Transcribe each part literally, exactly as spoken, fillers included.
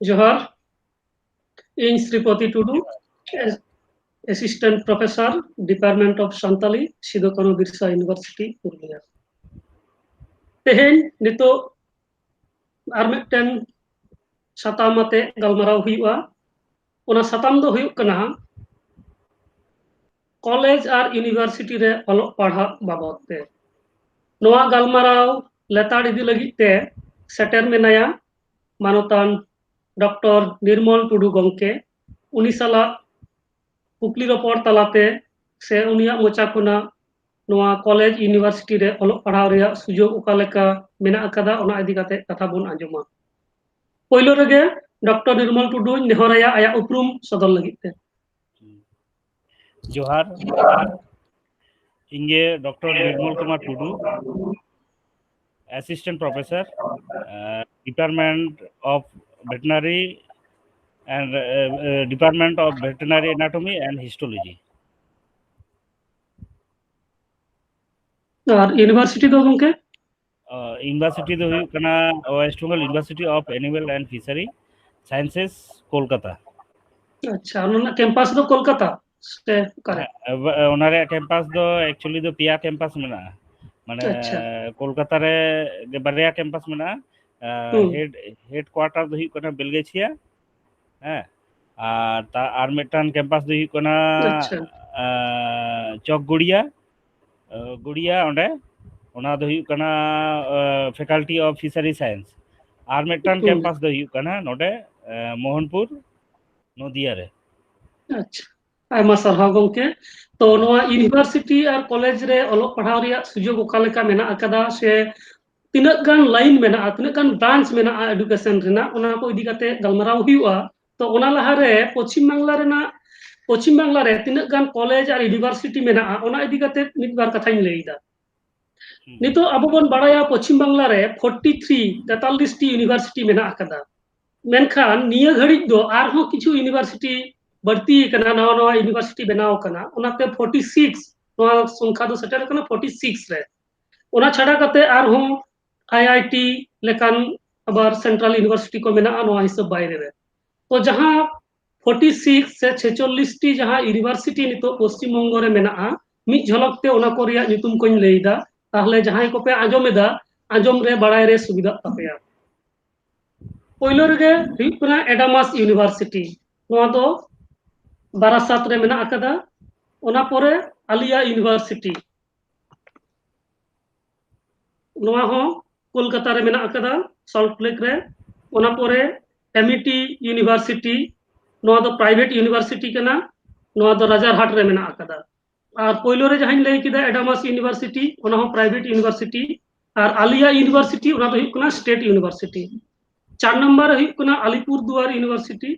ᱡᱚᱦᱟᱨ᱾ ᱤᱧ ᱥᱨᱤᱯᱚᱛᱤ ᱴᱩᱰᱩ, Assistant Professor, Department of Santali, Sidhu Kanhu Birsa University, Purulia. ᱛᱮᱦᱮᱧ ᱱᱤᱛᱚᱜ ᱟᱨ ᱢᱤᱫᱴᱮᱱ ᱥᱟᱛᱟᱢ ᱟᱛᱮ ᱜᱟᱞᱢᱟᱨᱟᱣ ᱦᱩᱭᱩᱜᱼᱟ᱾ ᱚᱱᱟ ᱥᱟᱛᱟᱢ ᱫᱚ ᱦᱩᱭᱩᱜ ᱠᱟᱱᱟ ᱠᱚᱞᱮᱡᱽ ᱟᱨ ᱤᱭᱩᱱᱤᱵᱷᱟᱨᱥᱤᱴᱤ ᱨᱮ ᱚᱞᱚᱜ ᱯᱟᱲᱦᱟᱜ ᱵᱟᱵᱚᱫ ᱛᱮ᱾ ᱱᱚᱣᱟ ᱜᱟᱞᱢᱟᱨᱟᱣ ᱞᱮᱛᱟᱲ ᱤᱫᱤ ᱞᱟᱹᱜᱤᱫ ᱛᱮ ᱥᱮᱴᱮᱨ ᱢᱮᱱᱟᱭᱟ ᱢᱟᱱᱚᱛᱟᱱ ᱰᱚᱠᱴᱚᱨ ᱱᱤᱨᱢᱚᱞ ᱴᱩᱰᱩ ᱜᱚᱢᱠᱮ᱾ ᱩᱱᱤ ᱥᱟᱞᱟᱜ ᱠᱩᱠᱞᱤ ᱨᱚᱯᱚᱲ ᱛᱟᱞᱟᱛᱮ ᱥᱮ ᱩᱱᱤᱭᱟᱜ ᱢᱚᱪᱟ ᱠᱷᱚᱱᱟᱜ ᱱᱚᱣᱟ ᱠᱚᱞᱮᱡᱽ ᱤᱭᱩᱱᱤᱵᱷᱟᱨᱥᱤᱴᱤ ᱨᱮ ᱚᱞᱚᱜ ᱯᱟᱲᱦᱟᱣ ᱨᱮᱭᱟᱜ ᱥᱩᱡᱳᱜᱽ ᱚᱠᱟ ᱞᱮᱠᱟ ᱢᱮᱱᱟᱜ ᱟᱠᱟᱫᱟ, ᱚᱱᱟ ᱤᱫᱤ ᱠᱟᱛᱮ ᱠᱟᱛᱷᱟ ᱵᱚᱱ ᱟᱸᱡᱚᱢᱟ᱾ ᱯᱳᱭᱞᱳ ᱨᱮᱜᱮ ᱰᱚᱠᱴᱚᱨ ᱱᱤᱨᱢᱚᱞ ᱴᱩᱰᱩᱧ ᱱᱮᱦᱚᱨᱟᱭᱟ ᱟᱭᱟᱜ ᱩᱯᱨᱩᱢ ᱥᱚᱫᱚᱨ ᱞᱟᱹᱜᱤᱫ ᱛᱮ᱾ ᱡᱚᱦᱟᱨ᱾ ᱤᱧ ᱜᱮ doctor Nirmal Kumar Tudu, Assistant Professor, Department of Veterinary and Department of Veterinary Anatomy and Histology. R university ᱫᱚ ᱜᱚᱢᱠᱮ? ᱤᱭᱩᱱᱤᱵᱷᱟᱨᱥᱤᱴᱤ ᱫᱚ ᱦᱩᱭᱩᱜ ᱠᱟᱱᱟ West Bengal University of Animal and Fishery Sciences, Kolkata. ᱟᱪᱪᱷᱟ, ᱚᱱᱟ ᱨᱮᱱᱟᱜ ᱠᱮᱢᱯᱟᱥ ᱫᱚ ᱠᱳᱞᱠᱟᱛᱟ ᱥᱮ ᱚᱠᱟᱨᱮ? ᱚᱱᱟ ᱨᱮᱭᱟᱜ ᱠᱮᱢᱯᱟᱥ ᱫᱚ actually ᱫᱚ ᱯᱮᱭᱟ ᱠᱮᱢᱯᱟᱥ ᱢᱮᱱᱟᱜᱼᱟ᱾ ᱢᱟᱱᱮ ᱠᱳᱞᱠᱟᱛᱟ ᱨᱮ ᱵᱟᱨᱭᱟ ᱠᱮᱢᱯᱟᱥ ᱢᱮᱱᱟᱜᱼᱟ᱾ ᱦᱮᱰ ᱠᱳᱣᱟᱴᱟᱨ ᱫᱚ ᱦᱩᱭᱩᱜ ᱠᱟᱱᱟ ᱵᱮᱞᱜᱮᱪᱷᱤᱭᱟ, ᱦᱮᱸ, ᱟᱨ ᱟᱨ ᱢᱤᱫᱴᱟᱝ ᱠᱮᱢᱯᱟᱥ ᱫᱚ ᱦᱩᱭᱩᱜ ᱠᱟᱱᱟ ᱪᱚᱠ ᱜᱩᱲᱤᱭᱟ, ᱜᱩᱲᱤᱭᱟ ᱚᱸᱰᱮ, ᱚᱱᱟ ᱫᱚ ᱦᱩᱭᱩᱜ ᱠᱟᱱᱟ Faculty of Fishery Science᱾ ᱟᱨ ᱢᱤᱫᱴᱟᱝ ᱠᱮᱢᱯᱟᱥ ᱫᱚ ᱦᱩᱭᱩᱜ ᱠᱟᱱᱟ ᱱᱚᱰᱮ ᱢᱳᱦᱚᱱᱯᱩᱨ, ᱱᱚᱫᱤᱭᱟ ᱨᱮ᱾ ᱟᱪᱪᱷᱟ, ᱟᱭᱢᱟ ᱥᱟᱨᱦᱟᱣ ᱜᱚᱢᱠᱮ᱾ ᱛᱚ ᱱᱚᱣᱟ ᱤᱭᱩᱱᱤᱵᱷᱟᱨᱥᱤᱴᱤ ᱟᱨ ᱠᱚᱞᱮᱡᱽ ᱨᱮ ᱚᱞᱚᱜ ᱯᱟᱲᱦᱟᱣ ᱨᱮᱭᱟᱜ ᱥᱩᱡᱳᱜᱽ ᱚᱠᱟ ᱞᱮᱠᱟ ᱢᱮᱱᱟᱜ ᱟᱠᱟᱫᱟ, ᱥᱮ ᱛᱤᱱᱟᱹᱜ ᱜᱟᱱ ᱞᱟᱭᱤᱱ ᱢᱮᱱᱟᱜᱼᱟ, ᱛᱤᱱᱟᱹᱜ ᱜᱟᱱ ᱵᱨᱟᱱᱪ ᱢᱮᱱᱟᱜᱼᱟ ᱮᱰᱩᱠᱮᱥᱚᱱ ᱨᱮᱱᱟᱜ, ᱚᱱᱟ ᱠᱚ ᱤᱫᱤ ᱠᱟᱛᱮ ᱜᱟᱞᱢᱟᱨᱟᱣ ᱦᱩᱭᱩᱜᱼᱟ᱾ ᱛᱚ ᱚᱱᱟ ᱞᱟᱦᱟᱨᱮ ᱯᱚᱪᱷᱤᱢ ᱵᱟᱝᱞᱟ ᱨᱮᱱᱟᱜ, ᱯᱚᱪᱷᱤᱢ ᱵᱟᱝᱞᱟ ᱨᱮ ᱛᱤᱱᱟᱹᱜ ᱜᱟᱱ ᱠᱚᱞᱮᱡᱽ ᱟᱨ ᱤᱭᱩᱱᱤᱵᱷᱟᱨᱥᱤᱴᱤ ᱢᱮᱱᱟᱜᱼᱟ, ᱚᱱᱟ ᱤᱫᱤ ᱠᱟᱛᱮ ᱢᱤᱫ ᱵᱟᱨ ᱠᱟᱛᱷᱟᱧ ᱞᱟᱹᱭ ᱮᱫᱟ᱾ ᱱᱤᱛᱚᱜ ᱟᱵᱚ ᱵᱚᱱ ᱵᱟᱲᱟᱭᱟ ᱯᱚᱪᱷᱤᱢ ᱵᱟᱝᱞᱟ ᱨᱮ ᱯᱷᱳᱨᱴᱤ ᱛᱷᱨᱤ, ᱛᱮᱛᱟᱞᱞᱤᱥ ᱴᱤ ᱤᱭᱩᱱᱤᱵᱷᱟᱨᱥᱤᱴᱤ ᱢᱮᱱᱟᱜ ᱟᱠᱟᱫᱟ᱾ ᱢᱮᱱᱠᱷᱟᱱ ᱱᱤᱭᱟᱹ ᱜᱷᱟᱹᱲᱤᱡ ᱫᱚ ᱟᱨᱦᱚᱸ ᱠᱤᱪᱷᱩ ᱤᱭᱩᱱᱤᱵᱷᱟᱨᱥᱤᱴᱤ ᱵᱟᱹᱲᱛᱤ ᱟᱠᱟᱱᱟ, ᱱᱟᱣᱟ ᱱᱟᱣᱟ ᱤᱭᱩᱱᱤᱵᱷᱟᱨᱥᱤᱴᱤ ᱵᱮᱱᱟᱣ ᱟᱠᱟᱱᱟ, ᱚᱱᱟᱛᱮ ᱯᱷᱳᱨᱴᱤ ᱥᱤᱠᱥ, ᱱᱚᱣᱟ ᱥᱚᱝᱠᱷᱟ ᱫᱚ ᱥᱮᱴᱮᱨ ᱟᱠᱟᱱᱟ ᱯᱷᱳᱨᱴᱤ ᱥᱤᱠᱥ ᱨᱮ᱾ ᱚᱱᱟ ᱪᱷᱟᱰᱟ ᱠᱟᱛᱮ ᱟᱨᱦᱚᱸ ᱟᱭ ᱟᱭ ᱴᱤ ᱞᱮᱠᱟᱱ ᱟᱵᱟᱨ ᱥᱮᱱᱴᱨᱟᱞ ᱤᱭᱩᱱᱤᱵᱷᱟᱨᱥᱤᱴᱤ ᱠᱚ ᱢᱮᱱᱟᱜᱼᱟ ᱱᱚᱣᱟ ᱦᱤᱥᱟᱹᱵ ᱵᱟᱭᱨᱮ ᱨᱮ᱾ ᱛᱚ ᱡᱟᱦᱟᱸ ᱯᱷᱳᱨᱴᱤ ᱥᱤᱠᱥ ᱥᱮ ᱪᱷᱮᱪᱚᱞᱞᱤᱥ ᱴᱤ ᱡᱟᱦᱟᱸ ᱤᱭᱩᱱᱤᱵᱷᱟᱨᱥᱤᱴᱤ ᱱᱤᱛᱚᱜ ᱯᱚᱥᱪᱤᱢ ᱵᱚᱝᱜᱚ ᱨᱮ ᱢᱮᱱᱟᱜᱼᱟ, ᱢᱤᱫ ᱡᱷᱚᱞᱚᱠ ᱛᱮ ᱚᱱᱟ ᱠᱚ ᱨᱮᱭᱟᱜ ᱧᱩᱛᱩᱢ ᱠᱚᱧ ᱞᱟᱹᱭ ᱮᱫᱟ, ᱛᱟᱦᱞᱮ ᱡᱟᱦᱟᱸᱭ ᱠᱚᱯᱮ ᱟᱸᱡᱚᱢ ᱮᱫᱟ, ᱟᱸᱡᱚᱢ ᱨᱮ ᱵᱟᱲᱟᱭ ᱨᱮ ᱥᱩᱵᱤᱫᱷᱟᱜ ᱛᱟᱯᱮᱭᱟ᱾ ᱯᱳᱭᱞᱳ ᱨᱮᱜᱮ ᱦᱩᱭᱩᱜ ᱠᱟᱱᱟ ᱮᱰᱟᱢᱟᱥ ᱤᱭᱩᱱᱤᱵᱷᱟᱨᱥᱤᱴᱤ, ᱱᱚᱣᱟ ᱫᱚ ᱵᱟᱨᱟᱥᱟᱛ ᱨᱮ ᱢᱮᱱᱟᱜ ᱟᱠᱟᱫᱟ᱾ ᱚᱱᱟ ᱯᱚᱨᱮ ᱟᱞᱤᱭᱟ ᱤᱭᱩᱱᱤᱵᱷᱟᱨᱥᱤᱴᱤ, ᱱᱚᱣᱟ ᱦᱚᱸ ᱠᱳᱞᱠᱟᱛᱟ ᱨᱮ ᱢᱮᱱᱟᱜ ᱟᱠᱟᱫᱟ, ᱥᱚᱞᱴ ᱞᱮᱠ ᱨᱮ᱾ ᱚᱱᱟ ᱯᱚᱨᱮ ᱮᱢᱤᱴᱤ ᱤᱭᱩᱱᱤᱵᱷᱟᱨᱥᱤᱴᱤ, ᱱᱚᱣᱟ ᱫᱚ ᱯᱨᱟᱭᱵᱷᱮᱴ ᱤᱭᱩᱱᱤᱵᱷᱟᱨᱥᱤᱴᱤ ᱠᱟᱱᱟ, ᱱᱚᱣᱟ ᱫᱚ ᱨᱟᱡᱟᱨᱦᱟᱴ ᱨᱮ ᱢᱮᱱᱟᱜ ᱟᱠᱟᱫᱟ᱾ ᱟᱨ ᱯᱳᱭᱞᱳ ᱨᱮ ᱡᱟᱦᱟᱸᱧ ᱞᱟᱹᱭ ᱠᱮᱫᱟ ᱮᱰᱟᱢᱟᱥ ᱤᱭᱩᱱᱤᱵᱷᱟᱨᱥᱤᱴᱤ, ᱚᱱᱟ ᱦᱚᱸ ᱯᱨᱟᱭᱵᱷᱮᱴ ᱤᱭᱩᱱᱤᱵᱷᱟᱨᱥᱤᱴᱤ, ᱟᱨ ᱟᱞᱤᱭᱟ ᱤᱭᱩᱱᱤᱵᱷᱟᱨᱥᱤᱴᱤ, ᱚᱱᱟ ᱫᱚ ᱦᱩᱭᱩᱜ ᱠᱟᱱᱟ ᱥᱴᱮᱴ ᱤᱭᱩᱱᱤᱵᱷᱟᱨᱥᱤᱴᱤ᱾ ᱪᱟᱨ ᱱᱟᱢᱵᱟᱨ ᱨᱮ ᱦᱩᱭᱩᱜ ᱠᱟᱱᱟ ᱟᱞᱤᱯᱩᱨ ᱫᱩᱣᱟᱨ ᱤᱭᱩᱱᱤᱵᱷᱟᱨᱥᱤᱴᱤ,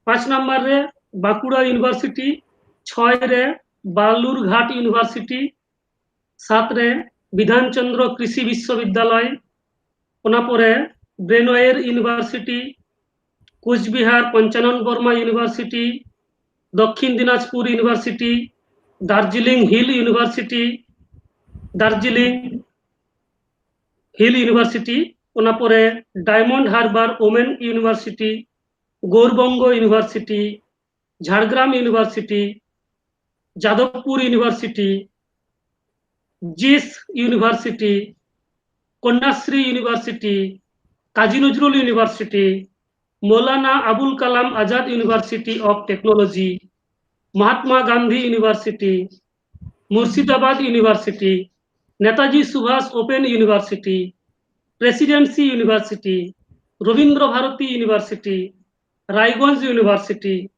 ᱯᱟᱸᱪ ᱱᱟᱢᱵᱟᱨ ᱨᱮ ᱵᱟᱸᱠᱩᱲᱟ ᱤᱭᱩᱱᱤᱵᱷᱟᱨᱥᱤᱴᱤ, ᱪᱷᱚᱭ ᱨᱮ ᱵᱟᱞᱩᱨᱜᱷᱟᱴ ᱤᱭᱩᱱᱤᱵᱷᱟᱨᱥᱤᱴᱤ, ᱥᱟᱛ ᱨᱮ ᱵᱤᱫᱷᱟᱱ ᱪᱚᱱᱫᱨᱚ ᱠᱨᱤᱥᱤ ᱵᱤᱥᱥᱚᱵᱤᱫᱽᱫᱟᱞᱚᱭ, ᱚᱱᱟ ᱯᱚᱨᱮ Brainware university, Cooch Behar Panchanan Barma university, Dakshin Dinajpur university, Darjeeling hill university, Darjeeling hill university, ᱚᱱᱟ ᱯᱚᱨᱮ Diamond Harbour women's university, Gour Banga university, Jhargram university, Jadavpur university, JIS university, Kanyashree university, Kazi Nazrul university, Maulana Abul Kalam Azad university of technology, Mahatma Gandhi university, Murshidabad university, Netaji ᱥᱩᱵᱷᱟᱥ open university, presidency university, Rabindra Bharati university, Raiganj university,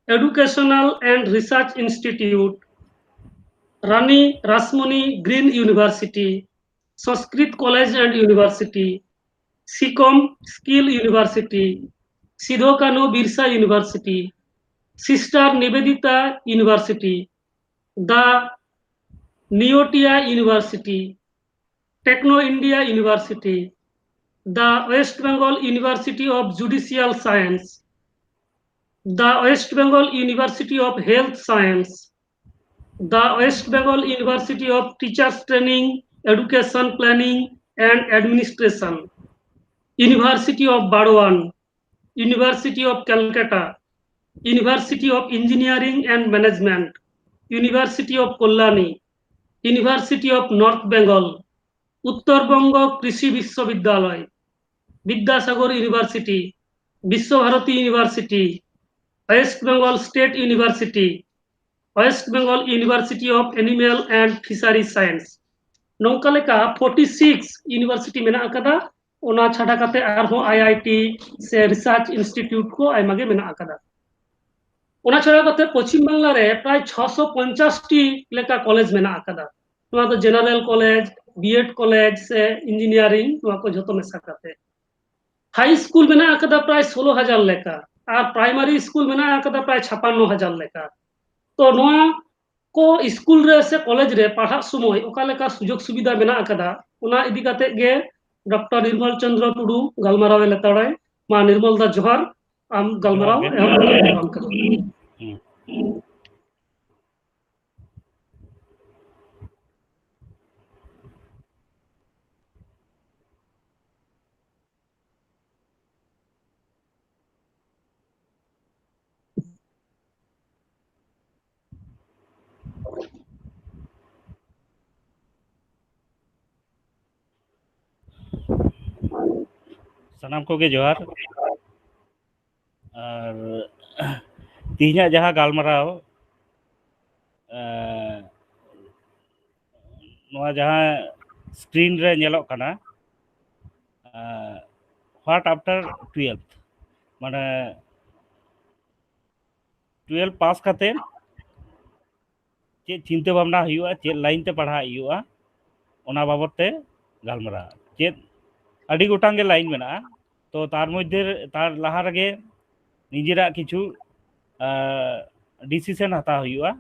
Educational and Research Institute, Rani Rashmoni green university, Sanskrit college and university, Sikkim skill university, Sidho Kanho Birsa university, sister Nivedita university, the Neotia university, techno India university, the West Bengal university of juridical science, the West Bengal university of health science, the West Bengal university of teachers training, education planning and administration, University of Burdwan, University of Calcutta, University of Engineering and Management, University of Kalyani, University of North Bengal, Uttarbanga Krishi Viswavidyalaya, Vidyasagar university, Visvabharati university, west Bengal state university, West Bengal University of Animal and Fishery Science, ᱱᱚᱝᱠᱟ ᱞᱮᱠᱟ forty six university ᱢᱮᱱᱟᱜ ᱟᱠᱟᱫᱟ᱾ ᱚᱱᱟ ᱪᱷᱟᱰᱟ ᱠᱟᱛᱮ ᱟᱨᱦᱚᱸ ᱟᱭ I T ᱥᱮ research institute ᱠᱚ ᱟᱭᱢᱟ ᱜᱮ ᱢᱮᱱᱟᱜ ᱟᱠᱟᱫᱟ᱾ ᱚᱱᱟ ᱪᱷᱟᱰᱟ ᱠᱟᱛᱮ ᱯᱚᱪᱷᱤᱢ ᱵᱟᱝᱞᱟ ᱨᱮ ᱯᱨᱟᱭ ᱪᱷᱚᱥᱚ ᱯᱚᱧᱪᱟᱥ ᱴᱤ ᱞᱮᱠᱟ ᱠᱚᱞᱮᱡᱽ ᱢᱮᱱᱟᱜ ᱟᱠᱟᱫᱟ᱾ ᱱᱚᱣᱟ ᱫᱚ general college, B Ed college ᱥᱮ ᱤᱧᱡᱤᱱᱤᱭᱟᱨᱤᱝ, ᱱᱚᱣᱟ ᱠᱚ ᱡᱷᱚᱛᱚ ᱢᱮᱥᱟ ᱠᱟᱛᱮ᱾ ᱦᱟᱭ ᱥᱠᱩᱞ ᱢᱮᱱᱟᱜ ᱟᱠᱟᱫᱟ ᱯᱨᱟᱭ ᱥᱳᱞᱳ ᱦᱟᱡᱟᱨ ᱞᱮᱠᱟ, ᱟᱨ ᱯᱨᱟᱭᱢᱟᱨᱤ ᱥᱠᱩᱞ ᱢᱮᱱᱟᱜ ᱟᱠᱟᱫᱟ ᱯᱨᱟᱭ ᱪᱷᱟᱯᱟᱱᱱᱚ ᱦᱟᱡᱟᱨ ᱞᱮᱠᱟ᱾ ᱛᱚ ᱱᱚᱣᱟ ᱠᱚ ᱥᱠᱩᱞ ᱨᱮ ᱥᱮ ᱠᱚᱞᱮᱡᱽ ᱨᱮ ᱯᱟᱲᱦᱟᱜ ᱥᱚᱢᱚᱭ ᱚᱠᱟ ᱞᱮᱠᱟ ᱥᱩᱡᱳᱜᱽ ᱥᱩᱵᱤᱫᱷᱟ ᱢᱮᱱᱟᱜ ᱟᱠᱟᱫᱟ, ᱚᱱᱟ ᱤᱫᱤ ᱠᱟᱛᱮ ᱜᱮ ᱰᱚᱠᱴᱚᱨ ᱱᱤᱨᱢᱚᱞ ᱪᱚᱸᱫᱽᱨᱚ ᱴᱩᱰᱩ ᱜᱟᱞᱢᱟᱨᱟᱣ ᱮ ᱞᱮᱛᱟᱲᱟᱭ᱾ ᱢᱟ ᱱᱤᱨᱢᱚᱞ ᱫᱟ, ᱡᱚᱦᱟᱨ, ᱟᱢ ᱜᱟᱞᱢᱟᱨᱟᱣ ᱡᱚᱦᱟᱨ ᱜᱮ᱾ ᱮᱦᱚᱵ ᱫᱟᱲᱮᱭᱟᱜ ᱠᱟᱱᱟ᱾ ᱦᱩᱸ᱾ ᱥᱟᱱᱟᱢ ᱠᱚᱜᱮ ᱡᱚᱦᱟᱨ᱾ ᱟᱨ ᱛᱮᱦᱮᱧᱟᱜ ᱡᱟᱦᱟᱸ ᱜᱟᱞᱢᱟᱨᱟᱣ, ᱮᱸ, ᱱᱚᱣᱟ ᱡᱟᱦᱟᱸ ᱥᱠᱨᱤᱱ ᱨᱮ ᱧᱮᱞᱚᱜ ᱠᱟᱱᱟ, ᱮᱸ, what after twelfth, ᱢᱟᱱᱮ ᱴᱩᱭᱮᱞᱵᱷ ᱯᱟᱥ ᱠᱟᱛᱮ ᱪᱮᱫ ᱪᱤᱱᱛᱟᱹ ᱵᱷᱟᱵᱽᱱᱟ ᱦᱩᱭᱩᱜᱼᱟ, ᱪᱮᱫ ᱞᱟᱭᱤᱱ ᱛᱮ ᱯᱟᱲᱦᱟᱜ ᱦᱩᱭᱩᱜᱼᱟ, ᱚᱱᱟ ᱵᱟᱵᱚᱫ ᱛᱮ ᱜᱟᱞᱢᱟᱨᱟᱣ᱾ ᱪᱮᱫ ᱟᱹᱰᱤ ᱜᱚᱴᱟᱝ ᱜᱮ ᱞᱟᱭᱤᱱ ᱢᱮᱱᱟᱜᱼᱟ, ᱛᱚ ᱛᱟᱨ ᱢᱚᱫᱽᱫᱷᱮ, ᱛᱟᱨ ᱞᱟᱦᱟ ᱨᱮᱜᱮ ᱱᱤᱡᱮᱨᱟᱜ ᱠᱤᱪᱷᱩ, ᱟᱸ, ᱰᱤᱥᱤᱥᱚᱱ ᱦᱟᱛᱟᱣ ᱦᱩᱭᱩᱜᱼᱟ᱾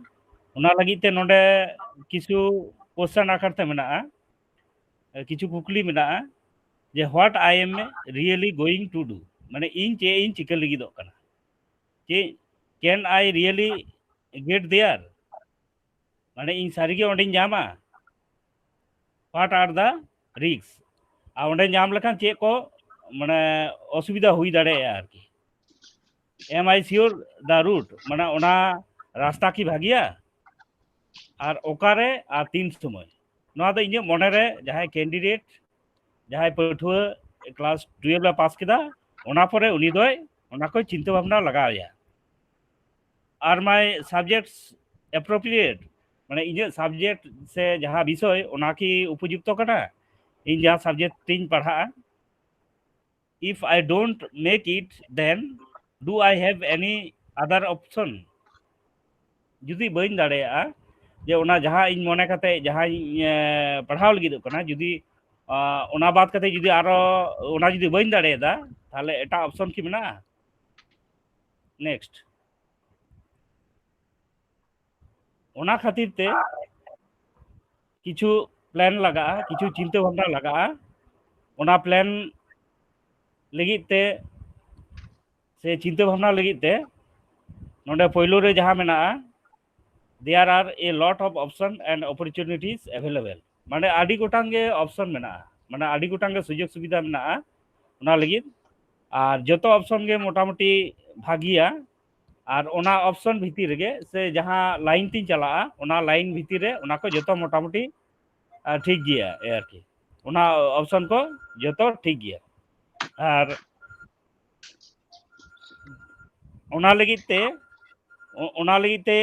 ᱚᱱᱟ ᱞᱟᱹᱜᱤᱫ ᱛᱮ ᱱᱚᱰᱮ ᱠᱤᱪᱷᱩ ᱠᱚᱥᱪᱟᱱ ᱟᱠᱟᱨ ᱛᱮ ᱢᱮᱱᱟᱜᱼᱟ, ᱠᱤᱪᱷᱩ ᱠᱩᱠᱞᱤ ᱢᱮᱱᱟᱜᱼᱟ, ᱡᱮ what I am really going to do, ᱢᱟᱱᱮ ᱤᱧ ᱪᱮᱫ ᱤᱧ ᱪᱤᱠᱟᱹ ᱞᱟᱹᱜᱤᱫᱚᱜ ᱠᱟᱱᱟ, ᱪᱮᱫ, can I really get there, ᱢᱟᱱᱮ ᱤᱧ ᱥᱟᱹᱨᱤᱜᱮ ᱚᱸᱰᱮᱧ ᱧᱟᱢᱟ? What are the risks? ᱟᱨ ᱚᱸᱰᱮ ᱧᱟᱢ ᱞᱮᱠᱷᱟᱱ ᱪᱮᱫ ᱠᱚ ᱢᱟᱱᱮ ᱚᱥᱩᱵᱤᱫᱷᱟ ᱦᱩᱭ ᱫᱟᱲᱮᱭᱟᱜᱼᱟ ᱟᱨᱠᱤ᱾ Am I sure the route, ᱢᱟᱱᱮ ᱚᱱᱟ ᱨᱟᱥᱛᱟ ᱠᱤ ᱵᱷᱟᱹᱜᱤᱭᱟ, ᱟᱨ ᱚᱠᱟᱨᱮ ᱟᱨ ᱛᱤᱱ ᱥᱚᱢᱚᱭ? ᱱᱚᱣᱟ ᱫᱚ ᱤᱧᱟᱹᱜ ᱢᱚᱱᱮᱨᱮ ᱡᱟᱦᱟᱸᱭ ᱠᱮᱱᱰᱤᱰᱮᱴ, ᱡᱟᱦᱟᱸᱭ ᱯᱟᱹᱴᱷᱩᱣᱟᱹ ᱠᱞᱟᱥ ᱴᱩᱭᱮᱞᱵᱷ ᱮ ᱯᱟᱥ ᱠᱮᱫᱟ, ᱚᱱᱟ ᱯᱚᱨᱮ ᱩᱱᱤ ᱫᱚᱭ ᱚᱱᱟ ᱠᱚᱭ ᱪᱤᱱᱛᱟᱹ ᱵᱷᱟᱵᱽᱱᱟ ᱞᱟᱜᱟᱣ ᱮᱭᱟ᱾ Are my subjects appropriate, ᱢᱟᱱᱮ ᱤᱧᱟᱹᱜ ᱥᱟᱵᱡᱮᱠᱴ ᱥᱮ ᱡᱟᱦᱟᱸ ᱵᱤᱥᱚᱭ, ᱚᱱᱟ ᱠᱤ ᱩᱯᱚᱡᱩᱠᱛᱚ ᱠᱟᱱᱟ ᱤᱧ ᱡᱟᱦᱟᱸ ᱥᱟᱵᱡᱮᱠᱴ ᱛᱤᱧ ᱯᱟᱲᱦᱟᱜᱼᱟ? If I don't make it, then do I have any other option? ᱡᱩᱫᱤ ᱵᱟᱹᱧ ᱫᱟᱲᱮᱭᱟᱜᱼᱟ, ᱡᱮ ᱚᱱᱟ ᱡᱟᱦᱟᱸ ᱤᱧ ᱢᱚᱱᱮ ᱠᱟᱛᱮ ᱡᱟᱦᱟᱸᱧ ᱮ, ᱯᱟᱲᱦᱟᱣ ᱞᱟᱹᱜᱤᱫᱚᱜ ᱠᱟᱱᱟ, ᱡᱩᱫᱤ ᱟ, ᱚᱱᱟ ᱵᱟᱫ ᱠᱟᱛᱮ ᱡᱩᱫᱤ ᱟᱨᱚ ᱚᱱᱟ ᱡᱩᱫᱤ ᱵᱟᱹᱧ ᱫᱟᱲᱮᱭᱟᱫᱟ, ᱛᱟᱦᱚᱞᱮ ᱮᱴᱟᱜ ᱚᱯᱥᱚᱱ ᱠᱤ ᱢᱮᱱᱟᱜᱼᱟ? ᱱᱮᱠᱥᱴ, ᱚᱱᱟ ᱠᱷᱟᱹᱛᱤᱨ ᱛᱮ ᱠᱤᱪᱷᱩ ᱯᱞᱮᱱ ᱞᱟᱜᱟᱜᱼᱟ, ᱠᱤᱪᱷᱩ ᱪᱤᱱᱛᱟᱹ ᱵᱷᱟᱵᱽᱱᱟ ᱞᱟᱜᱟᱜᱼᱟ᱾ ᱚᱱᱟ ᱯᱞᱮᱱ ᱞᱟᱹᱜᱤᱫ ᱛᱮ ᱥᱮ ᱪᱤᱱᱛᱟᱹ ᱵᱷᱟᱵᱽᱱᱟ ᱞᱟᱹᱜᱤᱫ ᱛᱮ ᱱᱚᱰᱮ ᱯᱳᱭᱞᱳ ᱨᱮ ᱡᱟᱦᱟᱸ ᱢᱮᱱᱟᱜᱼᱟ, there are a lot of option and opportunities available, ᱢᱟᱱᱮ ᱟᱹᱰᱤ ᱜᱚᱴᱟᱝ ᱜᱮ ᱚᱯᱥᱚᱱ ᱢᱮᱱᱟᱜᱼᱟ, ᱢᱟᱱᱮ ᱟᱹᱰᱤ ᱜᱚᱴᱟᱝ ᱜᱮ ᱥᱩᱡᱳᱜᱽ ᱥᱩᱵᱤᱫᱷᱟ ᱢᱮᱱᱟᱜᱼᱟ ᱚᱱᱟ ᱞᱟᱹᱜᱤᱫ᱾ ᱟᱨ ᱡᱚᱛᱚ ᱚᱯᱥᱚᱱ ᱜᱮ ᱢᱚᱴᱟᱢᱩᱴᱤ ᱵᱷᱟᱹᱜᱤᱭᱟ, ᱟᱨ ᱚᱱᱟ ᱚᱯᱥᱚᱱ ᱵᱷᱤᱛᱤᱨ ᱨᱮᱜᱮ ᱥᱮ ᱡᱟᱦᱟᱸ ᱞᱟᱭᱤᱱ ᱛᱤᱧ ᱪᱟᱞᱟᱜᱼᱟ, ᱚᱱᱟ ᱞᱟᱭᱤᱱ ᱵᱷᱤᱛᱤᱨ ᱨᱮ ᱚᱱᱟ ᱠᱚ ᱡᱚᱛᱚ ᱢᱚᱴᱟᱢᱩᱴᱤ ᱟᱨ ᱴᱷᱤᱠ ᱜᱮᱭᱟ ᱟᱨᱠᱤ, ᱚᱱᱟ ᱚᱯᱥᱚᱱ ᱠᱚ ᱡᱚᱛᱚ ᱴᱷᱤᱠ ᱜᱮᱭᱟ᱾ ᱟᱨ ᱚᱱᱟ ᱞᱟᱹᱜᱤᱫ ᱛᱮ ᱚ- ᱚᱱᱟ ᱞᱟᱹᱜᱤᱫ ᱛᱮ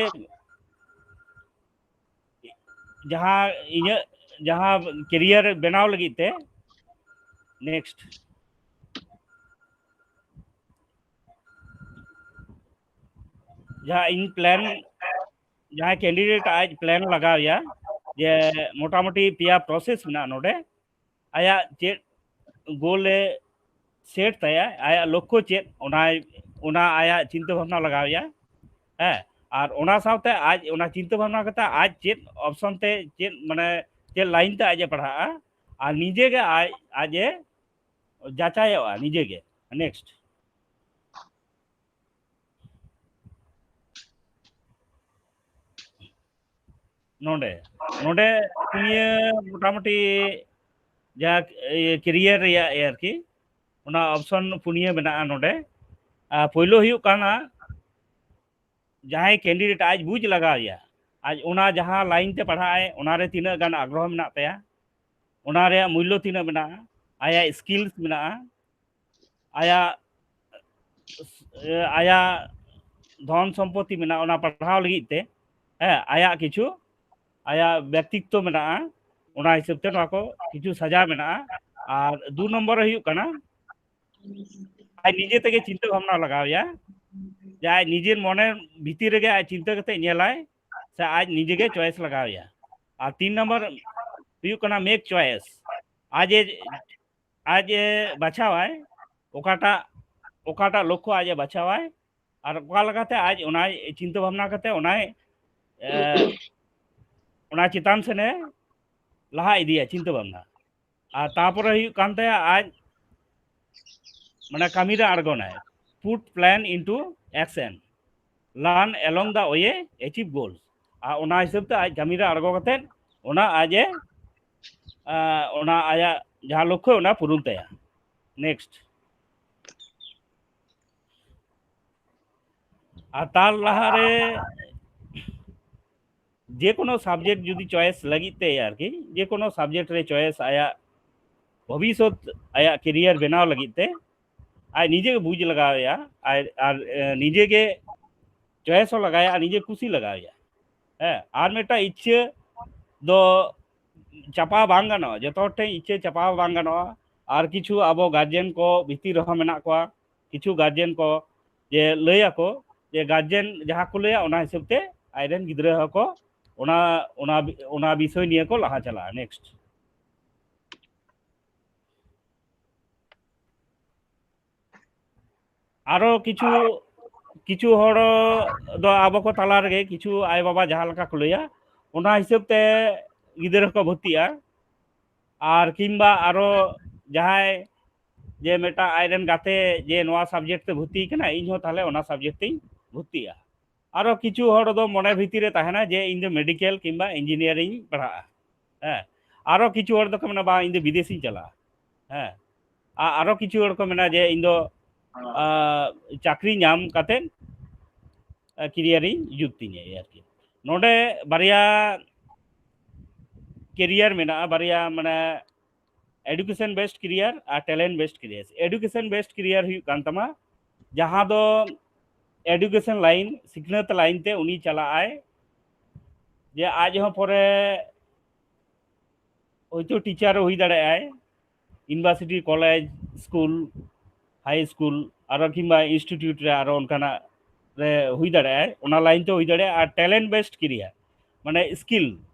ᱡᱟᱦᱟᱸ ᱤᱧᱟᱹᱜ ᱡᱟᱦᱟᱸ ᱠᱮᱨᱤᱭᱟᱨ ᱵᱮᱱᱟᱣ ᱞᱟᱹᱜᱤᱫ ᱛᱮ, ᱱᱮᱠᱥᱴ, ᱡᱟᱦᱟᱸ ᱤᱧ ᱯᱞᱮᱱ, ᱡᱟᱦᱟᱸᱭ ᱠᱮᱱᱰᱤᱰᱮᱴ ᱟᱡ ᱯᱞᱮᱱ ᱞᱟᱜᱟᱣ ᱮᱭᱟ ᱡᱮ ᱢᱚᱴᱟᱢᱩᱴᱤ ᱯᱮᱭᱟ ᱯᱨᱚᱥᱮᱥ ᱢᱮᱱᱟᱜᱼᱟ ᱱᱚᱰᱮ, ᱟᱭᱟᱜ ᱪᱮᱫ ᱜᱳᱞ ᱮ ᱥᱮᱴ ᱛᱟᱭᱟ, ᱟᱭᱟᱜ ᱞᱚᱠᱠᱷᱚ ᱪᱮᱫ, ᱚᱱᱟᱭ ᱚᱱᱟ ᱟᱭᱟᱜ ᱪᱤᱱᱛᱟᱹ ᱵᱷᱟᱵᱽᱱᱟ ᱞᱟᱜᱟᱣ ᱮᱭᱟ᱾ ᱦᱮᱸ, ᱟᱨ ᱚᱱᱟ ᱥᱟᱶᱛᱮ ᱟᱡ ᱚᱱᱟ ᱪᱤᱱᱛᱟᱹ ᱵᱷᱟᱵᱽᱱᱟ ᱠᱟᱛᱮ ᱟᱡ ᱪᱮᱫ ᱚᱯᱥᱚᱱ ᱛᱮ ᱪᱮᱫ ᱢᱟᱱᱮ ᱪᱮᱫ ᱞᱟᱭᱤᱱ ᱛᱮ ᱟᱡ ᱮ ᱯᱟᱲᱦᱟᱜᱼᱟ, ᱟᱨ ᱱᱤᱡᱮ ᱜᱮ ᱟᱡ ᱟᱡ ᱮ ᱡᱟᱪᱟᱭᱚᱜᱼᱟ ᱱᱤᱡᱮ ᱜᱮ᱾ ᱱᱮᱠᱥᱴ, ᱱᱚᱰᱮ ᱱᱚᱰᱮ ᱱᱤᱭᱟᱹ ᱢᱚᱴᱟᱢᱩᱴᱤ ᱡᱟᱦᱟᱸ ᱠᱮᱨᱤᱭᱟᱨ ᱨᱮᱭᱟᱜ ᱮ ᱟᱨᱠᱤ, ᱚᱱᱟ ᱚᱯᱥᱚᱱ ᱯᱩᱱᱭᱟᱹ ᱢᱮᱱᱟᱜᱼᱟ ᱱᱚᱰᱮ᱾ ᱟᱨ ᱯᱳᱭᱞᱳ ᱦᱩᱭᱩᱜ ᱠᱟᱱᱟ, ᱡᱟᱦᱟᱸᱭ ᱠᱮᱱᱰᱤᱰᱮᱴ ᱟᱡ ᱵᱩᱡᱽ ᱞᱟᱜᱟᱣ ᱮᱭᱟ, ᱟᱡ ᱚᱱᱟ ᱡᱟᱦᱟᱸ ᱞᱟᱭᱤᱱ ᱛᱮ ᱯᱟᱲᱦᱟᱜ ᱟᱭ, ᱚᱱᱟᱨᱮ ᱛᱤᱱᱟᱹᱜ ᱜᱟᱱ ᱟᱜᱽᱨᱚᱦᱚ ᱢᱮᱱᱟᱜ ᱛᱟᱭᱟ, ᱚᱱᱟ ᱨᱮᱭᱟᱜ ᱢᱩᱞᱞᱚ ᱛᱤᱱᱟᱹᱜ ᱢᱮᱱᱟᱜᱼᱟ, ᱟᱭᱟᱜ ᱥᱠᱤᱞᱥ ᱢᱮᱱᱟᱜᱼᱟ, ᱟᱭᱟᱜ, ᱟᱭᱟᱜ ᱫᱷᱚᱱ ᱥᱚᱢᱯᱚᱛᱤ ᱢᱮᱱᱟᱜᱼᱟ ᱚᱱᱟ ᱯᱟᱲᱦᱟᱣ ᱞᱟᱹᱜᱤᱫ ᱛᱮ, ᱦᱮᱸ, ᱟᱭᱟᱜ ᱠᱤᱪᱷᱩ, ᱟᱭᱟᱜ ᱵᱮᱠᱛᱤᱛᱛᱚ ᱢᱮᱱᱟᱜᱼᱟ, ᱚᱱᱟ ᱦᱤᱥᱟᱹᱵ ᱛᱮ ᱱᱚᱣᱟ ᱠᱚ ᱠᱤᱪᱷᱩ ᱥᱟᱡᱟᱣ ᱢᱮᱱᱟᱜᱼᱟ᱾ ᱟᱨ ᱫᱩ ᱱᱚᱢᱵᱚᱨ ᱨᱮ ᱦᱩᱭᱩᱜ ᱠᱟᱱᱟ, ᱟᱡ ᱱᱤᱡᱮ ᱛᱮᱜᱮ ᱪᱤᱱᱛᱟᱹ ᱵᱷᱟᱵᱽᱱᱟ ᱞᱟᱜᱟᱣ ᱮᱭᱟ, ᱡᱮ ᱟᱡ ᱱᱤᱡᱮᱨ ᱢᱚᱱᱮ ᱵᱷᱤᱛᱤᱨ ᱨᱮᱜᱮ ᱟᱡ ᱪᱤᱱᱛᱟᱹ ᱠᱟᱛᱮ ᱧᱮᱞᱟᱭ, ᱥᱮ ᱟᱡ ᱱᱤᱡᱮ ᱜᱮ ᱪᱚᱭᱮᱥ ᱞᱟᱜᱟᱣ ᱮᱭᱟ᱾ ᱟᱨ ᱛᱤᱱ ᱱᱚᱢᱵᱚᱨ ᱦᱩᱭᱩᱜ ᱠᱟᱱᱟ ᱢᱮᱠ ᱪᱚᱭᱮᱥ, ᱟᱡ ᱮ, ᱟᱡ ᱮ ᱵᱟᱪᱷᱟᱣᱟᱭ, ᱚᱠᱟᱴᱟᱜ, ᱚᱠᱟᱴᱟᱜ ᱞᱚᱠᱠᱷᱚ ᱟᱡ ᱮ ᱵᱟᱪᱷᱟᱣᱟᱭ, ᱟᱨ ᱚᱠᱟ ᱞᱮᱠᱟᱛᱮ ᱟᱡ ᱚᱱᱟᱭ ᱪᱤᱱᱛᱟᱹ ᱵᱷᱟᱵᱽᱱᱟ ᱠᱟᱛᱮ ᱚᱱᱟᱭ, ᱮ, ᱚᱱᱟ ᱪᱮᱛᱟᱱ ᱥᱮᱱᱮ ᱞᱟᱦᱟ ᱤᱫᱤᱭᱟ ᱪᱤᱱᱛᱟᱹ ᱵᱷᱟᱵᱽᱱᱟ᱾ ᱟᱨ ᱛᱟᱯᱚᱨᱮ ᱦᱩᱭᱩᱜ ᱠᱟᱱ ᱛᱟᱭᱟ ᱟᱡ, ᱢᱟᱱᱮ, ᱠᱟᱹᱢᱤ ᱨᱮ ᱟᱬᱜᱚᱱᱟᱭ, put plan into action, learn along the way, achieve goals᱾ ᱟᱨ ᱚᱱᱟ ᱦᱤᱥᱟᱹᱵ ᱛᱮ ᱟᱡ ᱠᱟᱹᱢᱤ ᱨᱮ ᱟᱬᱜᱚ ᱠᱟᱛᱮ ᱚᱱᱟ ᱟᱡ ᱮ, ᱟ, ᱚᱱᱟ ᱟᱭᱟᱜ ᱡᱟᱦᱟᱸ ᱞᱚᱠᱠᱷᱚ, ᱚᱱᱟ ᱯᱩᱨᱩᱱ ᱛᱟᱭᱟ᱾ ᱱᱮᱠᱥᱴ᱾ ᱟᱨ ᱛᱟᱨ ᱞᱟᱦᱟᱨᱮ ᱡᱮ ᱠᱳᱱᱳ ᱥᱟᱵᱡᱮᱠᱴ ᱡᱩᱫᱤ ᱪᱚᱭᱮᱥ ᱞᱟᱹᱜᱤᱫ ᱛᱮ, ᱟᱨᱠᱤ, ᱡᱮ ᱠᱳᱱᱳ ᱥᱟᱵᱡᱮᱠᱴ ᱨᱮ ᱪᱚᱭᱮᱥ, ᱟᱭᱟᱜ ᱵᱷᱚᱵᱤᱥᱥᱚᱛ, ᱟᱭᱟᱜ ᱠᱮᱨᱤᱭᱟᱨ ᱵᱮᱱᱟᱣ ᱞᱟᱹᱜᱤᱫ ᱛᱮ ᱟᱡ ᱱᱤᱡᱮ ᱜᱮ ᱵᱩᱡᱽ ᱞᱟᱜᱟᱣ ᱮᱭᱟ, ᱟᱨ, ᱟᱨ, ᱮ, ᱱᱤᱡᱮ ᱜᱮ ᱪᱚᱭᱮᱥ ᱦᱚᱸ ᱞᱟᱜᱟᱣ ᱮᱭᱟ ᱟᱨ ᱱᱤᱡᱮ ᱠᱩᱥᱤ ᱞᱟᱜᱟᱣ ᱮᱭᱟ᱾ ᱦᱮᱸ, ᱟᱨ ᱢᱤᱫᱴᱟᱝ ᱤᱪᱪᱷᱟᱹ ᱫᱚ ᱪᱟᱯᱟ ᱵᱟᱝ ᱜᱟᱱᱚᱜᱼᱟ, ᱡᱚᱛᱚ ᱦᱚᱲ ᱴᱷᱮᱱ ᱤᱪᱪᱷᱟᱹ ᱪᱟᱯᱟ ᱵᱟᱝ ᱜᱟᱱᱚᱜᱼᱟ᱾ ᱟᱨ ᱠᱤᱪᱷᱩ ᱟᱵᱚ ᱜᱟᱨᱡᱮᱱ ᱠᱚ ᱵᱷᱤᱛᱤᱨ ᱨᱮᱦᱚᱸ ᱢᱮᱱᱟᱜ ᱠᱚᱣᱟ, ᱠᱤᱪᱷᱩ ᱜᱟᱨᱡᱮᱱ ᱠᱚ ᱡᱮ ᱞᱟᱹᱭ ᱟᱠᱚ ᱡᱮ ᱜᱟᱨᱡᱮᱱ ᱡᱟᱦᱟᱸ ᱠᱚ ᱞᱟᱹᱭᱟ ᱚᱱᱟ ᱦᱤᱥᱟᱹᱵ ᱛᱮ ᱟᱡᱨᱮᱱ ᱜᱤᱫᱽᱨᱟᱹ ᱦᱚᱸᱠᱚ ᱚᱱᱟ, ᱚᱱᱟ, ᱚᱱᱟ ᱵᱤᱥᱚᱭ ᱱᱤᱭᱮ ᱠᱚ ᱞᱟᱦᱟ ᱪᱟᱞᱟᱜᱼᱟ᱾ ᱱᱮᱠᱥᱴ᱾ ᱟᱨᱚ ᱠᱤᱪᱷᱩ, ᱠᱤᱪᱷᱩ ᱦᱚᱲ ᱫᱚ ᱟᱵᱚ ᱠᱚ ᱛᱟᱞᱟ ᱨᱮᱜᱮ ᱠᱤᱪᱷᱩ ᱟᱭᱳᱼᱵᱟᱵᱟ ᱡᱟᱦᱟᱸ ᱞᱮᱠᱟ ᱠᱚ ᱞᱟᱹᱭᱟ, ᱚᱱᱟ ᱦᱤᱥᱟᱹᱵ ᱛᱮ ᱜᱤᱫᱽᱨᱟᱹ ᱠᱚ ᱵᱷᱚᱨᱛᱤᱜᱼᱟ᱾ ᱟᱨ ᱠᱤᱝᱵᱟ ᱟᱨᱚ ᱡᱟᱦᱟᱸᱭ ᱡᱮ ᱢᱤᱫᱴᱟᱝ ᱟᱡᱨᱮᱱ ᱜᱟᱛᱮ ᱡᱮ ᱱᱚᱣᱟ ᱥᱟᱵᱡᱮᱠᱴ ᱛᱮ ᱵᱷᱚᱨᱛᱤ ᱠᱟᱱᱟ, ᱤᱧ ᱦᱚᱸ ᱛᱟᱦᱞᱮ ᱚᱱᱟ ᱥᱟᱵᱡᱮᱠᱴ ᱛᱤᱧ ᱵᱷᱚᱨᱛᱤᱜᱼᱟ᱾ ᱟᱨᱚ ᱠᱤᱪᱷᱩ ᱦᱚᱲ ᱫᱚ ᱢᱚᱱᱮ ᱵᱷᱤᱛᱤᱨ ᱨᱮ ᱛᱟᱦᱮᱱᱟ ᱡᱮ ᱤᱧ ᱫᱚ ᱢᱮᱰᱤᱠᱮᱞ ᱠᱤᱝᱵᱟ ᱤᱧᱡᱤᱱᱤᱭᱟᱨᱤᱝ ᱤᱧ ᱯᱟᱲᱦᱟᱜᱼᱟ᱾ ᱦᱮᱸ, ᱟᱨᱚ ᱠᱤᱪᱷᱩ ᱦᱚᱲ ᱫᱚᱠᱚ ᱢᱮᱱᱟ, "ᱵᱟᱝ, ᱤᱧ ᱫᱚ ᱵᱤᱫᱮᱥᱤᱧ ᱪᱟᱞᱟᱜᱼᱟ᱾" ᱦᱮᱸ, ᱟᱨ ᱟᱨᱚ ᱠᱤᱪᱷᱩ ᱦᱚᱲ ᱠᱚ ᱢᱮᱱᱟ ᱡᱮ ᱤᱧ ᱫᱚ ᱪᱟᱹᱠᱨᱤ ᱧᱟᱢ ᱠᱟᱛᱮ ᱠᱮᱨᱤᱭᱟᱨ ᱤᱧ ᱡᱩᱛ ᱛᱤᱧᱟᱹ ᱟᱨᱠᱤ᱾ ᱱᱚᱰᱮ ᱵᱟᱨᱭᱟ ᱠᱮᱨᱤᱭᱟᱨ ᱢᱮᱱᱟᱜᱼᱟ, ᱵᱟᱨᱭᱟ ᱢᱟᱱᱮ education based career ᱟᱨ talent based career᱾ Education based career ᱦᱩᱭᱩᱜ ᱠᱟᱱ ᱛᱟᱢᱟ ᱡᱟᱦᱟᱸ ᱫᱚ education line, ᱥᱤᱠᱷᱱᱟᱹᱛ line ᱛᱮ ᱩᱱᱤ ᱪᱟᱞᱟᱜ ᱟᱭ, ᱡᱮ ᱟᱡ ᱦᱚᱸ ᱯᱚᱨᱮ ᱦᱚᱭᱛᱳ ᱴᱤᱪᱟᱨ ᱦᱩᱭ ᱫᱟᱲᱮᱭᱟᱜᱼᱟᱭ, university, college, school, high school, ᱟᱨᱚ ᱠᱤᱝᱵᱟ institute ᱨᱮ ᱟᱨᱚ ᱚᱱᱠᱟᱱᱟᱜ ᱨᱮ ᱦᱩᱭ ᱫᱟᱲᱮᱭᱟᱜᱼᱟᱭ, ᱚᱱᱟ line ᱛᱮ ᱦᱩᱭ ᱫᱟᱲᱮᱭᱟᱜᱼᱟ᱾ ᱟᱨ talent based career ᱢᱟᱱᱮ skill,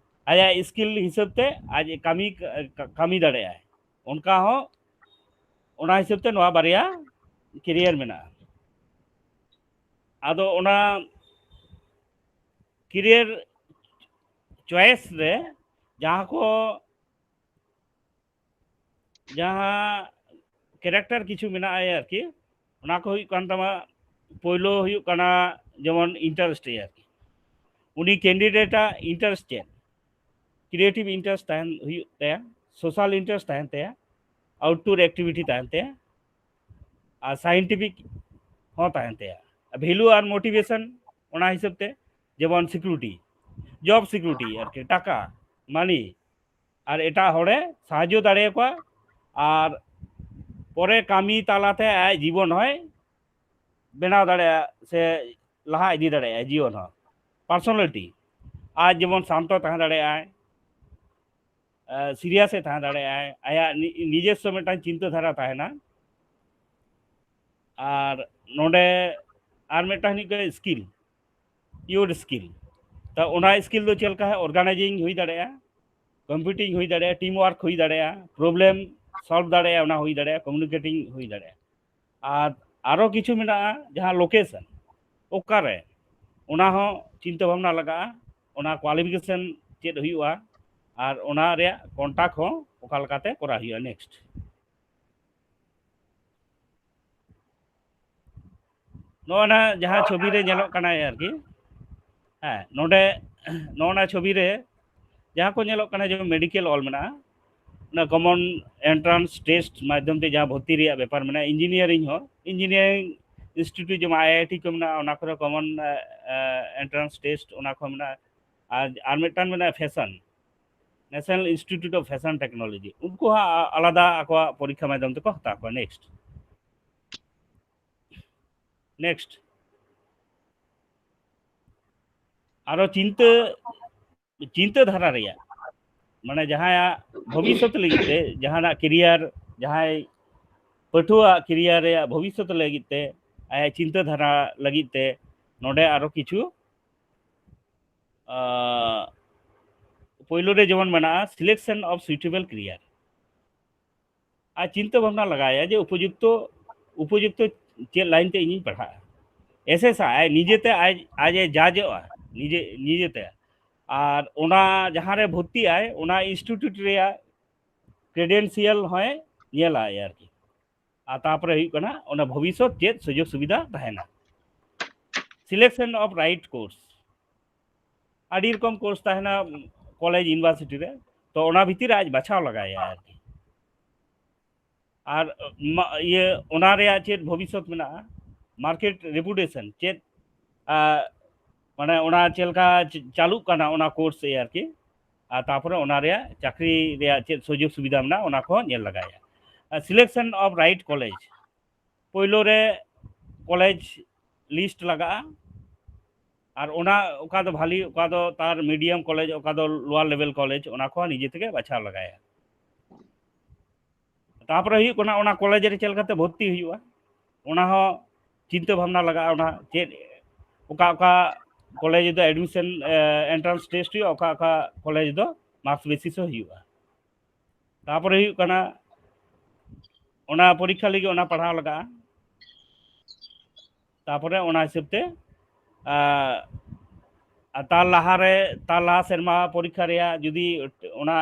ᱟᱭᱟᱜ skill ᱦᱤᱥᱟᱹᱵ ᱛᱮ ᱟᱡ ᱠᱟᱹᱢᱤ, ᱠᱟᱹᱢᱤ ᱫᱟᱲᱮᱭᱟᱜᱼᱟᱭ, ᱚᱱᱠᱟ ᱦᱚᱸ, ᱚᱱᱟ ᱦᱤᱥᱟᱹᱵ ᱛᱮ ᱱᱚᱣᱟ ᱵᱟᱨᱭᱟ career ᱢᱮᱱᱟᱜᱼᱟ᱾ ᱟᱫᱚ ᱚᱱᱟ career choice ᱨᱮ ᱡᱟᱦᱟᱸ ᱠᱚ, ᱡᱟᱦᱟᱸ character ᱠᱤᱪᱷᱩ ᱢᱮᱱᱟᱜᱼᱟ ᱟᱨᱠᱤ, ᱚᱱᱟ ᱠᱚ ᱦᱩᱭᱩᱜ ᱠᱟᱱ ᱛᱟᱢᱟ, ᱯᱳᱭᱞᱳ ᱦᱩᱭᱩᱜ ᱠᱟᱱᱟ ᱡᱮᱢᱚᱱ interest ᱟᱨᱠᱤ, ᱩᱱᱤ candidate ᱟᱜ interest ᱪᱮᱫ, creative interest ᱛᱟᱦᱮᱱ ᱦᱩᱭᱩᱜ ᱛᱟᱭᱟ, social interest ᱛᱟᱦᱮᱱ ᱛᱟᱭᱟ, outdoor activity ᱛᱟᱦᱮᱱ ᱛᱟᱭᱟ, ᱟᱨ scientific ᱦᱚᱸ ᱛᱟᱦᱮᱱ ᱛᱟᱭᱟ᱾ Value ᱟᱨ motivation ᱚᱱᱟ ᱦᱤᱥᱟᱹᱵ ᱛᱮ, ᱡᱮᱢᱚᱱ security, job security ᱟᱨᱠᱤ, ᱴᱟᱠᱟ, money, ᱟᱨ ᱮᱴᱟᱜ ᱦᱚᱲᱮ ᱥᱟᱦᱟᱡᱽᱡᱚ ᱫᱟᱲᱮᱭᱟᱠᱚᱣᱟ, ᱟᱨ ᱯᱚᱨᱮ ᱠᱟᱹᱢᱤ ᱛᱟᱞᱟᱛᱮ ᱟᱡ ᱡᱤᱵᱚᱱ ᱦᱚᱸᱭ ᱵᱮᱱᱟᱣ ᱫᱟᱲᱮᱭᱟᱜᱼᱟ ᱥᱮ ᱞᱟᱦᱟ ᱤᱫᱤ ᱫᱟᱲᱮᱭᱟᱜᱼᱟ ᱡᱤᱭᱚᱱ ᱦᱚᱸ᱾ Personality, ᱟᱡ ᱡᱮᱢᱚᱱ ᱥᱟᱱᱛᱚ ᱛᱟᱦᱮᱸ ᱫᱟᱲᱮᱭᱟᱜᱼᱟᱭ, serious ᱮ ᱛᱟᱦᱮᱸ ᱫᱟᱲᱮᱭᱟᱜᱼᱟᱭ, ᱟᱭᱟᱜ ᱱᱤ-, ᱱᱤᱡᱮᱥᱥᱚ ᱢᱤᱫᱴᱟᱝ ᱪᱤᱱᱛᱟᱹ ᱫᱷᱟᱨᱟ ᱛᱟᱦᱮᱱᱟ᱾ ᱟᱨ ᱱᱚᱰᱮ ᱟᱨ ᱢᱤᱫᱴᱟᱝ ᱦᱩᱭᱩᱜ ᱠᱟᱱᱟ skill, your skill᱾ ᱛᱚ ᱚᱱᱟ skill ᱫᱚ ᱪᱮᱫ ᱞᱮᱠᱟ? Organizing ᱦᱩᱭ ᱫᱟᱲᱮᱭᱟᱜᱼᱟ, competing ᱦᱩᱭ ᱫᱟᱲᱮᱭᱟᱜᱼᱟ, team work ᱦᱩᱭ ᱫᱟᱲᱮᱭᱟᱜᱼᱟ, problem solve ᱫᱟᱲᱮᱭᱟᱜᱼᱟ, ᱚᱱᱟ ᱦᱩᱭ ᱫᱟᱲᱮᱭᱟᱜᱼᱟ, communicating ᱦᱩᱭ ᱫᱟᱲᱮᱭᱟᱜᱼᱟ᱾ ᱟᱨ ᱟᱨᱚ ᱠᱤᱪᱷᱩ ᱢᱮᱱᱟᱜᱼᱟ ᱡᱟᱦᱟᱸ location, ᱚᱠᱟᱨᱮ, ᱚᱱᱟ ᱦᱚᱸ ᱪᱤᱱᱛᱟᱹ ᱵᱷᱟᱵᱽᱱᱟ ᱞᱟᱜᱟᱜᱼᱟ, ᱚᱱᱟ qualification ᱪᱮᱫ ᱦᱩᱭᱩᱜᱼᱟ, ᱟᱨ ᱚᱱᱟ ᱨᱮᱭᱟᱜ contact ᱦᱚᱸ ᱚᱠᱟ ᱞᱮᱠᱟᱛᱮ ᱠᱚᱨᱟᱣ ᱦᱩᱭᱩᱜᱼᱟ᱾ Next, ᱱᱚᱜᱼᱚ ᱱᱟ ᱡᱟᱦᱟᱸ ᱪᱷᱚᱵᱤ ᱨᱮ ᱧᱮᱞᱚᱜ ᱠᱟᱱᱟ ᱟᱨᱠᱤ, ᱦᱮᱸ, ᱱᱚᱰᱮ ᱱᱚᱜᱼᱚ ᱱᱟ ᱪᱷᱚᱵᱤ ᱨᱮ ᱡᱟᱦᱟᱸ ᱠᱚ ᱧᱮᱞᱚᱜ ᱠᱟᱱᱟ, ᱡᱮᱢᱚᱱ medical ᱚᱞ ᱢᱮᱱᱟᱜᱼᱟ, ᱚᱱᱟ ᱠᱚᱢᱚᱱ ᱮᱱᱴᱨᱟᱱᱥ ᱴᱮᱥᱴ ᱢᱟᱫᱽᱫᱷᱚᱢ ᱛᱮ ᱡᱟᱦᱟᱸ ᱵᱷᱚᱨᱛᱤ ᱨᱮᱭᱟᱜ ᱵᱮᱯᱟᱨ ᱢᱮᱱᱟᱜᱼᱟ, ᱤᱧᱡᱤᱱᱤᱭᱟᱨᱤᱝ ᱦᱚᱸ, ᱤᱧᱡᱤᱱᱤᱭᱟᱨᱤᱝ ᱤᱱᱥᱴᱤᱴᱤᱭᱩᱴ ᱡᱮᱢᱚᱱ ᱟᱭ ᱟᱭ ᱴᱤ ᱠᱚ ᱢᱮᱱᱟᱜᱼᱟ, ᱚᱱᱟ ᱠᱚᱨᱮ ᱠᱚᱢᱚᱱ ᱮᱱᱴᱨᱟᱱᱥ ᱴᱮᱥᱴ ᱚᱱᱟ ᱠᱚ ᱢᱮᱱᱟᱜᱼᱟ᱾ ᱟᱨ ᱟᱨ ᱢᱤᱫᱴᱟᱝ ᱢᱮᱱᱟᱜᱼᱟ fashion, national institute of fashion technology, ᱩᱱᱠᱩ ᱦᱚᱸ ᱟ- ᱟᱞᱟᱫᱟ ᱟᱠᱚᱣᱟᱜ ᱯᱚᱨᱤᱠᱠᱷᱟ ᱢᱟᱫᱽᱫᱷᱚᱢ ᱛᱮᱠᱚ ᱦᱟᱛᱟᱣ ᱠᱚᱣᱟ᱾ ᱱᱮᱠᱥᱴ, ᱱᱮᱠᱥᱴ, ᱟᱨᱚ ᱪᱤᱱᱛᱟᱹ ᱪᱤᱱᱛᱟᱹ ᱫᱷᱟᱨᱟ ᱨᱮᱭᱟᱜ, ᱢᱟᱱᱮ ᱡᱟᱦᱟᱸᱭᱟᱜ ᱵᱷᱚᱵᱤᱥᱥᱚᱛ ᱞᱟᱹᱜᱤᱫ ᱛᱮ, ᱡᱟᱦᱟᱱᱟᱜ ᱠᱮᱨᱤᱭᱟᱨ, ᱡᱟᱦᱟᱸᱭ ᱯᱟᱹᱴᱷᱩᱣᱟᱹᱣᱟᱜ ᱠᱮᱨᱤᱭᱟᱨ ᱨᱮᱭᱟᱜ ᱵᱷᱚᱵᱤᱥᱥᱚᱛ ᱞᱟᱹᱜᱤᱫ ᱛᱮ, ᱟᱭᱟᱜ ᱪᱤᱱᱛᱟᱹ ᱫᱷᱟᱨᱟ ᱞᱟᱹᱜᱤᱫ ᱛᱮ ᱱᱚᱰᱮ ᱟᱨᱚ ᱠᱤᱪᱷᱩ ᱟᱸ, ᱯᱳᱭᱞᱳ ᱨᱮ ᱡᱮᱢᱚᱱ ᱢᱮᱱᱟᱜᱼᱟ selection of suitable career᱾ ᱟᱨ ᱪᱤᱱᱛᱟᱹ ᱵᱷᱟᱵᱽᱱᱟ ᱞᱟᱜᱟᱣᱮᱭᱟ ᱡᱮ ᱩᱯᱚᱡᱩᱠᱛᱚ ᱩᱯᱚᱡᱩᱠᱛᱚ ᱪᱮᱫ ᱞᱟᱭᱤᱱ ᱛᱮ ᱤᱧᱤᱧ ᱯᱟᱲᱦᱟᱜᱼᱟ᱾ ᱮᱥᱮᱥᱟ ᱟᱡ ᱱᱤᱡᱮᱛᱮ ᱟᱡ ᱟᱡ ᱮ ᱡᱟᱡᱚᱜᱼᱟ ᱱᱤᱡᱮ ᱱᱤᱡᱮᱛᱮ᱾ ᱟᱨ ᱚᱱᱟ ᱡᱟᱦᱟᱸ ᱨᱮ ᱵᱷᱚᱨᱛᱤᱜ ᱟᱭ, ᱚᱱᱟ ᱤᱱᱥᱴᱤᱴᱤᱭᱩᱴ ᱨᱮᱭᱟᱜ ᱠᱨᱮᱰᱮᱱᱥᱤᱭᱟᱞ ᱦᱚᱸᱭ ᱧᱮᱞᱟ ᱟᱨᱠᱤ᱾ ᱟᱨ ᱛᱟᱨᱯᱚᱨᱮ ᱦᱩᱭᱩᱜ ᱠᱟᱱᱟ ᱚᱱᱟ ᱵᱷᱚᱵᱤᱥᱥᱚᱛ ᱪᱮᱫ ᱥᱩᱡᱳᱜᱽ ᱥᱩᱵᱤᱫᱷᱟ ᱛᱟᱦᱮᱱᱟ᱾ Selection of right course, ᱟᱹᱰᱤ ᱨᱚᱠᱚᱢ ᱠᱳᱨᱥ ᱛᱟᱦᱮᱱᱟ ᱠᱚᱞᱮᱡᱽ ᱤᱭᱩᱱᱤᱵᱷᱟᱨᱥᱤᱴᱤ ᱨᱮ, ᱛᱚ ᱚᱱᱟ ᱵᱷᱤᱛᱤᱨ ᱨᱮ ᱟᱡ ᱵᱟᱪᱷᱟᱣ ᱞᱟᱜᱟᱭᱟ ᱟᱨᱠᱤ᱾ ᱟᱨ ᱢᱟ- ᱤᱭᱟᱹ ᱚᱱᱟ ᱨᱮᱭᱟᱜ ᱪᱮᱫ ᱵᱷᱚᱵᱤᱥᱥᱚᱛ ᱢᱮᱱᱟᱜᱼᱟ, ᱢᱟᱨᱠᱮᱴ ᱨᱮᱯᱩᱴᱮᱥᱚᱱ ᱪᱮᱫ, ᱟᱨ ᱢᱟᱱᱮ ᱚᱱᱟ ᱪᱮᱫ ᱞᱮᱠᱟ ᱪ- ᱪᱟᱹᱞᱩᱜ ᱠᱟᱱᱟ ᱚᱱᱟ ᱠᱳᱨᱥ ᱟᱨᱠᱤ, ᱟᱨ ᱛᱟᱨᱯᱚᱨᱮ ᱚᱱᱟ ᱨᱮᱭᱟᱜ ᱪᱟᱹᱠᱨᱤ ᱨᱮᱭᱟᱜ ᱪᱮᱫ ᱥᱩᱡᱳᱜᱽ ᱥᱩᱵᱤᱫᱷᱟ ᱢᱮᱱᱟᱜᱼᱟ, ᱚᱱᱟ ᱠᱚᱦᱚᱸ ᱧᱮᱞ ᱞᱟᱜᱟᱭᱟ᱾ Selection of right college, ᱯᱳᱭᱞᱳ ᱨᱮ ᱠᱚᱞᱮᱡᱽ ᱞᱤᱥᱴ ᱞᱟᱜᱟᱜᱼᱟ, ᱟᱨ ᱚᱱᱟ ᱚᱠᱟ ᱫᱚ ᱵᱷᱟᱞᱤ, ᱚᱠᱟ ᱫᱚ ᱛᱟᱨ ᱢᱤᱰᱤᱭᱟᱢ ᱠᱚᱞᱮᱡᱽ, ᱚᱠᱟ ᱫᱚ ᱞᱳᱣᱟᱨ ᱞᱮᱵᱮᱞ ᱠᱚᱞᱮᱡᱽ, ᱚᱱᱟ ᱠᱚᱦᱚᱸ ᱱᱤᱡᱮ ᱛᱮᱜᱮ ᱵᱟᱪᱷᱟᱣ ᱞᱟᱜᱟᱭᱟ᱾ ᱛᱟᱨᱯᱚᱨᱮ ᱦᱩᱭᱩᱜ ᱠᱟᱱᱟ ᱚᱱᱟ ᱠᱚᱞᱮᱡᱽ ᱨᱮ ᱪᱮᱫ ᱞᱮᱠᱟᱛᱮ ᱵᱷᱚᱨᱛᱤ ᱦᱩᱭᱩᱜᱼᱟ, ᱚᱱᱟ ᱦᱚᱸ ᱪᱤᱱᱛᱟᱹ ᱵᱷᱟᱵᱽᱱᱟ ᱞᱟᱜᱟᱜᱼᱟ᱾ ᱚᱱᱟ ᱪᱮᱫ, ᱚᱠᱟ ᱚᱠᱟ ᱠᱚᱞᱮᱡᱽ ᱫᱚ ᱮᱰᱢᱤᱥᱚᱱ ᱮᱱᱴᱨᱟᱱᱥ ᱴᱮᱥᱴ ᱦᱩᱭᱩᱜᱼᱟ, ᱚᱠᱟ ᱚᱠᱟ ᱠᱚᱞᱮᱡᱽ ᱫᱚ ᱢᱟᱨᱠᱥ ᱵᱮᱥᱤᱥ ᱦᱚᱸ ᱦᱩᱭᱩᱜᱼᱟ᱾ ᱛᱟᱨᱯᱚᱨᱮ ᱦᱩᱭᱩᱜ ᱠᱟᱱᱟ ᱚᱱᱟ ᱯᱚᱨᱤᱠᱠᱷᱟ ᱞᱟᱹᱜᱤᱫ ᱚᱱᱟ ᱯᱟᱲᱦᱟᱣ ᱞᱟᱜᱟᱜᱼᱟ᱾ ᱛᱟᱨᱯᱚᱨᱮ ᱚᱱᱟ ᱦᱤᱥᱟᱹᱵ ᱛᱮ, ᱟᱨ ᱟᱨ ᱛᱟᱨ ᱞᱟᱦᱟᱨᱮ, ᱛᱟᱨ ᱞᱟᱦᱟ ᱥᱮᱨᱢᱟ ᱯᱚᱨᱤᱠᱠᱷᱟ ᱨᱮᱭᱟᱜ ᱡᱩᱫᱤ ᱚᱱᱟ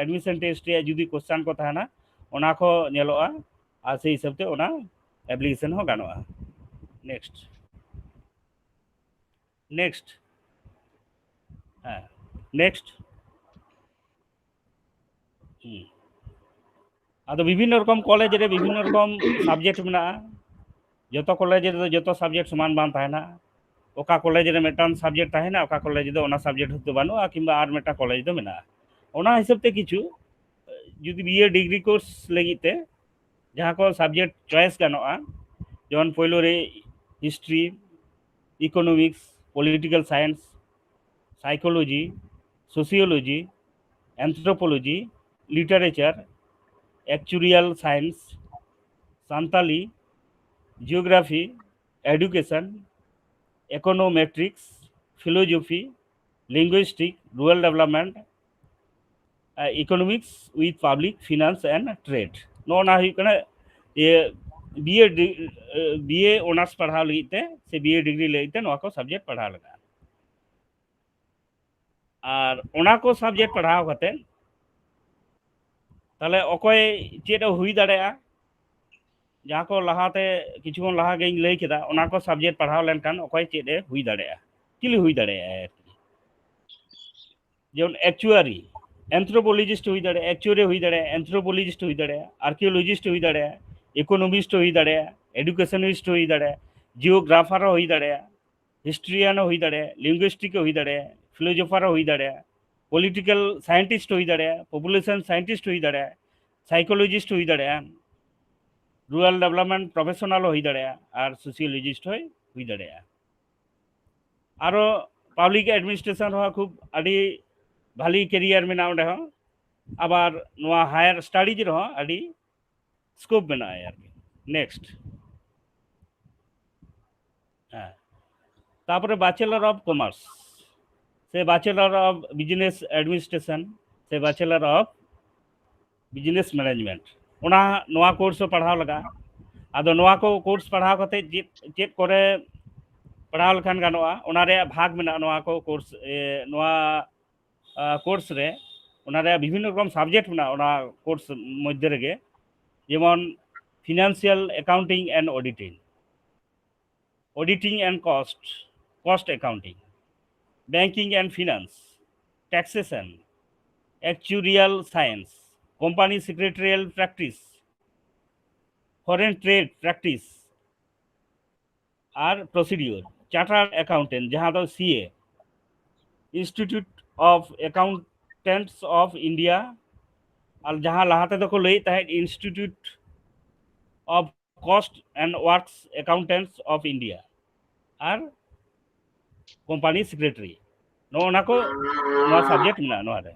ᱮᱰᱢᱤᱥᱚᱱ ᱴᱮᱥᱴ ᱨᱮᱭᱟᱜ ᱡᱩᱫᱤ ᱠᱚᱥᱪᱟᱱ ᱠᱚ ᱛᱟᱦᱮᱱᱟ, ᱚᱱᱟ ᱠᱚ ᱧᱮᱞᱚᱜᱼᱟ, ᱟᱨ ᱥᱮᱭ ᱦᱤᱥᱟᱹᱵ ᱛᱮ ᱚᱱᱟ ᱮᱯᱞᱤᱠᱮᱥᱚᱱ ᱦᱚᱸ ᱜᱟᱱᱚᱜᱼᱟ᱾ ᱱᱮᱠᱥᱴ, ᱱᱮᱠᱥᱴ, ᱦᱮᱸ, ᱱᱮᱠᱥᱴ᱾ ᱦᱩᱸ᱾ ᱟᱫᱚ ᱵᱤᱵᱷᱤᱱᱱᱚ ᱨᱚᱠᱚᱢ ᱠᱚᱞᱮᱡᱽ ᱨᱮ ᱵᱤᱵᱷᱤᱱᱱᱚ ᱨᱚᱠᱚᱢ ᱥᱟᱵᱡᱮᱠᱴ ᱢᱮᱱᱟᱜᱼᱟ᱾ ᱡᱚᱛᱚ ᱠᱚᱞᱮᱡᱽ ᱨᱮᱫᱚ ᱡᱚᱛᱚ ᱥᱟᱵᱡᱮᱠᱴ ᱥᱚᱢᱟᱱ ᱵᱟᱝ ᱛᱟᱦᱮᱱᱟ᱾ ᱚᱠᱟ ᱠᱚᱞᱮᱡᱽ ᱨᱮ ᱢᱤᱫᱴᱟᱝ ᱥᱟᱵᱡᱮᱠᱴ ᱛᱟᱦᱮᱱᱟ, ᱚᱠᱟ ᱠᱚᱞᱮᱡᱽ ᱨᱮᱫᱚ ᱚᱱᱟ ᱥᱟᱵᱡᱮᱠᱴ ᱦᱚᱭᱛᱳ ᱵᱟᱹᱱᱩᱜᱼᱟ, ᱠᱤᱝᱵᱟ ᱟᱨ ᱢᱤᱫᱴᱟᱝ ᱠᱚᱞᱮᱡᱽ ᱫᱚ ᱢᱮᱱᱟᱜᱼᱟ᱾ ᱚᱱᱟ ᱦᱤᱥᱟᱹᱵ ᱛᱮ ᱠᱤᱪᱷᱩ ᱡᱩᱫᱤ ᱵᱤᱭᱮ ᱰᱤᱜᱽᱨᱤ ᱠᱳᱨᱥ ᱞᱟᱹᱜᱤᱫ ᱛᱮ ᱡᱟᱦᱟᱸ ᱠᱚ ᱥᱟᱵᱡᱮᱠᱴ ᱪᱚᱭᱮᱥ ᱜᱟᱱᱚᱜᱼᱟ, ᱡᱮᱢᱚᱱ ᱯᱳᱭᱞᱳ ᱨᱮ history, economics, political science, psychology, sociology, anthropology, literature, actuarial science, Santali, geography, education, econometrics, philosophy, linguistic, rural development, economics with public finance and trade. ᱱᱚᱜᱼᱚ ᱱᱟ ᱦᱩᱭᱩᱜ ᱠᱟᱱᱟ ᱤᱭᱟᱹ ᱵᱤᱭᱮ ᱰᱤ-, ᱵᱤᱭᱮ ᱚᱱᱟᱨᱥ ᱯᱟᱲᱦᱟᱣ ᱞᱟᱹᱜᱤᱫ ᱛᱮ ᱥᱮ ᱵᱤᱭᱮ ᱰᱤᱜᱽᱨᱤ ᱞᱟᱹᱜᱤᱫ ᱛᱮ ᱱᱚᱣᱟ ᱠᱚ ᱥᱟᱵᱡᱮᱠᱴ ᱯᱟᱲᱦᱟᱣ ᱞᱟᱜᱟᱜᱼᱟ᱾ ᱟᱨ ᱚᱱᱟ ᱠᱚ ᱥᱟᱵᱡᱮᱠᱴ ᱯᱟᱲᱦᱟᱣ ᱠᱟᱛᱮ ᱛᱟᱦᱞᱮ ᱚᱠᱚᱭ ᱪᱮᱫ ᱮ ᱦᱩᱭ ᱫᱟᱲᱮᱭᱟᱜᱼᱟ? ᱡᱟᱦᱟᱸ ᱠᱚ ᱞᱟᱦᱟᱛᱮ ᱠᱤᱪᱷᱩ ᱠᱷᱚᱱ ᱞᱟᱦᱟ ᱜᱮᱧ ᱞᱟᱹᱭ ᱠᱮᱫᱟ, ᱚᱱᱟ ᱠᱚ ᱥᱟᱵᱡᱮᱠᱴ ᱯᱟᱲᱦᱟᱣ ᱞᱮᱱᱠᱷᱟᱱ ᱚᱠᱚᱭ ᱪᱮᱫ ᱮ ᱦᱩᱭ ᱫᱟᱲᱮᱭᱟᱜᱼᱟ, ᱪᱤᱞᱤ ᱦᱩᱭ ᱫᱟᱲᱮᱭᱟᱜᱼᱟ ᱟᱨᱠᱤ? ᱡᱮᱢᱚᱱ ᱮᱠᱪᱩᱣᱟᱨᱤ, ᱮᱱᱛᱷᱨᱳᱯᱳᱞᱚᱡᱤᱥᱴ ᱦᱩᱭ ᱫᱟᱲᱮᱭᱟᱜᱼᱟ, ᱮᱠᱪᱩᱣᱟᱨᱤ ᱦᱩᱭ ᱫᱟᱲᱮᱭᱟᱜᱼᱟ, ᱮᱱᱛᱷᱨᱳᱯᱳᱞᱚᱡᱤᱥᱴ ᱦᱩᱭ ᱫᱟᱲᱮᱭᱟᱜᱼᱟ, ᱟᱨᱠᱤᱭᱳᱞᱚᱡᱤᱥᱴ ᱦᱩᱭ ᱫᱟᱲᱮᱭᱟᱜᱼᱟ, ᱤᱠᱳᱱᱚᱢᱤᱥᱴ ᱦᱩᱭ ᱫᱟᱲᱮᱭᱟᱜᱼᱟ, ᱮᱰᱩᱠᱮᱥᱚᱱᱤᱥᱴ ᱦᱩᱭ ᱫᱟᱲᱮᱭᱟᱜᱼᱟ, ᱡᱤᱭᱳᱜᱨᱟᱯᱷᱟᱨ ᱦᱚᱸ ᱦᱩᱭ ᱫᱟᱲᱮᱭᱟᱜᱼᱟ, ᱦᱤᱥᱴᱨᱤᱭᱟᱱ ᱦᱚᱸ ᱦᱩᱭ ᱫᱟᱲᱮᱭᱟᱜᱼᱟ, ᱞᱤᱝᱜᱩᱭᱤᱥᱴᱤᱠ ᱦᱚᱸ ᱦᱩᱭ ᱫᱟᱲᱮᱭᱟᱜᱼᱟ, ᱯᱷᱤᱞᱳᱡᱚᱯᱷᱟᱨ ᱦᱚᱸ ᱦᱩᱭ ᱫᱟᱲᱮᱭᱟᱜᱼᱟ, ᱯᱚᱞᱤᱴᱤᱠᱟᱞ ᱥᱟᱭᱮᱱᱴᱤᱥᱴ ᱦᱚᱸ ᱦᱩᱭ ᱫᱟᱲᱮᱭᱟᱜᱼᱟ, ᱯᱚᱯᱩᱞᱮᱥᱚᱱ ᱥᱟᱭᱮᱱᱴᱤᱥᱴ ᱦᱚᱸ ᱦᱩᱭ ᱫᱟᱲᱮᱭᱟᱜᱼᱟ, ᱥᱟᱭᱠᱳᱞᱚᱡᱤᱥᱴ ᱦᱚᱸ ᱦᱩᱭ ᱫᱟᱲᱮᱭᱟᱜᱼᱟ, ᱨᱩᱨᱟᱞ ᱰᱮᱵᱷᱞᱚᱯᱢᱮᱱᱴ ᱯᱨᱚᱯᱷᱮᱥᱚᱱᱟᱞ ᱦᱚᱸ ᱦᱩᱭ ᱫᱟᱲᱮᱭᱟᱜᱼᱟ, ᱟᱨ ᱥᱳᱥᱤᱭᱳᱞᱚᱡᱤᱥᱴ ᱦᱚᱸᱭ ᱦᱩᱭ ᱫᱟᱲᱮᱭᱟᱜᱼᱟ᱾ ᱟᱨᱚ ᱯᱟᱵᱽᱞᱤᱠ ᱮᱰᱢᱤᱱᱤᱥᱴᱨᱮᱥᱚᱱ ᱨᱮᱦᱚᱸ ᱠᱷᱩᱵ ᱟᱹᱰᱤ ᱵᱷᱟᱞᱤ ᱠᱮᱨᱤᱭᱟᱨ ᱢᱮᱱᱟᱜᱼᱟ ᱚᱸᱰᱮ ᱦᱚᱸ᱾ ᱟᱵᱟᱨ ᱱᱚᱣᱟ ᱦᱟᱭᱟᱨ ᱥᱴᱟᱰᱤᱡᱽ ᱨᱮᱦᱚᱸ ᱟᱹᱰᱤ ᱥᱠᱳᱯ ᱢᱮᱱᱟᱜᱼᱟ ᱟᱨᱠᱤ᱾ ᱱᱮᱠᱥᱴ, ᱦᱮᱸ, ᱛᱟᱯᱚᱨᱮ ᱵᱮᱪᱮᱞᱟᱨ ᱚᱯᱷ ᱠᱚᱢᱟᱨᱥ ᱥᱮ ᱵᱮᱪᱮᱞᱟᱨ ᱚᱯᱷ ᱵᱤᱡᱽᱱᱮᱥ ᱮᱰᱢᱤᱱᱤᱥᱴᱨᱮᱥᱚᱱ ᱥᱮ ᱵᱮᱪᱮᱞᱟᱨ ᱚᱯᱷ ᱵᱤᱡᱽᱱᱮᱥ ᱢᱮᱱᱮᱡᱽᱢᱮᱱᱴ, ᱚᱱᱟ, ᱱᱚᱣᱟ ᱠᱳᱨᱥ ᱦᱚᱸ ᱯᱟᱲᱦᱟᱣ ᱞᱟᱜᱟᱜᱼᱟ᱾ ᱟᱫᱚ ᱱᱚᱣᱟ ᱠᱚ ᱠᱳᱨᱥ ᱯᱟᱲᱦᱟᱣ ᱠᱟᱛᱮ ᱪᱮᱫ, ᱪᱮᱫ ᱠᱚᱨᱮ ᱯᱟᱲᱦᱟᱣ ᱞᱮᱠᱷᱟᱱ ᱜᱟᱱᱚᱜᱼᱟ, ᱚᱱᱟ ᱨᱮᱭᱟᱜ ᱵᱷᱟᱜᱽ ᱢᱮᱱᱟᱜᱼᱟ᱾ ᱱᱚᱣᱟ ᱠᱚ ᱠᱳᱨᱥ, ᱮ, ᱱᱚᱣᱟ ᱠᱳᱨᱥ ᱨᱮ ᱚᱱᱟ ᱨᱮᱭᱟᱜ ᱵᱤᱵᱷᱤᱱᱱᱚ ᱨᱚᱠᱚᱢ ᱥᱟᱵᱡᱮᱠᱴ ᱢᱮᱱᱟᱜᱼᱟ ᱚᱱᱟ ᱠᱳᱨᱥ ᱢᱚᱫᱽᱫᱷᱮ ᱨᱮᱜᱮ, ᱡᱮᱢᱚᱱ financial accounting and auditing, auditing and cost, cost accounting, banking and finance, taxation, actuarial science, company secretarial practice, foreign trade practice, ᱟᱨ procedure, chartered accountant, ᱡᱟᱦᱟᱸ ᱫᱚ C A, Institute of Accountants of India, ᱟᱨ ᱡᱟᱦᱟᱸ ᱞᱟᱦᱟ ᱛᱮᱫᱚ ᱠᱚ ᱞᱟᱹᱭᱮᱫ ᱛᱟᱦᱮᱸᱫ Institute of Cost and Works Accountants of India, R company secretary, ᱱᱚᱜᱼᱚ ᱱᱟ ᱠᱚ ᱱᱚᱣᱟ subject ᱢᱮᱱᱟᱜᱼᱟ ᱱᱚᱣᱟ ᱨᱮ᱾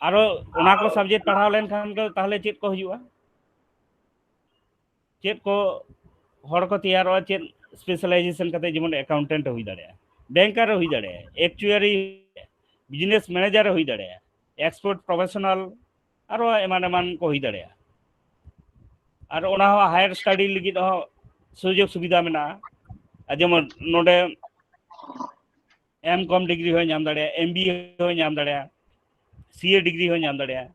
ᱟᱨᱚ ᱚᱱᱟ ᱠᱚ subject ᱯᱟᱲᱦᱟᱣ ᱞᱮᱱᱠᱷᱟᱱ ᱫᱚ ᱛᱟᱦᱚᱞᱮ ᱪᱮᱫ ᱠᱚ ᱦᱩᱭᱩᱜᱼᱟ? ᱪᱮᱫ ᱠᱚ ᱦᱚᱲ ᱠᱚ ᱛᱮᱭᱟᱨᱚᱜᱼᱟ? ᱪᱮᱫ specialization ᱠᱟᱛᱮ? ᱡᱮᱢᱚᱱ accountant ᱮ ᱦᱩᱭ ᱫᱟᱲᱮᱭᱟᱜᱼᱟ, banker ᱮ ᱦᱩᱭ ᱫᱟᱲᱮᱭᱟᱜᱼᱟ, actuary, business manager ᱮ ᱦᱩᱭ ᱫᱟᱲᱮᱭᱟᱜᱼᱟ, export professional, ᱟᱨᱚ ᱮᱢᱟᱱ ᱮᱢᱟᱱ ᱠᱚ ᱦᱩᱭ ᱫᱟᱲᱮᱭᱟᱜᱼᱟ᱾ ᱟᱨ ᱚᱱᱟ ᱦᱚᱸ higher study ᱞᱟᱹᱜᱤᱫ ᱦᱚᱸ ᱥᱩᱡᱳᱜᱽ ᱥᱩᱵᱤᱫᱷᱟ ᱢᱮᱱᱟᱜᱼᱟ᱾ ᱟᱨ ᱡᱮᱢᱚᱱ ᱱᱚᱰᱮ M.Com degree ᱦᱚᱸᱭ ᱧᱟᱢ ᱫᱟᱲᱮᱭᱟᱜᱼᱟ, M B A ᱦᱚᱸᱭ ᱧᱟᱢ ᱫᱟᱲᱮᱭᱟᱜᱼᱟ, C A degree ᱦᱚᱸᱭ ᱧᱟᱢ ᱫᱟᱲᱮᱭᱟᱜᱼᱟ,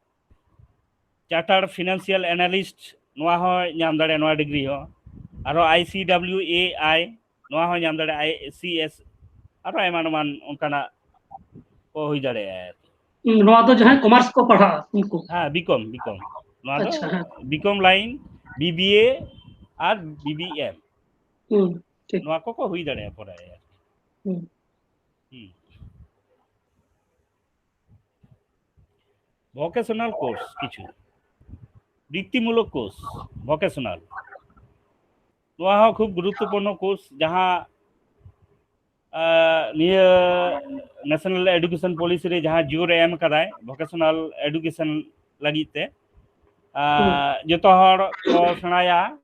chartered financial analyst ᱱᱚᱣᱟ ᱦᱚᱸᱭ ᱧᱟᱢ ᱫᱟᱲᱮᱭᱟᱜᱼᱟ, ᱱᱚᱣᱟ degree ᱦᱚᱸ᱾ ᱟᱨᱦᱚᱸ I C W A I ᱱᱚᱣᱟ ᱦᱚᱸ ᱧᱟᱢ ᱫᱟᱲᱮᱭᱟᱜᱼᱟ, I C S, ᱟᱨᱦᱚᱸ ᱮᱢᱟᱱ ᱮᱢᱟᱱ ᱚᱱᱠᱟᱱᱟᱜ ᱠᱚ ᱦᱩᱭ ᱫᱟᱲᱮᱭᱟᱜᱼᱟ ᱟᱨᱠᱤ᱾ ᱱᱚᱣᱟ ᱫᱚ ᱡᱟᱦᱟᱸᱭ commerce ᱠᱚ ᱯᱟᱲᱦᱟᱜᱼᱟ ᱩᱱᱠᱩ᱾ ᱦᱮᱸ, B.Com, B.Com᱾ ᱱᱚᱣᱟ ᱫᱚ ᱟᱪᱪᱷᱟ, ᱦᱮᱸ᱾ B.Com line, B B A R B B M, ᱦᱩᱸ, ᱴᱷᱤᱠ᱾ ᱱᱚᱣᱟ ᱠᱚᱠᱚ ᱦᱩᱭ ᱫᱟᱲᱮᱭᱟᱜᱼᱟ ᱯᱚᱨᱮ᱾ ᱦᱩᱸ᱾ ᱦᱩᱸ᱾ Vocational course ᱠᱤᱪᱷᱩ, ᱵᱨᱤᱛᱛᱤᱢᱩᱞᱚᱠ course, vocational, ᱱᱚᱣᱟ ᱦᱚᱸ ᱠᱷᱩᱵ ᱜᱩᱨᱩᱛᱛᱚᱯᱩᱨᱱᱚ course, ᱡᱟᱦᱟᱸ ᱟᱸ, ᱱᱤᱭᱟᱹ National Education Policy ᱨᱮ ᱡᱟᱦᱟᱸ ᱡᱳᱨ ᱮ ᱮᱢ ᱠᱟᱫᱟᱭ vocational education ᱞᱟᱹᱜᱤᱫ ᱛᱮ, ᱟᱸ, ᱡᱚᱛᱚ ᱦᱚᱲ ᱠᱚ ᱥᱮᱬᱟᱭᱟ,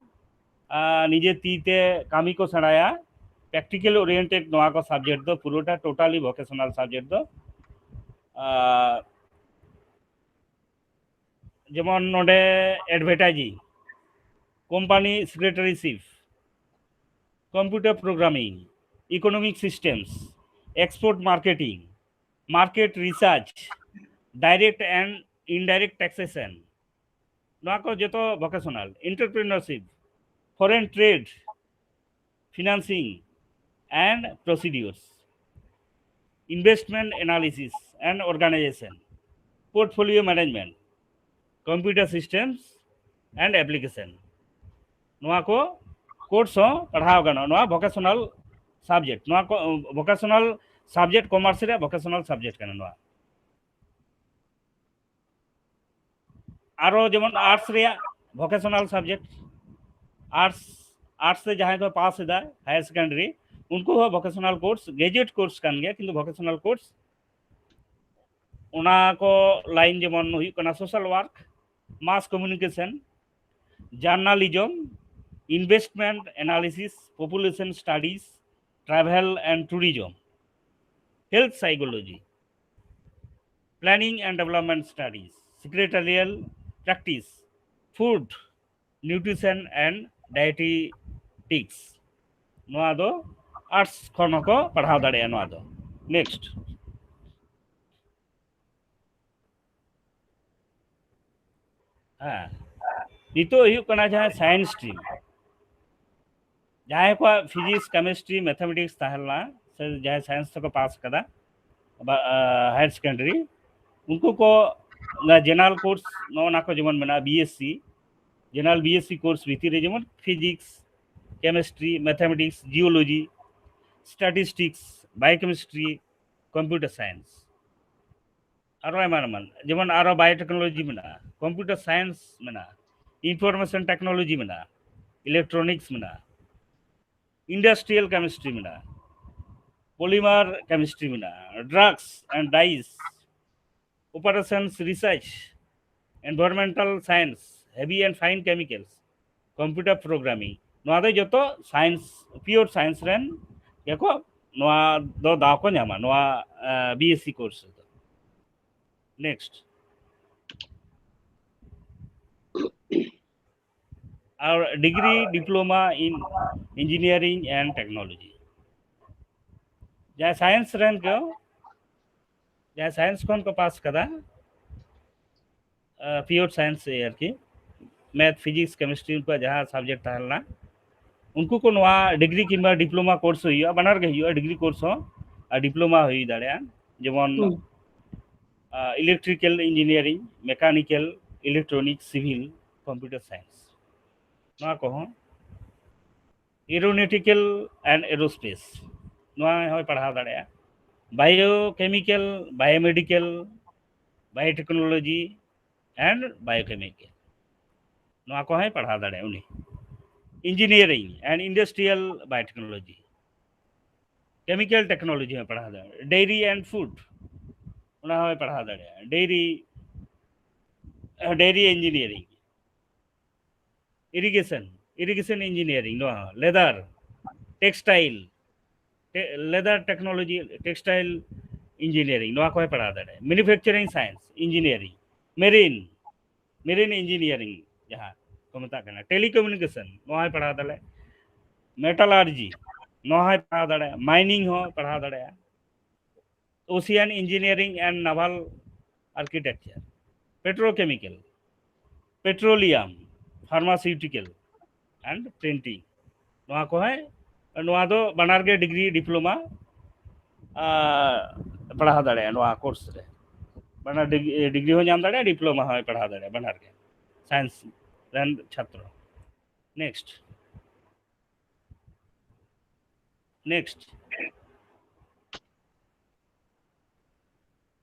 ᱟᱸ, ᱱᱤᱡᱮ ᱛᱤ ᱛᱮ ᱠᱟᱹᱢᱤ ᱠᱚ ᱥᱮᱬᱟᱭᱟ, practical oriented ᱱᱚᱣᱟ ᱠᱚ subject ᱫᱚ ᱯᱩᱨᱟᱹᱴᱟ totally vocational subject ᱫᱚ᱾ ᱟᱸ, ᱡᱮᱢᱚᱱ ᱱᱚᱰᱮ advertising, company secretaryship, computer programming, economic systems, export marketing, market research, direct and indirect taxation, ᱱᱚᱣᱟ ᱠᱚ ᱡᱚᱛᱚ vocational, entrepreneurship, foreign trade, financing and procedures, investment analysis and Organization, Portfolio Management, Computer Systems and Application, ᱱᱚᱣᱟ ᱠᱚ course ᱦᱚᱸ ᱯᱟᱲᱦᱟᱣ ᱜᱟᱱᱚᱜᱼᱟ ᱱᱚᱣᱟ vocational subject᱾ ᱱᱚᱣᱟ ᱠᱚ vocational subject, commerce ᱨᱮᱭᱟᱜ vocational subject ᱠᱟᱱᱟ ᱱᱚᱣᱟ᱾ ᱟᱨᱚ ᱡᱮᱢᱚᱱ ᱟᱨᱴᱥ ᱨᱮᱭᱟᱜ vocational subject, ᱟᱨᱴᱥ ᱟᱨᱴᱥ ᱨᱮ ᱡᱟᱦᱟᱸᱭ ᱠᱚ ᱯᱟᱥ ᱮᱫᱟ ᱦᱟᱭᱟᱨ ᱥᱮᱠᱮᱱᱰᱟᱨᱤ, ᱩᱱᱠᱩ ᱦᱚᱸ vocational course, graduate course ᱠᱟᱱ ᱜᱮᱭᱟ, ᱠᱤᱱᱛᱩ vocational course ᱚᱱᱟ ᱠᱚ line ᱡᱮᱢᱚᱱ ᱦᱩᱭᱩᱜ ᱠᱟᱱᱟ social work, mass communication, journalism, investment analysis, population studies, travel and tourism, health psychology, planning and development studies, secretarial practice, food, nutrition and dietetics. ᱱᱚᱣᱟ ᱫᱚ ᱟᱨᱴᱥ ᱠᱷᱚᱱ ᱦᱚᱸᱠᱚ ᱯᱟᱲᱦᱟᱣ ᱫᱟᱲᱮᱭᱟᱜᱼᱟ ᱱᱚᱣᱟ ᱫᱚ᱾ Next. ᱦᱮᱸ, ᱱᱤᱛᱚᱜ ᱦᱩᱭᱩᱜ ᱠᱟᱱᱟ ᱡᱟᱦᱟᱸ science stream, ᱡᱟᱦᱟᱸᱭ ᱠᱚᱣᱟᱜ physics, chemistry, mathematics ᱛᱟᱦᱮᱸ ᱞᱮᱱᱟ, ᱥᱮ ᱡᱟᱦᱟᱸᱭ science ᱛᱮᱠᱚ ᱯᱟᱥ ᱠᱟᱫᱟ ᱦᱟᱭᱟᱨ ᱥᱮᱠᱮᱱᱰᱟᱨᱤ, ᱩᱱᱠᱩ ᱠᱚ ᱚᱱᱟ general course ᱱᱚᱜᱼᱚ ᱱᱟ ᱠᱚ ᱡᱮᱢᱚᱱ ᱢᱮᱱᱟᱜᱼᱟ, BSc, general BSc course ᱵᱷᱤᱛᱤᱨ ᱨᱮ ᱡᱮᱢᱚᱱ physics, chemistry, mathematics, geology, statistics, biochemistry, computer science, ᱟᱨᱚ ᱮᱢᱟᱱ ᱮᱢᱟᱱ, ᱡᱮᱢᱚᱱ ᱟᱨᱚ biotechnology ᱢᱮᱱᱟᱜᱼᱟ, computer science ᱢᱮᱱᱟᱜᱼᱟ, information technology ᱢᱮᱱᱟᱜᱼᱟ, electronics ᱢᱮᱱᱟᱜᱼᱟ, industrial chemistry ᱢᱮᱱᱟᱜᱼᱟ, polymer chemistry ᱢᱮᱱᱟᱜᱼᱟ, drugs and dyes, operations research, environmental science, heavy and fine chemicals, computer programming, ᱱᱚᱣᱟ ᱫᱚ ᱡᱚᱛᱚ science, pure science ᱨᱮᱱ ᱜᱮᱠᱚ ᱱᱚᱣᱟ ᱫᱚ ᱫᱟᱣ ᱠᱚ ᱧᱟᱢᱟ ᱱᱚᱣᱟ BSc course ᱨᱮᱫᱚ᱾ Next. R degree diploma in engineering and technology, ᱡᱟᱦᱟᱸᱭ science ᱨᱮᱱ ᱠᱚ, ᱡᱟᱦᱟᱸᱭ science ᱠᱷᱚᱱ ᱠᱚ ᱯᱟᱥ ᱠᱟᱫᱟ, pure science ᱟᱨᱠᱤ, math, physics, chemistry, ᱩᱱᱠᱩᱣᱟᱜ ᱡᱟᱦᱟᱸ subject ᱛᱟᱦᱮᱸ ᱞᱮᱱᱟ, ᱩᱱᱠᱩ ᱠᱚ ᱱᱚᱣᱟ degree ᱠᱤᱝᱵᱟ diploma course ᱦᱩᱭᱩᱜᱼᱟ, ᱵᱟᱱᱟᱨ ᱜᱮ ᱦᱩᱭᱩᱜᱼᱟ, degree course ᱦᱚᱸ ᱟᱨ diploma ᱦᱩᱭ ᱫᱟᱲᱮᱭᱟᱜᱼᱟ᱾ ᱡᱮᱢᱚᱱ electrical engineering, mechanical, electronic, civil, computer science, ᱱᱚᱣᱟ ᱠᱚᱦᱚᱸ, ᱮᱨᱳᱱᱚᱴᱤᱠᱮᱞ ᱮᱱᱰ ᱮᱨᱳᱥᱯᱮᱥ, ᱱᱚᱣᱟ ᱦᱚᱸᱭ ᱯᱟᱲᱦᱟᱣ ᱫᱟᱲᱮᱭᱟᱜᱼᱟ᱾ ᱵᱟᱭᱳᱠᱮᱢᱤᱠᱮᱞ, ᱵᱟᱭᱳᱢᱮᱰᱤᱠᱮᱞ, ᱵᱟᱭᱳᱴᱮᱠᱱᱳᱞᱚᱡᱤ ᱮᱱᱰ ᱵᱟᱭᱳᱠᱮᱢᱤᱠᱮᱞ, ᱱᱚᱣᱟ ᱠᱚᱦᱚᱸᱭ ᱯᱟᱲᱦᱟᱣ ᱫᱟᱲᱮᱭᱟᱜᱼᱟ ᱩᱱᱤ᱾ Engineering and industrial biotechnology, chemical technology ᱦᱚᱸᱭ ᱯᱟᱲᱦᱟᱣ ᱫᱟᱲᱮᱭᱟᱜᱼᱟ᱾ ᱰᱮᱭᱨᱤ ᱮᱱᱰ ᱯᱷᱩᱰ, ᱚᱱᱟ ᱦᱚᱸᱭ ᱯᱟᱲᱦᱟᱣ ᱫᱟᱲᱮᱭᱟᱜᱼᱟ᱾ Dairy, dairy engineering, irrigation, irrigation engineering, ᱱᱚᱣᱟ ᱞᱮᱫᱟᱨ, ᱴᱮᱠᱥᱴᱟᱭᱤᱞ, ᱞᱮᱫᱟᱨ ᱴᱮᱠᱱᱳᱞᱚᱡᱤ, ᱴᱮᱠᱥᱴᱟᱭᱤᱞ ᱤᱧᱡᱤᱱᱤᱭᱟᱨᱤᱝ, ᱱᱚᱣᱟ ᱠᱚᱦᱚᱸᱭ ᱯᱟᱲᱦᱟᱣ ᱫᱟᱲᱮᱭᱟᱜᱼᱟ᱾ ᱢᱮᱱᱩᱯᱷᱮᱠᱪᱟᱨᱤᱝ ᱥᱟᱭᱮᱱᱥ ᱤᱧᱡᱤᱱᱤᱭᱟᱨᱤᱝ, ᱢᱮᱨᱤᱱ, ᱢᱮᱨᱤᱱ ᱤᱧᱡᱤᱱᱤᱭᱟᱨᱤᱝ ᱡᱟᱦᱟᱸ ᱠᱚ ᱢᱮᱛᱟᱜ ᱠᱟᱱᱟ, ᱴᱮᱞᱤᱠᱚᱢᱤᱭᱩᱱᱤᱠᱮᱥᱚᱱ, ᱱᱚᱣᱟ ᱦᱚᱸᱭ ᱯᱟᱲᱦᱟᱣ ᱫᱟᱲᱮᱭᱟᱜᱼᱟ᱾ ᱢᱮᱴᱟᱞᱟᱨᱡᱤ, ᱱᱚᱣᱟ ᱦᱚᱸᱭ ᱯᱟᱲᱦᱟᱣ ᱫᱟᱲᱮᱭᱟᱜᱼᱟ᱾ ᱢᱟᱭᱱᱤᱝ ᱦᱚᱸ ᱯᱟᱲᱦᱟᱣ ᱫᱟᱲᱮᱭᱟᱜᱼᱟ᱾ Ocean engineering and naval architecture, petrochemical, petroleum, pharmaceutical and printing, ᱱᱚᱣᱟ ᱠᱚᱦᱚᱸ, ᱱᱚᱣᱟ ᱫᱚ ᱵᱟᱱᱟᱨ ᱜᱮ ᱰᱤᱜᱽᱨᱤ, ᱰᱤᱯᱞᱳᱢᱟ ᱯᱟᱲᱦᱟᱣ ᱫᱟᱲᱮᱭᱟᱜᱼᱟ ᱱᱚᱣᱟ ᱠᱳᱨᱥ ᱨᱮ᱾ ᱵᱟᱱᱟᱨ ᱰᱤᱜᱽᱨᱤ ᱦᱚᱸ ᱧᱟᱢ ᱫᱟᱲᱮᱭᱟᱜᱼᱟ, ᱰᱤᱯᱞᱳᱢᱟ ᱦᱚᱸᱭ ᱯᱟᱲᱦᱟᱣ ᱫᱟᱲᱮᱭᱟᱜᱼᱟ, ᱵᱟᱱᱟᱨ ᱜᱮ, ᱥᱟᱭᱮᱱᱥ ᱨᱮᱱ ᱪᱷᱟᱛᱨᱚ᱾ ᱱᱮᱠᱥᱴ, ᱱᱮᱠᱥᱴ,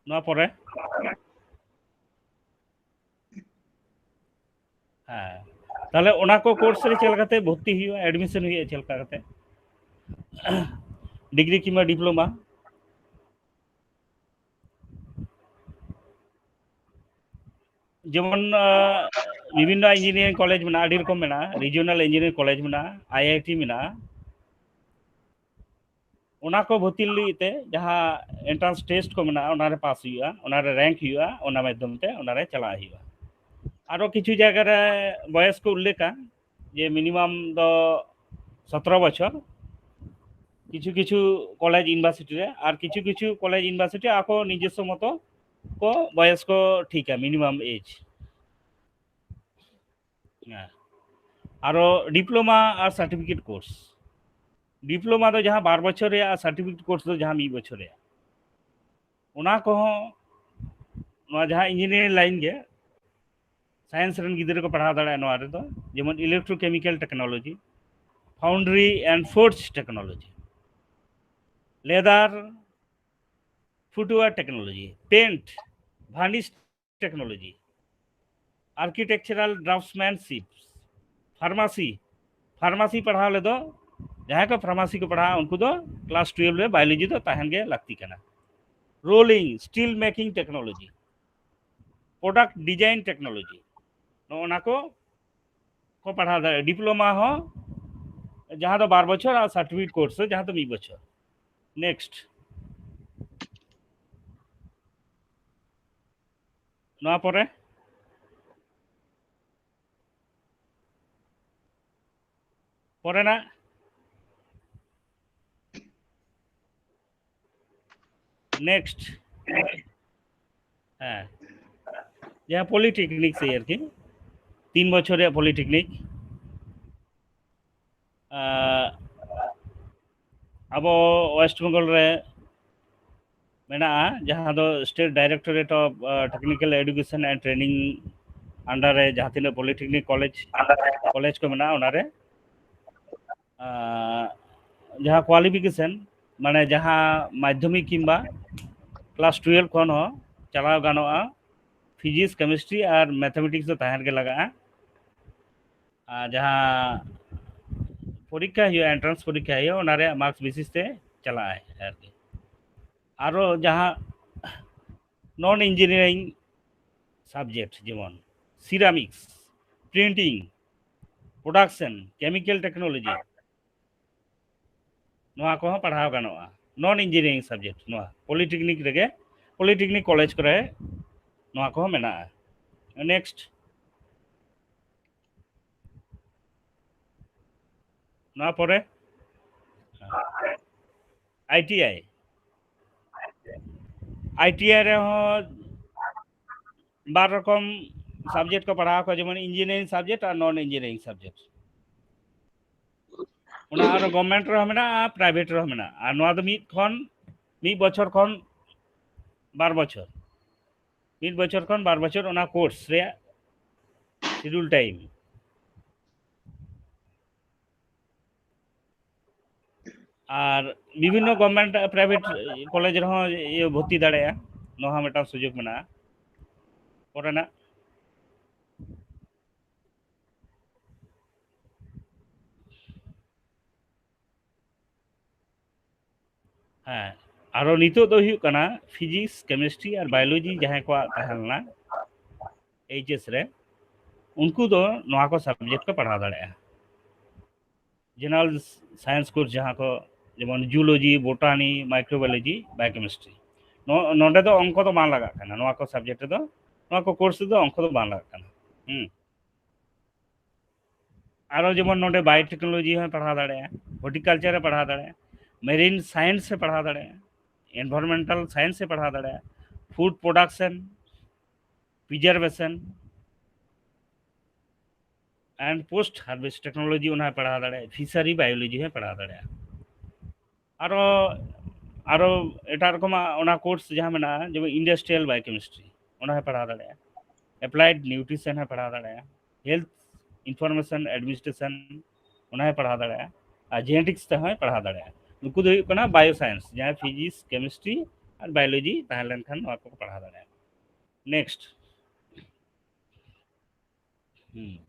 ᱱᱚᱣᱟ ᱯᱚᱨᱮ, ᱦᱮᱸ, ᱛᱟᱦᱞᱮ ᱚᱱᱟ ᱠᱚ ᱠᱳᱨᱥ ᱨᱮ ᱪᱮᱫ ᱞᱮᱠᱟᱛᱮ ᱵᱷᱚᱨᱛᱤ ᱦᱩᱭᱩᱜᱼᱟ, ᱮᱰᱢᱤᱥᱚᱱ ᱦᱩᱭᱩᱜᱼᱟ ᱪᱮᱫ ᱞᱮᱠᱟ ᱠᱟᱛᱮ? ᱰᱤᱜᱽᱨᱤ ᱠᱤᱝᱵᱟ ᱰᱤᱯᱞᱳᱢᱟ, ᱡᱮᱢᱚᱱ ᱵᱤᱵᱷᱤᱱᱱᱚ ᱤᱧᱡᱤᱱᱤᱭᱟᱨᱤᱝ ᱠᱚᱞᱮᱡᱽ ᱢᱮᱱᱟᱜᱼᱟ, ᱟᱹᱰᱤ ᱨᱚᱠᱚᱢ ᱢᱮᱱᱟᱜᱼᱟ, ᱨᱤᱡᱤᱭᱚᱱᱟᱞ ᱤᱧᱡᱤᱱᱤᱭᱟᱨᱤᱝ ᱠᱚᱞᱮᱡᱽ ᱢᱮᱱᱟᱜᱼᱟ, ᱟᱭ ᱟᱭ ᱴᱤ ᱢᱮᱱᱟᱜᱼᱟ᱾ ᱚᱱᱟ ᱠᱚ ᱵᱷᱚᱨᱛᱤ ᱞᱟᱹᱜᱤᱫ ᱛᱮ ᱡᱟᱦᱟᱸ ᱮᱱᱴᱨᱟᱱᱥ ᱴᱮᱥᱴ ᱠᱚ ᱢᱮᱱᱟᱜᱼᱟ, ᱚᱱᱟᱨᱮ ᱯᱟᱥ ᱦᱩᱭᱩᱜᱼᱟ, ᱚᱱᱟᱨᱮ ᱨᱮᱝᱠ ᱦᱩᱭᱩᱜᱼᱟ, ᱚᱱᱟ ᱢᱟᱫᱽᱫᱷᱚᱢ ᱛᱮ ᱚᱱᱟᱨᱮ ᱪᱟᱞᱟᱜ ᱦᱩᱭᱩᱜᱼᱟ᱾ ᱟᱨᱚ ᱠᱤᱪᱷᱩ ᱡᱟᱭᱜᱟ ᱨᱮ ᱵᱚᱭᱮᱥ ᱠᱚ ᱩᱞᱞᱮᱠᱷᱟ ᱡᱮ ᱢᱤᱱᱤᱢᱟᱢ ᱫᱚ ᱥᱚᱛᱨᱚ ᱵᱚᱪᱷᱚᱨ, ᱠᱤᱪᱷᱩ ᱠᱤᱪᱷᱩ ᱠᱚᱞᱮᱡᱽ ᱤᱭᱩᱱᱤᱵᱷᱟᱨᱥᱤᱴᱤ ᱨᱮ, ᱟᱨ ᱠᱤᱪᱷᱩ ᱠᱤᱪᱷᱩ ᱠᱚᱞᱮᱡᱽ ᱤᱭᱩᱱᱤᱵᱷᱟᱨᱥᱤᱴᱤ ᱟᱠᱚ ᱱᱤᱡᱚᱥᱥᱚ ᱢᱚᱛᱚ ᱠᱚ ᱵᱚᱭᱮᱥ ᱠᱚ ᱴᱷᱤᱠᱟ, ᱢᱤᱱᱤᱢᱟᱢ ᱮᱡᱽ᱾ ᱦᱮᱸ, ᱟᱨᱚ ᱰᱤᱯᱞᱳᱢᱟ ᱟᱨ ᱥᱟᱨᱴᱤᱯᱷᱤᱠᱮᱴ ᱠᱳᱨᱥ, ᱰᱤᱯᱞᱳᱢᱟ ᱫᱚ ᱡᱟᱦᱟᱸ ᱵᱟᱨ ᱵᱚᱪᱷᱚᱨ ᱨᱮᱭᱟᱜ ᱟᱨ ᱥᱟᱨᱴᱤᱯᱷᱤᱠᱮᱴ ᱠᱳᱨᱥ ᱫᱚ ᱡᱟᱦᱟᱸ ᱢᱤᱫ ᱵᱚᱪᱷᱚᱨ ᱨᱮᱭᱟᱜ, ᱚᱱᱟ ᱠᱚᱦᱚᱸ ᱱᱚᱣᱟ ᱡᱟᱦᱟᱸ ᱤᱧᱡᱤᱱᱤᱭᱟᱨᱤᱝ ᱞᱟᱭᱤᱱ ᱜᱮ, ᱥᱟᱭᱮᱱᱥ ᱨᱮᱱ ᱜᱤᱫᱽᱨᱟᱹ ᱠᱚ ᱯᱟᱲᱦᱟᱣ ᱫᱟᱲᱮᱭᱟᱜᱼᱟ ᱱᱚᱣᱟ ᱨᱮᱫᱚ, ᱡᱮᱢᱚᱱ electrochemical technology, foundry and forge technology, leather, footwear technology, paint, varnish technology, architectural draftsmanship, pharmacy, pharmacy ᱯᱟᱲᱦᱟᱣ ᱞᱮᱫᱚ ᱡᱟᱦᱟᱸᱭ ᱠᱚ ᱯᱷᱟᱨᱢᱟᱥᱤ ᱠᱚ ᱯᱟᱲᱦᱟᱜᱼᱟ ᱩᱱᱠᱩ ᱫᱚ ᱠᱞᱟᱥ ᱴᱩᱭᱮᱞᱵᱷ ᱨᱮ ᱵᱟᱭᱳᱞᱚᱡᱤ ᱫᱚ ᱛᱟᱦᱮᱱ ᱜᱮ ᱞᱟᱹᱠᱛᱤ ᱠᱟᱱᱟ᱾ Rolling, steel making technology, product design technology, ᱱᱚᱜᱼᱚ ᱱᱟ ᱠᱚ ᱠᱚ ᱯᱟᱲᱦᱟᱣ ᱫᱟᱲᱮᱭᱟᱜᱼᱟ᱾ ᱰᱤᱯᱞᱳᱢᱟ ᱦᱚᱸ, ᱡᱟᱦᱟᱸ ᱫᱚ ᱵᱟᱨ ᱵᱚᱪᱷᱚᱨ, ᱟᱨ ᱥᱟᱨᱴᱤᱯᱷᱤᱠᱮᱴ ᱠᱳᱨᱥ ᱡᱟᱦᱟᱸ ᱫᱚ ᱢᱤᱫ ᱵᱚᱪᱷᱚᱨ᱾ ᱱᱮᱠᱥᱴ, ᱱᱚᱣᱟ ᱯᱚᱨᱮ ᱯᱚᱨᱮᱱᱟᱜ, ᱱᱮᱠᱥᱴ, ᱦᱮᱸ, ᱡᱟᱦᱟᱸ ᱯᱚᱞᱤᱴᱮᱠᱱᱤᱠ ᱥᱮ ᱟᱨᱠᱤ, ᱛᱤᱱ ᱵᱚᱪᱷᱚᱨ ᱨᱮᱭᱟᱜ ᱯᱚᱞᱤᱴᱮᱠᱱᱤᱠ᱾ ᱟᱵᱚ ᱳᱭᱮᱥᱴ ᱵᱮᱝᱜᱚᱞ ᱨᱮ ᱢᱮᱱᱟᱜᱼᱟ, ᱡᱟᱦᱟᱸ ᱫᱚ State Directorate of Technical Education and Training under ᱨᱮ ᱡᱟᱦᱟᱸ ᱛᱤᱱᱟᱹᱜ ᱯᱚᱞᱤᱴᱮᱠᱱᱤᱠ ᱠᱚᱞᱮᱡᱽ, ᱠᱚᱞᱮᱡᱽ ᱠᱚ ᱢᱮᱱᱟᱜᱼᱟ, ᱚᱱᱟᱨᱮ ᱡᱟᱦᱟᱸ ᱠᱳᱣᱟᱞᱤᱯᱷᱤᱠᱮᱥᱚᱱ, ᱢᱟᱱᱮ ᱡᱟᱦᱟᱸ ᱢᱟᱫᱽᱫᱷᱚᱢᱤᱠ ᱠᱤᱝᱵᱟ ᱠᱞᱟᱥ ᱴᱩᱭᱮᱞᱵᱷ ᱠᱷᱚᱱ ᱦᱚᱸ ᱪᱟᱞᱟᱣ ᱜᱟᱱᱚᱜᱼᱟ᱾ ᱯᱷᱤᱡᱤᱠᱥ, ᱠᱮᱢᱤᱥᱴᱨᱤ ᱟᱨ ᱢᱮᱛᱷᱟᱢᱮᱴᱤᱠᱥ ᱫᱚ ᱛᱟᱦᱮᱱ ᱜᱮ ᱞᱟᱜᱟᱜᱼᱟ᱾ ᱟᱨ ᱡᱟᱦᱟᱸ ᱯᱚᱨᱤᱠᱠᱷᱟ ᱦᱩᱭᱩᱜᱼᱟ, ᱮᱱᱴᱨᱟᱱᱥ ᱯᱚᱨᱤᱠᱠᱷᱟ ᱦᱩᱭᱩᱜᱼᱟ, ᱚᱱᱟ ᱨᱮᱭᱟᱜ ᱢᱟᱨᱠᱥ ᱵᱮᱥᱤᱥ ᱛᱮ ᱪᱟᱞᱟᱜᱼᱟᱭ ᱟᱨᱠᱤ᱾ ᱟᱨᱚ ᱡᱟᱦᱟᱸ ᱱᱚᱱ ᱤᱧᱡᱤᱱᱤᱭᱟᱨᱤᱝ ᱥᱟᱵᱡᱮᱠᱴ, ᱡᱮᱢᱚᱱ ᱥᱤᱨᱟᱢᱤᱠᱥ, ᱯᱨᱤᱱᱴᱤᱝ, ᱯᱨᱚᱰᱟᱠᱥᱚᱱ, ᱠᱮᱢᱤᱠᱮᱞ ᱴᱮᱠᱱᱳᱞᱚᱡᱤ, ᱱᱚᱣᱟ ᱠᱚᱦᱚᱸ ᱯᱟᱲᱦᱟᱣ ᱜᱟᱱᱚᱜᱼᱟ᱾ ᱱᱚᱱ ᱤᱧᱡᱤᱱᱤᱭᱟᱨᱤᱝ ᱥᱟᱵᱡᱮᱠᱴ ᱱᱚᱣᱟ ᱯᱚᱞᱤᱴᱮᱠᱱᱤᱠ ᱨᱮᱜᱮ, ᱯᱚᱞᱤᱴᱮᱠᱱᱤᱠ ᱠᱚᱞᱮᱡᱽ ᱠᱚᱨᱮ ᱱᱚᱣᱟ ᱠᱚᱦᱚᱸ ᱢᱮᱱᱟᱜᱼᱟ᱾ ᱱᱮᱠᱥᱴ, ᱱᱚᱣᱟ ᱯᱚᱨᱮ I T I, I T I ᱨᱮᱦᱚᱸ ᱵᱟᱨ ᱨᱚᱠᱚᱢ ᱥᱟᱵᱡᱮᱠᱴ ᱠᱚ ᱯᱟᱲᱦᱟᱣ ᱠᱚᱣᱟ, ᱡᱮᱢᱚᱱ ᱤᱧᱡᱤᱱᱤᱭᱟᱨᱤᱝ ᱥᱟᱵᱡᱮᱠᱴ ᱟᱨ ᱱᱚᱱ ᱤᱧᱡᱤᱱᱤᱭᱟᱨᱤᱝ ᱥᱟᱵᱡᱮᱠᱴ᱾ ᱚᱱᱟ ᱟᱨᱚ ᱜᱚᱵᱷᱢᱮᱱᱴ ᱨᱮᱦᱚᱸ ᱢᱮᱱᱟᱜᱼᱟ, ᱯᱨᱟᱭᱵᱷᱮᱴ ᱨᱮᱦᱚᱸ ᱢᱮᱱᱟᱜᱼᱟ᱾ ᱟᱨ ᱱᱚᱣᱟ ᱫᱚ ᱢᱤᱫ ᱠᱷᱚᱱ, ᱢᱤᱫ ᱵᱚᱪᱷᱚᱨ ᱠᱷᱚᱱ ᱵᱟᱨ ᱵᱚᱪᱷᱚᱨ᱾ ᱢᱤᱫ ᱵᱚᱪᱷᱚᱨ ᱠᱷᱚᱱ ᱵᱟᱨ ᱵᱚᱪᱷᱚᱨ ᱚᱱᱟ ᱠᱳᱨᱥ ᱨᱮᱭᱟᱜ ᱥᱤᱰᱩᱞ ᱴᱟᱭᱤᱢ᱾ ᱟᱨ ᱵᱤᱵᱷᱤᱱᱱᱚ ᱜᱚᱵᱷᱢᱮᱱᱴ ᱯᱨᱟᱭᱵᱷᱮᱴ ᱠᱚᱞᱮᱡᱽ ᱨᱮᱦᱚᱸ ᱤᱭᱟᱹ ᱵᱷᱚᱨᱛᱤ ᱫᱟᱲᱮᱭᱟᱜᱼᱟ᱾ ᱱᱚᱣᱟ ᱦᱚᱸ ᱢᱤᱫᱴᱟᱝ ᱥᱩᱡᱳᱜᱽ ᱢᱮᱱᱟᱜᱼᱟ᱾ ᱯᱚᱨᱮᱱᱟᱜ ᱦᱮᱸ, ᱟᱨᱚ ᱱᱤᱛᱚᱜ ᱫᱚ ᱦᱩᱭᱩᱜ ᱠᱟᱱᱟ ᱯᱷᱤᱡᱤᱠᱥ, ᱠᱮᱢᱤᱥᱴᱨᱤ ᱟᱨ ᱵᱟᱭᱳᱞᱚᱡᱤ ᱡᱟᱦᱟᱸᱭ ᱠᱚᱣᱟᱜ ᱛᱟᱦᱮᱸ ᱞᱮᱱᱟ ᱮᱭᱤᱪ ᱮᱥ ᱨᱮ, ᱩᱱᱠᱩ ᱫᱚ ᱱᱚᱣᱟ ᱠᱚ ᱥᱟᱵᱡᱮᱠᱴ ᱠᱚ ᱯᱟᱲᱦᱟᱣ ᱫᱟᱲᱮᱭᱟᱜᱼᱟ᱾ ᱡᱮᱱᱟᱨᱟᱞ ᱥᱟᱭᱮᱱᱥ ᱠᱳᱨᱥ ᱡᱟᱦᱟᱸ ᱠᱚ, ᱡᱮᱢᱚᱱ ᱡᱩᱞᱚᱡᱤ, ᱵᱳᱴᱟᱱᱤ, ᱢᱟᱭᱠᱨᱳᱵᱟᱭᱳᱞᱚᱡᱤ, ᱵᱟᱭᱳᱠᱮᱢᱤᱥᱴᱨᱤ, ᱱᱚ-, ᱱᱚᱰᱮ ᱫᱚ ᱚᱝᱠᱚ ᱫᱚ ᱵᱟᱝ ᱞᱟᱜᱟᱜ ᱠᱟᱱᱟ᱾ ᱱᱚᱣᱟ ᱠᱚ ᱥᱟᱵᱡᱮᱠᱴ ᱨᱮᱫᱚ, ᱱᱚᱣᱟ ᱠᱚ ᱠᱳᱨᱥ ᱨᱮᱫᱚ ᱚᱝᱠᱚ ᱫᱚ ᱵᱟᱝ ᱞᱟᱜᱟᱜ ᱠᱟᱱᱟ᱾ ᱦᱩᱸ᱾ ᱟᱨᱚ ᱡᱮᱢᱚᱱ ᱱᱚᱰᱮ ᱵᱟᱭᱳᱴᱮᱠᱱᱳᱞᱚᱡᱤ ᱦᱚᱸᱭ ᱯᱟᱲᱦᱟᱣ ᱫᱟᱲᱮᱭᱟᱜᱼᱟ, ᱦᱚᱨᱴᱤᱠᱟᱞᱪᱟᱨ ᱮ ᱯᱟᱲᱦᱟᱣ ᱫᱟᱲᱮᱭᱟᱜᱼᱟ, ᱢᱮᱨᱤᱱ ᱥᱟᱭᱮᱱᱥ ᱮ ᱯᱟᱲᱦᱟᱣ ᱫᱟᱲᱮᱭᱟᱜᱼᱟ, ᱮᱱᱵᱷᱟᱨᱢᱮᱱᱴᱟᱞ ᱥᱟᱭᱮᱱᱥ ᱮ ᱯᱟᱲᱦᱟᱣ ᱫᱟᱲᱮᱭᱟᱜᱼᱟ, food production, preservation and post harvest technology, ᱚᱱᱟ ᱦᱚᱸᱭ ᱯᱟᱲᱦᱟᱣ ᱫᱟᱲᱮᱭᱟᱜᱼᱟ, ᱯᱷᱤᱥᱟᱨᱤ ᱵᱟᱭᱳᱞᱚᱡᱤ ᱦᱚᱸᱭ ᱯᱟᱲᱦᱟᱣ ᱫᱟᱲᱮᱭᱟᱜᱼᱟ᱾ ᱟᱨᱚ, ᱟᱨᱚ ᱮᱴᱟᱜ ᱨᱚᱠᱚᱢᱟᱜ ᱚᱱᱟ ᱠᱳᱨᱥ ᱡᱟᱦᱟᱸ ᱢᱮᱱᱟᱜᱼᱟ, ᱡᱮᱢᱚᱱ ᱤᱱᱰᱟᱥᱴᱨᱤᱭᱟᱞ ᱵᱟᱭᱳᱠᱮᱢᱤᱥᱴᱨᱤ, ᱚᱱᱟ ᱦᱚᱸᱭ ᱯᱟᱲᱦᱟᱣ ᱫᱟᱲᱮᱭᱟᱜᱼᱟ, ᱮᱯᱞᱟᱭᱤᱰ ᱱᱤᱭᱩᱴᱨᱤᱥᱚᱱ ᱦᱚᱸᱭ ᱯᱟᱲᱦᱟᱣ ᱫᱟᱲᱮᱭᱟᱜᱼᱟ, ᱦᱮᱞᱛᱷ ᱤᱱᱯᱷᱚᱨᱢᱮᱥᱚᱱ ᱮᱰᱢᱤᱱᱤᱥᱴᱨᱮᱥᱚᱱ, ᱚᱱᱟ ᱦᱚᱸᱭ ᱯᱟᱲᱦᱟᱣ ᱫᱟᱲᱮᱭᱟᱜᱼᱟ, ᱟᱨ ᱡᱮᱱᱮᱴᱤᱠᱥ ᱛᱮᱦᱚᱸᱭ ᱯᱟᱲᱦᱟᱣ ᱫᱟᱲᱮᱭᱟᱜᱼᱟ᱾ ᱱᱩᱠᱩ ᱫᱚ ᱦᱩᱭᱩᱜ ᱠᱟᱱᱟ ᱵᱟᱭᱳ ᱥᱟᱭᱮᱱᱥ, ᱡᱟᱦᱟᱸᱭ ᱯᱷᱤᱡᱤᱠᱥ, ᱠᱮᱢᱤᱥᱴᱨᱤ ᱟᱨ ᱵᱟᱭᱳᱞᱚᱡᱤ ᱛᱟᱦᱮᱸ ᱞᱮᱱᱠᱷᱟᱱ ᱱᱚᱣᱟ ᱠᱚᱠᱚ ᱯᱟᱲᱦᱟᱣ ᱫᱟᱲᱮᱭᱟᱜᱼᱟ᱾ ᱱᱮᱠᱥᱴ᱾ ᱦᱩᱸ᱾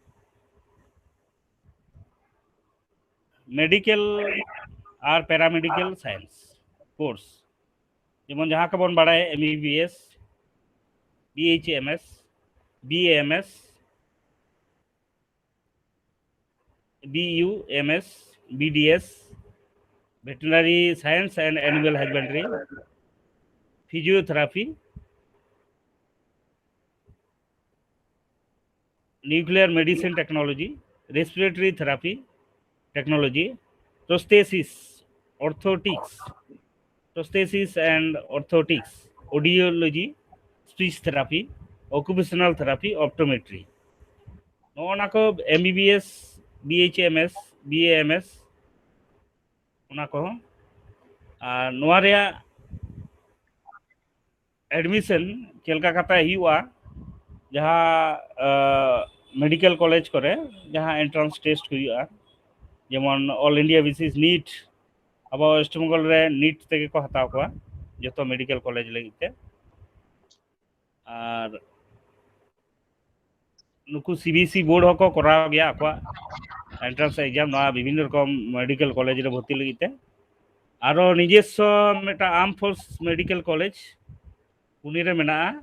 ᱢᱮᱰᱤᱠᱮᱞ ᱟᱨ ᱯᱮᱨᱟᱢᱮᱰᱤᱠᱮᱞ ᱥᱟᱭᱮᱱᱥ ᱠᱳᱨᱥ, ᱡᱮᱢᱚᱱ ᱡᱟᱦᱟᱸ ᱠᱚᱵᱚᱱ ᱵᱟᱲᱟᱭᱟ, M B B S, B H M S, B A M S, B U M S, B D S, veterinary science and animal husbandry, physiotherapy, nuclear medicine technology, respiratory therapy technology, prosthesis, orthotics, prosthesis and orthotics, audiology, speech therapy, occupational therapy, optometry. ᱱᱚᱜᱼᱚ ᱱᱟ ᱠᱚ M B B S, B H M S, B A M S, ᱚᱱᱟ ᱠᱚᱦᱚᱸ᱾ ᱟᱨ ᱱᱚᱣᱟ ᱨᱮᱭᱟᱜ admission ᱪᱮᱫ ᱞᱮᱠᱟ ᱠᱟᱛᱮ ᱦᱩᱭᱩᱜᱼᱟ, ᱡᱟᱦᱟᱸ ᱢᱮᱰᱤᱠᱮᱞ ᱠᱚᱞᱮᱡᱽ ᱠᱚᱨᱮ ᱡᱟᱦᱟᱸ entrance test ᱦᱩᱭᱩᱜᱼᱟ, ᱡᱮᱢᱚᱱ all India basis NEET, ᱟᱵᱚ ᱳᱭᱮᱥᱴ ᱵᱮᱝᱜᱚᱞ ᱨᱮ NEET ᱛᱮᱜᱮ ᱠᱚ ᱦᱟᱛᱟᱣ ᱠᱚᱣᱟ ᱡᱚᱛᱚ ᱢᱮᱰᱤᱠᱮᱞ ᱠᱚᱞᱮᱡᱽ ᱞᱟᱹᱜᱤᱫ ᱛᱮ᱾ ᱟᱨ ᱱᱩᱠᱩ CBSE board ᱦᱚᱸᱠᱚ ᱠᱚᱨᱟᱣ ᱜᱮᱭᱟ ᱟᱠᱚᱣᱟᱜ entrance exam ᱱᱚᱣᱟ ᱵᱤᱵᱷᱤᱱᱱᱚ ᱨᱚᱠᱚᱢ ᱢᱮᱰᱤᱠᱮᱞ ᱠᱚᱞᱮᱡᱽ ᱨᱮ ᱵᱷᱚᱨᱛᱤ ᱞᱟᱹᱜᱤᱫ ᱛᱮ᱾ ᱟᱨᱚ ᱱᱤᱡᱮᱥᱥᱚ ᱢᱤᱫᱴᱟᱝ armed force medical college Pune ᱨᱮ ᱢᱮᱱᱟᱜᱼᱟ,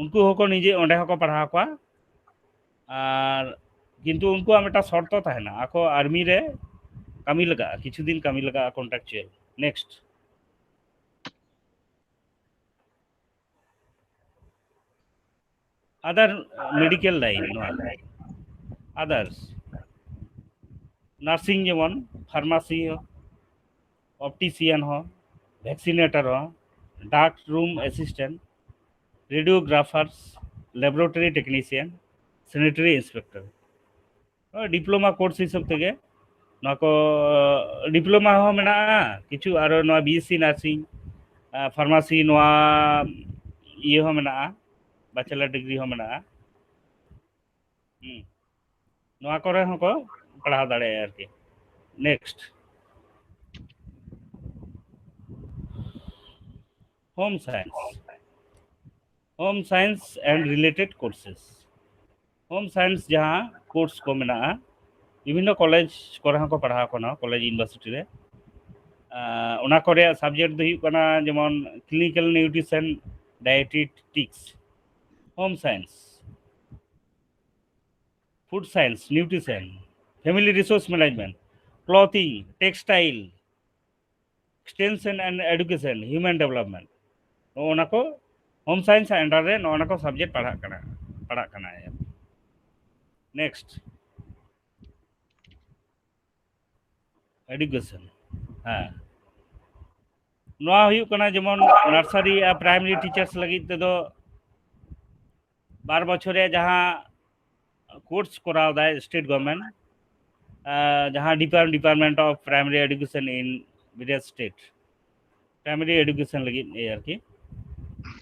ᱩᱱᱠᱩ ᱦᱚᱸᱠᱚ ᱱᱤᱡᱮ ᱚᱸᱰᱮ ᱦᱚᱸᱠᱚ ᱯᱟᱲᱦᱟᱣ ᱠᱚᱣᱟ᱾ ᱟᱨ ᱠᱤᱱᱛᱩ ᱩᱱᱠᱩᱣᱟᱜ ᱢᱤᱫᱴᱟᱝ ᱥᱚᱨᱛᱚ ᱛᱟᱦᱮᱱᱟ, ᱟᱠᱚ ᱟᱨᱢᱤ ᱨᱮ ᱠᱟᱹᱢᱤ ᱞᱟᱜᱟᱜᱼᱟ, ᱠᱤᱪᱷᱩ ᱫᱤᱱ ᱠᱟᱹᱢᱤ ᱞᱟᱜᱟᱜᱼᱟ contractual᱾ Next, other medical line, ᱱᱚᱣᱟ others nursing, ᱡᱮᱢᱚᱱ pharmacy ᱦᱚᱸ, optician ᱦᱚᱸ, vaccinator ᱦᱚᱸ, dark room assistant, radiographers, laboratory technician, sanitary inspector, diploma course ᱦᱤᱥᱟᱹᱵ ᱛᱮᱜᱮ ᱱᱚᱣᱟ ᱠᱚ᱾ Diploma ᱦᱚᱸ ᱢᱮᱱᱟᱜᱼᱟ ᱠᱤᱪᱷᱩ, ᱟᱨᱚ ᱱᱚᱣᱟ BSc nursing, pharmacy, ᱱᱚᱣᱟ ᱤᱭᱟᱹ ᱦᱚᱸ ᱢᱮᱱᱟᱜᱼᱟ, bachelor degree ᱦᱚᱸ ᱢᱮᱱᱟᱜᱼᱟ᱾ ᱦᱩᱸ᱾ ᱱᱚᱣᱟ ᱠᱚᱨᱮ ᱦᱚᱸᱠᱚ ᱯᱟᱲᱦᱟᱣ ᱫᱟᱲᱮᱭᱟᱜᱼᱟ ᱟᱨᱠᱤ᱾ Next, home science, home science and related courses. Home science ᱡᱟᱦᱟᱸ course ᱠᱚ ᱢᱮᱱᱟᱜᱼᱟ, ᱵᱤᱵᱷᱤᱱᱱᱚ ᱠᱚᱞᱮᱡᱽ ᱠᱚᱨᱮ ᱦᱚᱸᱠᱚ ᱯᱟᱲᱦᱟᱣ ᱠᱟᱱᱟ ᱠᱚᱞᱮᱡᱽ university ᱨᱮ᱾ ᱚᱱᱟ ᱠᱚᱨᱮᱭᱟᱜ subject ᱫᱚ ᱦᱩᱭᱩᱜ ᱠᱟᱱᱟ ᱡᱮᱢᱚᱱ clinical nutrition, dietetics, home science, food science, nutrition, family resource management, clothing, textile, extension and education, human development, ᱱᱚᱜᱼᱚ ᱱᱟ ᱠᱚ home science under ᱨᱮ ᱱᱚᱜᱼᱚ ᱱᱟ ᱠᱚ subject ᱯᱟᱲᱦᱟᱜ ᱠᱟᱱᱟ, ᱯᱟᱲᱦᱟᱜ ᱠᱟᱱᱟᱭ᱾ Next, education, ᱦᱮᱸ, ᱱᱚᱣᱟ ᱦᱩᱭᱩᱜ ᱠᱟᱱᱟ ᱡᱮᱢᱚᱱ nursery ᱟᱨ primary teachers ᱞᱟᱹᱜᱤᱫ ᱛᱮᱫᱚ ᱵᱟᱨ ᱵᱚᱪᱷᱚᱨ ᱨᱮᱭᱟᱜ ᱡᱟᱦᱟᱸ course ᱠᱚᱨᱟᱣ ᱫᱟᱭ state government, ᱡᱟᱦᱟᱸ Department of Primary Education in various state, primary education ᱞᱟᱹᱜᱤᱫ ᱟᱨᱠᱤ,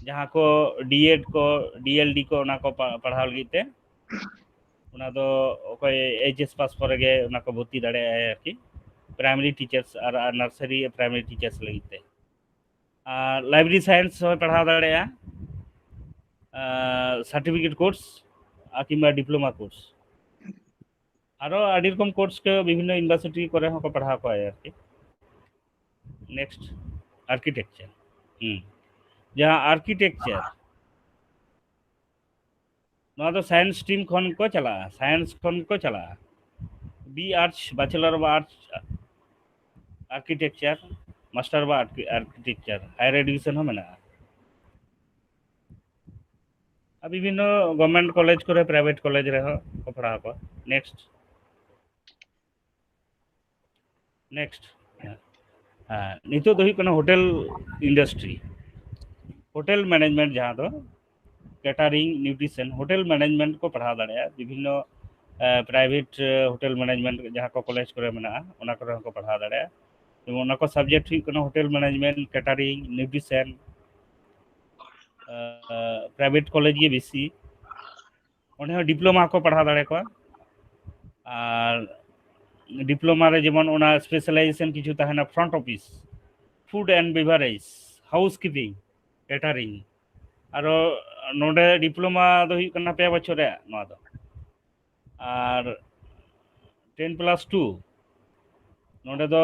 ᱡᱟᱦᱟᱸ ᱠᱚ ᱰᱤᱮᱰ ᱠᱚ, ᱰᱤᱮᱞᱰᱤ ᱠᱚ, ᱚᱱᱟ ᱠᱚ ᱯᱟᱲᱦᱟᱣ ᱞᱟᱹᱜᱤᱫ ᱛᱮ᱾ ᱚᱱᱟ ᱫᱚ ᱚᱠᱚᱭ ᱮᱭᱤᱪ ᱮᱥ ᱯᱟᱥ ᱯᱚᱨᱮ ᱜᱮ ᱚᱱᱟ ᱠᱚ ᱵᱷᱚᱨᱛᱤ ᱫᱟᱲᱮᱭᱟᱜᱼᱟᱭ ᱟᱨᱠᱤ, ᱯᱨᱟᱭᱢᱟᱨᱤ ᱴᱤᱪᱟᱨᱥ ᱟᱨ ᱱᱟᱨᱥᱟᱨᱤ ᱯᱨᱟᱭᱢᱟᱨᱤ ᱴᱤᱪᱟᱨᱥ ᱞᱟᱹᱜᱤᱫ ᱛᱮ᱾ ᱟᱨ ᱞᱟᱭᱵᱨᱮᱨᱤ ᱥᱟᱭᱮᱱᱥ ᱦᱚᱸᱭ ᱯᱟᱲᱦᱟᱣ ᱫᱟᱲᱮᱭᱟᱜᱼᱟ᱾ ᱥᱟᱨᱴᱤᱯᱷᱤᱠᱮᱴ ᱠᱳᱨᱥ ᱟᱨ ᱠᱤᱝᱵᱟ ᱰᱤᱯᱞᱳᱢᱟ ᱠᱳᱨᱥ, ᱟᱨᱚ ᱟᱹᱰᱤ ᱨᱚᱠᱚᱢ ᱠᱳᱨᱥ ᱠᱚ ᱵᱤᱵᱷᱤᱱᱱᱚ ᱤᱭᱩᱱᱤᱵᱷᱟᱨᱥᱤᱴᱤ ᱠᱚᱨᱮ ᱦᱚᱸᱠᱚ ᱯᱟᱲᱦᱟᱣ ᱠᱚᱣᱟ ᱟᱨᱠᱤ᱾ Next, architecture. ᱦᱩᱸ, ᱡᱟᱦᱟᱸ ᱟᱨᱠᱤᱴᱮᱠᱪᱟᱨ, ᱱᱚᱣᱟ ᱫᱚ ᱥᱟᱭᱮᱱᱥ ᱥᱴᱨᱤᱢ ᱠᱷᱚᱱ ᱠᱚ ᱪᱟᱞᱟᱜᱼᱟ, ᱥᱟᱭᱮᱱᱥ ᱠᱷᱚᱱ ᱠᱚ ᱪᱟᱞᱟᱜᱼᱟ᱾ B arts, bachelor of arts, architecture, master of architecture, higher education ᱦᱚᱸ ᱢᱮᱱᱟᱜᱼᱟ᱾ ᱟᱨ ᱵᱤᱵᱷᱤᱱᱱᱚ ᱜᱚᱵᱷᱢᱮᱱᱴ ᱠᱚᱞᱮᱡᱽ ᱠᱚᱨᱮ, ᱯᱨᱟᱭᱵᱷᱮᱴ ᱠᱚᱞᱮᱡᱽ ᱨᱮᱦᱚᱸ ᱠᱚ ᱯᱟᱲᱦᱟᱣ ᱠᱚᱣᱟ᱾ ᱱᱮᱠᱥᱴ, ᱱᱮᱠᱥᱴ, ᱱᱤᱛᱚᱜ ᱫᱚ ᱦᱩᱭᱩᱜ ᱠᱟᱱᱟ ᱦᱳᱴᱮᱞ ᱤᱱᱰᱟᱥᱴᱨᱤ, ᱦᱳᱴᱮᱞ ᱢᱮᱱᱮᱡᱽᱢᱮᱱᱴ, ᱡᱟᱦᱟᱸ ᱫᱚ ᱠᱮᱴᱟᱨᱤᱝ, ᱱᱤᱭᱩᱴᱨᱤᱥᱚᱱ, ᱦᱳᱴᱮᱞ ᱢᱮᱱᱮᱡᱽᱢᱮᱱᱴ ᱠᱚ ᱯᱟᱲᱦᱟᱣ ᱫᱟᱲᱮᱭᱟᱜᱼᱟ᱾ ᱵᱤᱵᱷᱤᱱᱱᱚ ᱯᱨᱟᱭᱵᱷᱮᱴ ᱦᱳᱴᱮᱞ ᱢᱮᱱᱮᱡᱽᱢᱮᱱᱴ ᱡᱟᱦᱟᱸ ᱠᱚ ᱠᱚᱞᱮᱡᱽ ᱠᱚᱨᱮ ᱢᱮᱱᱟᱜᱼᱟ, ᱚᱱᱟ ᱠᱚᱨᱮ ᱦᱚᱸᱠᱚ ᱯᱟᱲᱦᱟᱣ ᱫᱟᱲᱮᱭᱟᱜᱼᱟ᱾ ᱡᱮᱢᱚᱱ ᱚᱱᱟ ᱠᱚ ᱥᱟᱵᱡᱮᱠᱴ ᱦᱩᱭᱩᱜ ᱠᱟᱱᱟ hotel management, catering, nutrition, private college ᱜᱮ ᱵᱮᱥᱤ᱾ ᱚᱸᱰᱮ ᱦᱚᱸ ᱰᱤᱯᱞᱳᱢᱟ ᱠᱚ ᱯᱟᱲᱦᱟᱣ ᱫᱟᱲᱮ ᱠᱚᱣᱟ᱾ ᱟᱨ ᱰᱤᱯᱞᱳᱢᱟ ᱨᱮ ᱡᱮᱢᱚᱱ ᱚᱱᱟ ᱥᱯᱮᱥᱟᱞᱟᱭᱡᱮᱥᱚᱱ ᱠᱤᱪᱷᱩ ᱛᱟᱦᱮᱱᱟ, front office, food and beverage, housekeeping, catering. ᱟᱨᱚ ᱱᱚᱰᱮ ᱰᱤᱯᱞᱳᱢᱟ ᱫᱚ ᱦᱩᱭᱩᱜ ᱠᱟᱱᱟ ᱯᱮ ᱵᱚᱪᱷᱚᱨ ᱨᱮᱭᱟᱜ ᱱᱚᱣᱟ ᱫᱚ᱾ ᱟᱨ ᱴᱮᱱ ᱯᱞᱟᱥ ᱴᱩ, ᱱᱚᱰᱮ ᱫᱚ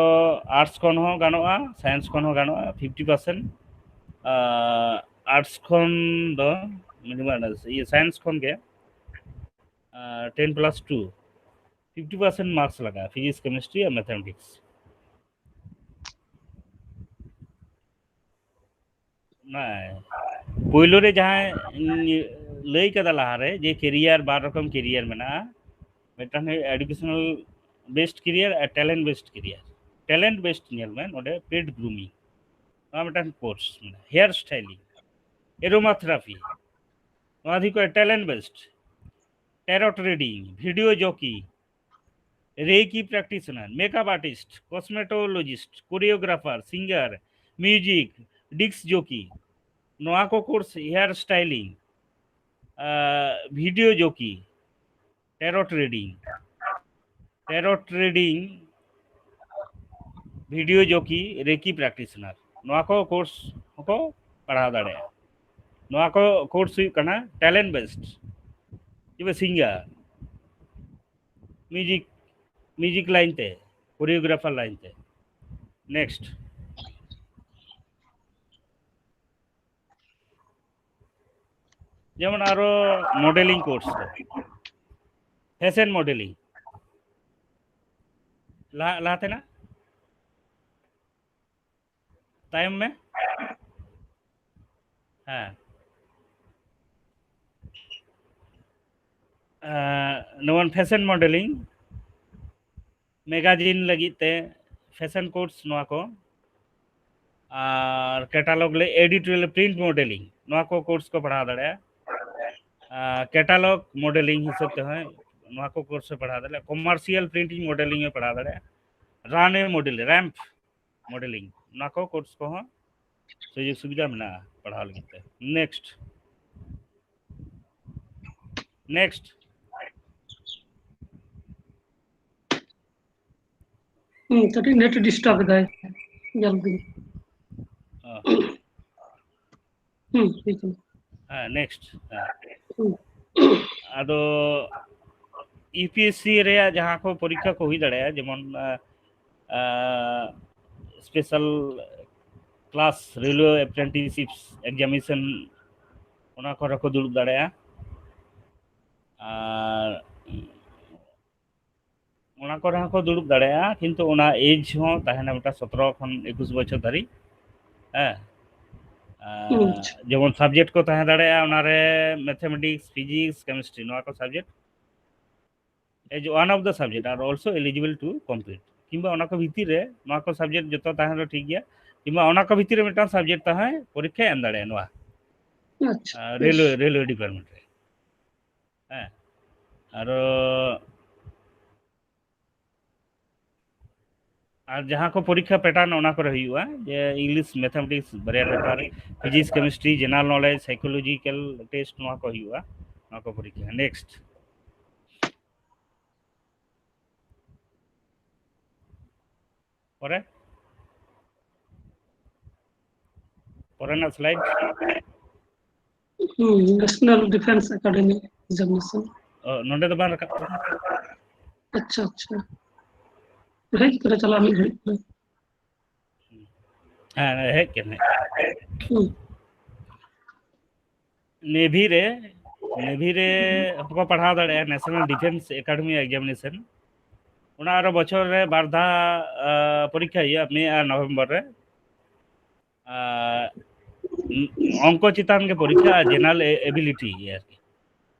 ᱟᱨᱴᱥ ᱠᱷᱚᱱ ᱦᱚᱸ ᱜᱟᱱᱚᱜᱼᱟ, ᱥᱟᱭᱮᱱᱥ ᱠᱷᱚᱱ ᱦᱚᱸ ᱜᱟᱱᱚᱜᱼᱟ, ᱯᱷᱤᱯᱴᱤ ᱯᱟᱨᱥᱮᱱᱴ᱾ ᱟᱨᱴᱥ ᱠᱷᱚᱱ ᱫᱚ, ᱤᱭᱟᱹ, ᱥᱟᱭᱮᱱᱥ ᱠᱷᱚᱱ ᱜᱮ ten plus two, fifty percent marks ᱞᱟᱜᱟᱜᱼᱟ, ᱯᱷᱤᱡᱤᱠᱥ, ᱠᱮᱢᱤᱥᱴᱨᱤ ᱟᱨ ᱢᱮᱛᱷᱟᱢᱮᱴᱤᱠᱥ᱾ ᱯᱳᱭᱞᱳ ᱨᱮ ᱡᱟᱦᱟᱸ ᱞᱟᱹᱭ ᱠᱟᱫᱟ ᱞᱟᱦᱟᱨᱮ, ᱡᱮ ᱠᱮᱨᱤᱭᱟᱨ, ᱵᱟᱨ ᱨᱚᱠᱚᱢ ᱠᱮᱨᱤᱭᱟᱨ ᱢᱮᱱᱟᱜᱼᱟ, ᱢᱤᱫᱴᱟᱝ ᱦᱩᱭᱩᱜ ᱮᱰᱩᱠᱮᱥᱚᱱᱟᱞ ᱵᱮᱥᱰ ᱠᱮᱨᱤᱭᱟᱨ ᱟᱨ talent based career. Talent based ᱧᱮᱞ ᱢᱮ, ᱱᱚᱰᱮ ᱯᱮᱰ ᱜᱨᱩᱢᱤᱝ, ᱱᱚᱣᱟ ᱢᱤᱫᱴᱟᱝ ᱠᱳᱨᱥ ᱢᱮᱱᱟᱜᱼᱟ, ᱦᱮᱭᱟᱨ ᱥᱴᱟᱭᱞᱤᱝ, ᱮᱨᱳᱢᱟᱛᱷᱮᱨᱟᱯᱤ, ᱱᱚᱣᱟ ᱫᱚ ᱦᱩᱭᱩᱜ ᱠᱟᱱᱟ talent based. Tarot reading, video jockey, reiki practitioner, makeup artist, cosmetologist, choreographer, singer, music, disc jockey, ᱱᱚᱣᱟ ᱠᱚ course, hair styling, video jockey, tarot reading, tarot reading, video jockey, reiki practitioner, ᱱᱚᱣᱟ ᱠᱚ course ᱦᱚᱸᱠᱚ ᱯᱟᱲᱦᱟᱣ ᱫᱟᱲᱮᱭᱟᱜᱼᱟ᱾ ᱱᱚᱣᱟ ᱠᱚ ᱠᱳᱨᱥ ᱦᱩᱭᱩᱜ ᱠᱟᱱᱟ ᱴᱮᱞᱮᱱᱴ ᱵᱮᱥᱰ, ᱡᱮᱢᱚᱱ ᱥᱤᱝᱜᱟᱨ, ᱢᱤᱭᱩᱡᱤᱠ, ᱢᱤᱭᱩᱡᱤᱠ ᱞᱟᱭᱤᱱ ᱛᱮ, ᱠᱳᱨᱤᱭᱳᱜᱨᱟᱯᱷᱟᱨ ᱞᱟᱭᱤᱱ ᱛᱮ᱾ ᱱᱮᱠᱥᱴ, ᱡᱮᱢᱚᱱ ᱟᱨᱚ ᱢᱚᱰᱮᱞᱤᱝ ᱠᱳᱨᱥ ᱠᱚ, ᱯᱷᱮᱥᱮᱱ ᱢᱚᱰᱮᱞᱤᱝ, ᱞᱟᱦᱟ, ᱞᱟᱦᱟ ᱛᱮᱱᱟᱜ, ᱛᱟᱭᱚᱢ ᱢᱮ᱾ ᱦᱮᱸ, ᱮᱸ, ᱡᱮᱢᱚᱱ ᱯᱷᱮᱥᱮᱱ ᱢᱚᱰᱮᱞᱤᱝ, ᱢᱮᱜᱟᱡᱤᱱ ᱞᱟᱹᱜᱤᱫ ᱛᱮ ᱯᱷᱮᱥᱮᱱ ᱠᱳᱨᱥ, ᱱᱚᱣᱟ ᱠᱚ, ᱟᱨ ᱠᱮᱴᱟᱞᱚᱜ ᱞᱮ ᱮᱰᱤᱴᱳᱨᱤᱭᱟᱞ ᱯᱨᱤᱱᱴ ᱢᱚᱰᱮᱞᱤᱝ, ᱱᱚᱣᱟ ᱠᱚ ᱠᱳᱨᱥ ᱠᱚ ᱯᱟᱲᱦᱟᱣ ᱫᱟᱲᱮᱭᱟᱜᱼᱟ᱾ ᱟᱨ ᱠᱮᱴᱟᱞᱚᱜ ᱢᱚᱰᱮᱞᱤᱝ ᱦᱤᱥᱟᱹᱵ ᱛᱮᱦᱚᱸ ᱱᱚᱣᱟ ᱠᱚ ᱠᱳᱨᱥ ᱮ ᱯᱟᱲᱦᱟᱣ ᱫᱟᱲᱮᱭᱟᱜᱼᱟ᱾ ᱠᱚᱢᱟᱨᱥᱤᱭᱟᱞ ᱯᱨᱤᱱᱴᱤᱝ ᱢᱚᱰᱮᱞᱤᱝ ᱮ ᱯᱟᱲᱦᱟᱣ ᱫᱟᱲᱮᱭᱟᱜᱼᱟ᱾ ᱨᱟᱱᱣᱮ ᱢᱚᱰᱮᱞ, ᱨᱮᱢᱯ ᱢᱚᱰᱮᱞᱤᱝ, ᱱᱚᱣᱟ ᱠᱚ ᱠᱳᱨᱥ ᱠᱚᱦᱚᱸ ᱥᱩᱡᱳᱜᱽ ᱥᱩᱵᱤᱫᱷᱟ ᱢᱮᱱᱟᱜᱼᱟ ᱯᱟᱲᱦᱟᱣ ᱞᱟᱹᱜᱤᱫ ᱛᱮ᱾ Next, next. ᱦᱩᱸ, ᱠᱟᱹᱴᱤᱡ ᱱᱮᱴ ᱰᱤᱥᱴᱟᱨᱵ ᱮᱫᱟᱭ, ᱧᱮᱞ ᱵᱤᱱ᱾ ᱚ᱾ ᱦᱩᱸ, ᱴᱷᱤᱠ ᱜᱮᱭᱟ᱾ ᱦᱮᱸ, ᱱᱮᱠᱥᱴ᱾ ᱦᱮᱸ᱾ ᱦᱩᱸ᱾ ᱟᱫᱚ ᱤᱭᱩ ᱯᱤ ᱮᱥ ᱥᱤ ᱨᱮᱭᱟᱜ ᱡᱟᱦᱟᱸ ᱠᱚ ᱯᱚᱨᱤᱠᱠᱷᱟ ᱠᱚ ᱦᱩᱭ ᱫᱟᱲᱮᱭᱟᱜᱼᱟ, ᱡᱮᱢᱚᱱ, ᱟ, ᱟ, ᱥᱯᱮᱥᱟᱞ ᱠᱞᱟᱥ, ᱨᱮᱞᱣᱮ ᱮᱯᱨᱮᱱᱴᱤᱥᱤᱯ ᱮᱠᱡᱟᱢᱤᱱᱮᱥᱚᱱ, ᱚᱱᱟ ᱠᱚᱨᱮ ᱠᱚ ᱫᱩᱲᱩᱵ ᱫᱟᱲᱮᱭᱟᱜᱼᱟ᱾ ᱟᱨ ᱚᱱᱟ ᱠᱚᱨᱮ ᱦᱚᱸᱠᱚ ᱫᱩᱲᱩᱵ ᱫᱟᱲᱮᱭᱟᱜᱼᱟ, ᱠᱤᱱᱛᱩ ᱚᱱᱟ ᱮᱡᱽ ᱦᱚᱸ ᱛᱟᱦᱮᱱᱟ ᱢᱤᱫᱴᱟᱝ ᱥᱚᱛᱨᱚ ᱠᱷᱚᱱ ᱮᱠᱩᱥ ᱵᱚᱪᱷᱚᱨ ᱫᱷᱟᱹᱨᱤᱡ᱾ ᱦᱮᱸ, ᱟᱨ ᱟᱪᱪᱷᱟ᱾ ᱡᱮᱢᱚᱱ ᱥᱟᱵᱡᱮᱠᱴ ᱠᱚ ᱛᱟᱦᱮᱸ ᱫᱟᱲᱮᱭᱟᱜᱼᱟ, ᱚᱱᱟᱨᱮ ᱢᱮᱛᱷᱮᱢᱮᱴᱤᱠᱥ, ᱯᱷᱤᱡᱤᱠᱥ, ᱠᱮᱢᱤᱥᱴᱨᱤ, ᱱᱚᱣᱟ ᱠᱚ subject, as one of the subject are also eligible to compete, ᱠᱤᱝᱵᱟ ᱚᱱᱟ ᱠᱚ ᱵᱷᱤᱛᱤᱨ ᱨᱮ ᱱᱚᱣᱟ ᱠᱚ ᱥᱟᱵᱡᱮᱠᱴ ᱡᱚᱛᱚ ᱛᱟᱦᱮᱱ ᱨᱮ ᱴᱷᱤᱠ ᱜᱮᱭᱟ, ᱠᱤᱝᱵᱟ ᱚᱱᱟ ᱠᱚ ᱵᱷᱤᱛᱤᱨ ᱨᱮ ᱢᱤᱫᱴᱟᱝ ᱥᱟᱵᱡᱮᱠᱴ ᱛᱟᱦᱮᱸ ᱯᱚᱨᱤᱠᱠᱷᱟ ᱮᱢ ᱫᱟᱲᱮᱭᱟᱜᱼᱟ ᱱᱚᱣᱟ, ᱟᱪᱪᱷᱟ, ᱟᱨ ᱵᱮᱥ᱾ ᱨᱮᱞᱣᱮ, ᱨᱮᱞᱣᱮ ᱰᱤᱯᱟᱨᱴᱢᱮᱱᱴ ᱨᱮ᱾ ᱦᱮᱸ, ᱟᱨᱚ ᱟᱨ ᱡᱟᱦᱟᱸ ᱠᱚ ᱯᱚᱨᱤᱠᱠᱷᱟ ᱯᱮᱴᱟᱨᱱ, ᱚᱱᱟ ᱠᱚᱨᱮ ᱦᱩᱭᱩᱜᱼᱟ, ᱡᱮ ᱤᱝᱞᱤᱥ, ᱢᱮᱛᱷᱟᱢᱮᱴᱤᱠᱥ, ᱵᱟᱨᱭᱟ paper, physics, chemistry, general knowledge, psychological test, ᱱᱚᱣᱟ ᱠᱚ ᱦᱩᱭᱩᱜᱼᱟ, ᱱᱚᱣᱟ ᱠᱚ ᱯᱚᱨᱤᱠᱠᱷᱟ᱾ ᱱᱮᱠᱥᱴ᱾ ᱯᱚᱨᱮ, ᱯᱚᱨᱮᱱᱟᱜ ᱥᱞᱟᱭᱤᱰ᱾ ᱦᱩᱸ, ᱱᱮᱥᱱᱟᱞ ᱰᱤᱯᱷᱮᱱᱥ ᱮᱠᱟᱰᱮᱢᱤ ᱮᱠᱡᱟᱢᱤᱱᱮᱥᱚᱱ᱾ ᱚ, ᱱᱚᱰᱮ ᱫᱚ ᱵᱟᱝ ᱨᱟᱠᱟᱵ ᱠᱟᱱᱟ᱾ ᱟᱪᱪᱷᱟ, ᱟᱪᱪᱷᱟ᱾ ᱦᱮᱡ ᱠᱟᱱᱟ, ᱪᱟᱞᱟᱜ ᱢᱤᱫ ᱜᱷᱟᱹᱲᱤᱡ ᱯᱚᱨᱮ᱾ ᱦᱮᱸ, ᱦᱮᱡ ᱠᱟᱱᱟ᱾ ᱦᱩᱸ᱾ ᱱᱮᱵᱷᱤ ᱨᱮ, ᱱᱮᱵᱷᱤ ᱨᱮ ᱦᱚᱸᱠᱚ ᱯᱟᱲᱦᱟᱣ ᱫᱟᱲᱮᱭᱟᱜᱼᱟ, ᱱᱮᱥᱱᱟᱞ ᱰᱤᱯᱷᱮᱱᱥ ᱮᱠᱟᱰᱮᱢᱤ ᱮᱠᱡᱟᱢᱤᱱᱮᱥᱚᱱ᱾ ᱚᱱᱟ ᱟᱨᱚ ᱵᱚᱪᱷᱚᱨ ᱨᱮ ᱵᱟᱨ ᱫᱷᱟᱣ, ᱟ, ᱯᱚᱨᱤᱠᱠᱷᱟ ᱦᱩᱭᱩᱜᱼᱟ, ᱢᱮ ᱟᱨ ᱱᱚᱵᱷᱮᱢᱵᱚᱨ ᱨᱮ᱾ ᱟᱨ ᱚᱝᱠᱚ ᱪᱮᱛᱟᱱ ᱜᱮ ᱯᱚᱨᱤᱠᱠᱷᱟ, ᱡᱮᱱᱟᱨᱟᱞ ᱮᱵᱤᱞᱤᱴᱤ ᱜᱮ ᱟᱨᱠᱤ᱾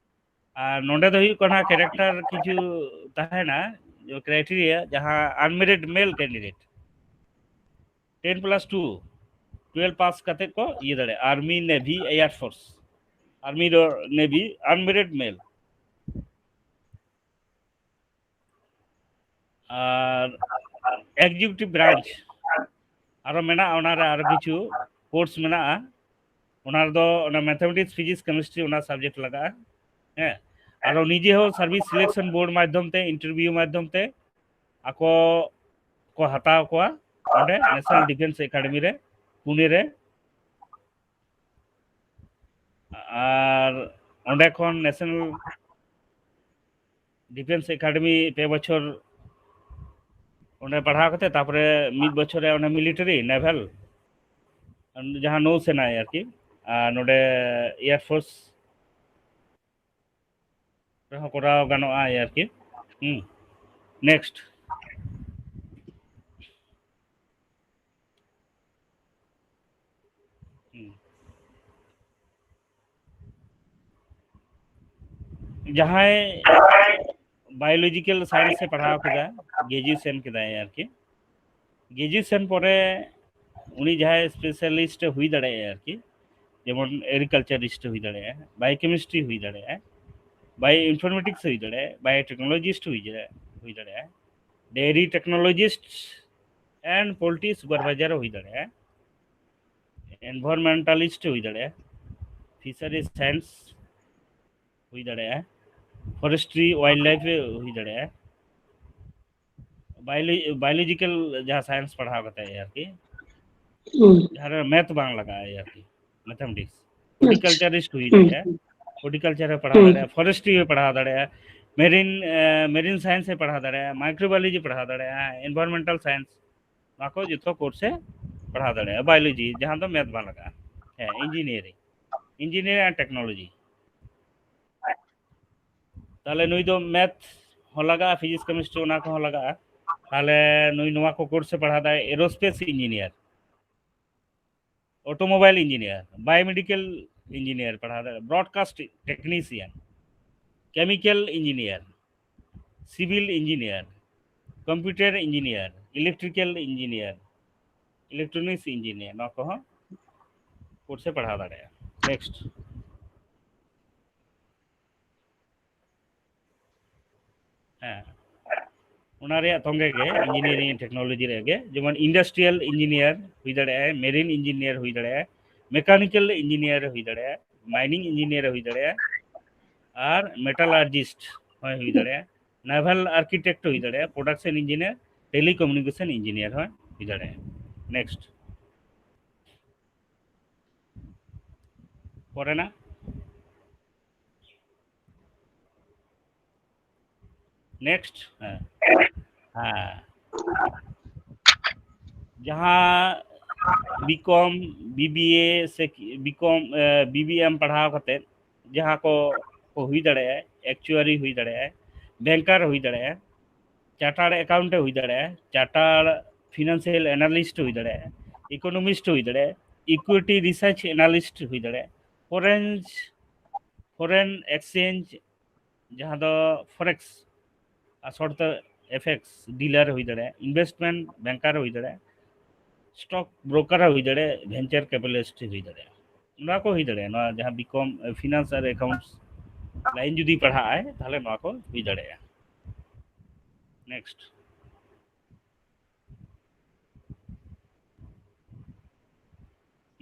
ᱟᱨ ᱱᱚᱰᱮ ᱫᱚ ᱦᱩᱭᱩᱜ ᱠᱟᱱᱟ, ᱠᱮᱨᱮᱠᱴᱟᱨ ᱠᱤᱪᱷᱩ ᱛᱟᱦᱮᱱᱟ, ᱠᱨᱟᱭᱴᱮᱨᱤᱭᱟ, ᱡᱟᱦᱟᱸ ᱟᱱᱢᱮᱨᱤᱰ ᱢᱮᱞ ᱠᱮᱱᱰᱤᱰᱮᱴ, ᱴᱮᱱ ᱯᱞᱟᱥ ᱴᱩ, ᱴᱩᱭᱮᱞᱵᱷ ᱯᱟᱥ ᱠᱟᱛᱮ ᱠᱚ ᱤᱭᱟᱹ ᱫᱟᱲᱮᱭᱟᱜᱼᱟ, ᱟᱨᱢᱤ, ᱱᱮᱵᱷᱤ, ᱮᱭᱟᱨ ᱯᱷᱳᱨᱥ, ᱟᱨᱢᱤ, ᱱᱮᱵᱷᱤ, ᱟᱱᱢᱮᱨᱤᱰ ᱢᱮᱞ᱾ ᱟᱨ ᱮᱠᱡᱤᱠᱤᱭᱩᱴᱤᱵᱷ ᱵᱨᱟᱧᱪ ᱟᱨᱚ ᱢᱮᱱᱟᱜᱼᱟ, ᱚᱱᱟᱨᱮ ᱟᱨᱚ ᱠᱤᱪᱷᱩ ᱠᱳᱨᱥ ᱢᱮᱱᱟᱜᱼᱟ᱾ ᱚᱱᱟ ᱨᱮᱫᱚ ᱚᱱᱟ ᱢᱮᱛᱷᱟᱢᱮᱴᱤᱠᱥ, ᱯᱷᱤᱡᱤᱠᱥ, ᱠᱮᱢᱤᱥᱴᱨᱤ, ᱚᱱᱟ ᱥᱟᱵᱡᱮᱠᱴ ᱞᱟᱜᱟᱜᱼᱟ᱾ ᱦᱮᱸ, ᱟᱨᱚ ᱱᱤᱡᱮ ᱦᱚᱸ ᱥᱟᱨᱵᱷᱤᱥ ᱥᱤᱞᱮᱠᱥᱚᱱ ᱵᱳᱨᱰ ᱢᱟᱫᱽᱫᱷᱚᱢ ᱛᱮ, ᱤᱱᱴᱟᱨᱵᱷᱤᱭᱩ ᱢᱟᱫᱽᱫᱷᱚᱢ ᱛᱮ ᱟᱠᱚ ᱠᱚ ᱦᱟᱛᱟᱣ ᱠᱚᱣᱟ ᱚᱸᱰᱮ ᱱᱮᱥᱱᱟᱞ ᱰᱤᱯᱷᱮᱱᱥ ᱮᱠᱟᱰᱮᱢᱤ ᱨᱮ, ᱯᱩᱱᱮ ᱨᱮ᱾ ᱟᱨ ᱚᱸᱰᱮ ᱠᱷᱚᱱ ᱱᱮᱥᱱᱟᱞ ᱰᱤᱯᱷᱮᱱᱥ ᱮᱠᱟᱰᱮᱢᱤ ᱯᱮ ᱵᱚᱪᱷᱚᱨ ᱚᱸᱰᱮ ᱯᱟᱲᱦᱟᱣ ᱠᱟᱛᱮ, ᱛᱟᱨᱯᱚᱨᱮ ᱢᱤᱫ ᱵᱚᱪᱷᱚᱨ ᱨᱮ ᱚᱸᱰᱮ ᱢᱤᱞᱤᱴᱟᱨᱤ, ᱱᱮᱵᱷᱟᱞ, ᱡᱟᱦᱟᱸ ᱱᱳᱣ ᱥᱮᱱᱟ ᱟᱨᱠᱤ, ᱟᱨ ᱱᱚᱰᱮ ᱮᱭᱟᱨ ᱯᱷᱳᱨᱥ ᱨᱮᱦᱚᱸ ᱠᱚᱨᱟᱣ ᱜᱟᱱᱚᱜᱼᱟ ᱟᱨᱠᱤ᱾ ᱦᱩᱸ, ᱱᱮᱠᱥᱴ᱾ ᱦᱩᱸ᱾ ᱡᱟᱦᱟᱸᱭ ᱵᱟᱭᱳᱞᱚᱡᱤᱠᱮᱞ ᱥᱟᱭᱮᱱᱥ ᱮ ᱯᱟᱲᱦᱟᱣ ᱠᱮᱫᱟ, ᱜᱨᱮᱡᱩᱭᱮᱥᱚᱱ ᱠᱮᱫᱟᱭ ᱟᱨᱠᱤ, ᱜᱨᱮᱡᱩᱭᱮᱥᱚᱱ ᱯᱚᱨᱮ ᱩᱱᱤ ᱡᱟᱦᱟᱸᱭ ᱥᱯᱮᱥᱟᱞᱤᱥᱴ ᱮ ᱦᱩᱭ ᱫᱟᱲᱮᱭᱟᱜᱼᱟ ᱟᱨᱠᱤ, ᱡᱮᱢᱚᱱ ᱮᱜᱽᱨᱤᱠᱟᱞᱪᱟᱨᱤᱥᱴ ᱦᱩᱭ ᱫᱟᱲᱮᱭᱟᱜᱼᱟ, ᱵᱟᱭᱳᱠᱮᱢᱤᱥᱴᱨᱤ ᱦᱩᱭ ᱫᱟᱲᱮᱭᱟᱜᱼᱟ, ᱵᱟᱭᱳ ᱤᱱᱯᱷᱚᱨᱢᱮᱴᱤᱠᱥ ᱦᱩᱭ ᱫᱟᱲᱮᱭᱟᱜᱼᱟ, ᱵᱟᱭᱳ ᱴᱮᱠᱱᱳᱞᱚᱡᱤᱥᱴ ᱦᱩᱭ ᱫᱟᱲᱮᱭᱟᱜᱼᱟ, ᱦᱩᱭ ᱫᱟᱲᱮᱭᱟᱜᱼᱟ, ᱰᱮᱭᱨᱤ ᱴᱮᱠᱱᱳᱞᱚᱡᱤᱥᱴ, and poultry supervisor ᱦᱩᱭ ᱫᱟᱲᱮᱭᱟᱜᱼᱟ, environmentalist ᱦᱩᱭ ᱫᱟᱲᱮᱭᱟᱜᱼᱟ, fishery science ᱦᱩᱭ ᱫᱟᱲᱮᱭᱟᱜᱼᱟ, forestry wildlife ᱦᱩᱭ ᱫᱟᱲᱮᱭᱟᱜᱼᱟ, biological ᱡᱟᱦᱟᱸ science ᱯᱟᱲᱦᱟᱣ ᱠᱟᱛᱮ ᱟᱨᱠᱤ, ᱡᱟᱦᱟᱸ ᱨᱮ math ᱵᱟᱝ ᱞᱟᱜᱟᱜᱼᱟ ᱟᱨᱠᱤ, mathematics, horticulturist ᱦᱩᱭ ᱫᱟᱲᱮᱭᱟᱜᱼᱟ, horticulture ᱮ ᱯᱟᱲᱦᱟᱣ ᱫᱟᱲᱮᱭᱟᱜᱼᱟ, forestry ᱮ ᱯᱟᱲᱦᱟᱣ ᱫᱟᱲᱮᱭᱟᱜᱼᱟ, marine marine science ᱮ ᱯᱟᱲᱦᱟᱣ ᱫᱟᱲᱮᱭᱟᱜᱼᱟ, microbiology ᱯᱟᱲᱦᱟᱣ ᱫᱟᱲᱮᱭᱟᱜᱼᱟ, environmental science, ᱱᱚᱣᱟ ᱠᱚ ᱡᱚᱛᱚ course ᱮ ᱯᱟᱲᱦᱟᱣ ᱫᱟᱲᱮᱭᱟᱜᱼᱟ᱾ Biology ᱡᱟᱦᱟᱸ ᱫᱚ math ᱵᱟᱝ ᱞᱟᱜᱟᱜᱼᱟ, ᱦᱮᱸ, engineering, engineering and technology᱾ ᱛᱟᱦᱚᱞᱮ ᱱᱩᱭ ᱫᱚ math ᱦᱚᱸ ᱞᱟᱜᱟᱜᱼᱟ, physics chemistry ᱚᱱᱟ ᱠᱚᱦᱚᱸ ᱞᱟᱜᱟᱜᱼᱟ᱾ ᱛᱟᱦᱚᱞᱮ ᱱᱩᱭ ᱱᱚᱣᱟ ᱠᱚ course ᱮ ᱯᱟᱲᱦᱟᱣ ᱫᱟᱲᱮᱭᱟᱜᱼᱟ, aerospace engineer, automobile engineer, biomedical engineer ᱯᱟᱲᱦᱟᱣ ᱫᱟᱲᱮᱭᱟᱜᱼᱟ, broadcast technician, chemical engineer, civil engineer, computer engineer, electrical engineer, electronics engineer, ᱱᱚᱣᱟ ᱠᱚᱦᱚᱸ course ᱮ ᱯᱟᱲᱦᱟᱣ ᱫᱟᱲᱮᱭᱟᱜᱼᱟ᱾ Next. ᱦᱮᱸ, ᱚᱱᱟ ᱨᱮᱭᱟᱜ ᱛᱚᱸᱜᱮ ᱜᱮ engineering technology ᱨᱮᱭᱟᱜ ᱜᱮ, ᱡᱮᱢᱚᱱ industrial engineer ᱦᱩᱭ ᱫᱟᱲᱮᱭᱟᱜᱼᱟᱭ, marine engineer ᱦᱩᱭ ᱫᱟᱲᱮᱭᱟᱜᱼᱟᱭ, mechanical engineer ᱦᱩᱭ ᱫᱟᱲᱮᱭᱟᱜᱼᱟᱭ, mining engineer ᱦᱩᱭ ᱫᱟᱲᱮᱭᱟᱜᱼᱟᱭ, ᱟᱨ metallurgist ᱦᱚᱸᱭ ᱦᱩᱭ ᱫᱟᱲᱮᱭᱟᱜᱼᱟ, naval architect ᱦᱩᱭ ᱫᱟᱲᱮᱭᱟᱜᱼᱟ, production engineer, telecommunication engineer ᱦᱚᱸᱭ ᱦᱩᱭ ᱫᱟᱲᱮᱭᱟᱜᱼᱟ᱾ Next. ᱯᱚᱨᱮᱱᱟᱜ᱾ Next. ᱦᱮᱸ, ᱦᱮᱸ, ᱡᱟᱦᱟᱸ B.Com, B B A ᱥᱮ B.Com, B B M ᱯᱟᱲᱦᱟᱣ ᱠᱟᱛᱮ ᱡᱟᱦᱟᱸ ᱠᱚ ᱠᱚ ᱦᱩᱭ ᱫᱟᱲᱮᱭᱟᱜᱼᱟ, actuary ᱦᱩᱭ ᱫᱟᱲᱮᱭᱟᱜᱼᱟ, banker ᱦᱩᱭ ᱫᱟᱲᱮᱭᱟᱜᱼᱟ, chartered accountant ᱦᱩᱭ ᱫᱟᱲᱮᱭᱟᱜᱼᱟ, chartered financial analyst ᱦᱩᱭ ᱫᱟᱲᱮᱭᱟᱜᱼᱟ, economist ᱦᱩᱭ ᱫᱟᱲᱮᱭᱟᱜᱼᱟ, equity research analyst ᱦᱩᱭ ᱫᱟᱲᱮᱭᱟᱜᱼᱟ, foreign foreign exchange ᱡᱟᱦᱟᱸ ᱫᱚ forex ᱟᱨ short ᱛᱮ F X dealer ᱦᱩᱭ ᱫᱟᱲᱮᱭᱟᱜᱼᱟ, investment banker ᱦᱩᱭ ᱫᱟᱲᱮᱭᱟᱜᱼᱟ, stock broker ᱦᱩᱭ ᱫᱟᱲᱮᱭᱟᱜᱼᱟ, venture capitalist ᱦᱩᱭ ᱫᱟᱲᱮᱭᱟᱜᱼᱟ᱾ ᱱᱚᱣᱟ ᱠᱚ ᱦᱩᱭ ᱫᱟᱲᱮᱭᱟᱜᱼᱟ᱾ ᱱᱚᱣᱟ ᱡᱟᱦᱟᱸ B.Com, finance ᱟᱨ accounts line ᱡᱩᱫᱤ ᱯᱟᱲᱦᱟᱜ ᱟᱭ, ᱛᱟᱦᱚᱞᱮ ᱱᱚᱣᱟ ᱠᱚ ᱦᱩᱭ ᱫᱟᱲᱮᱭᱟᱜᱼᱟ᱾ Next.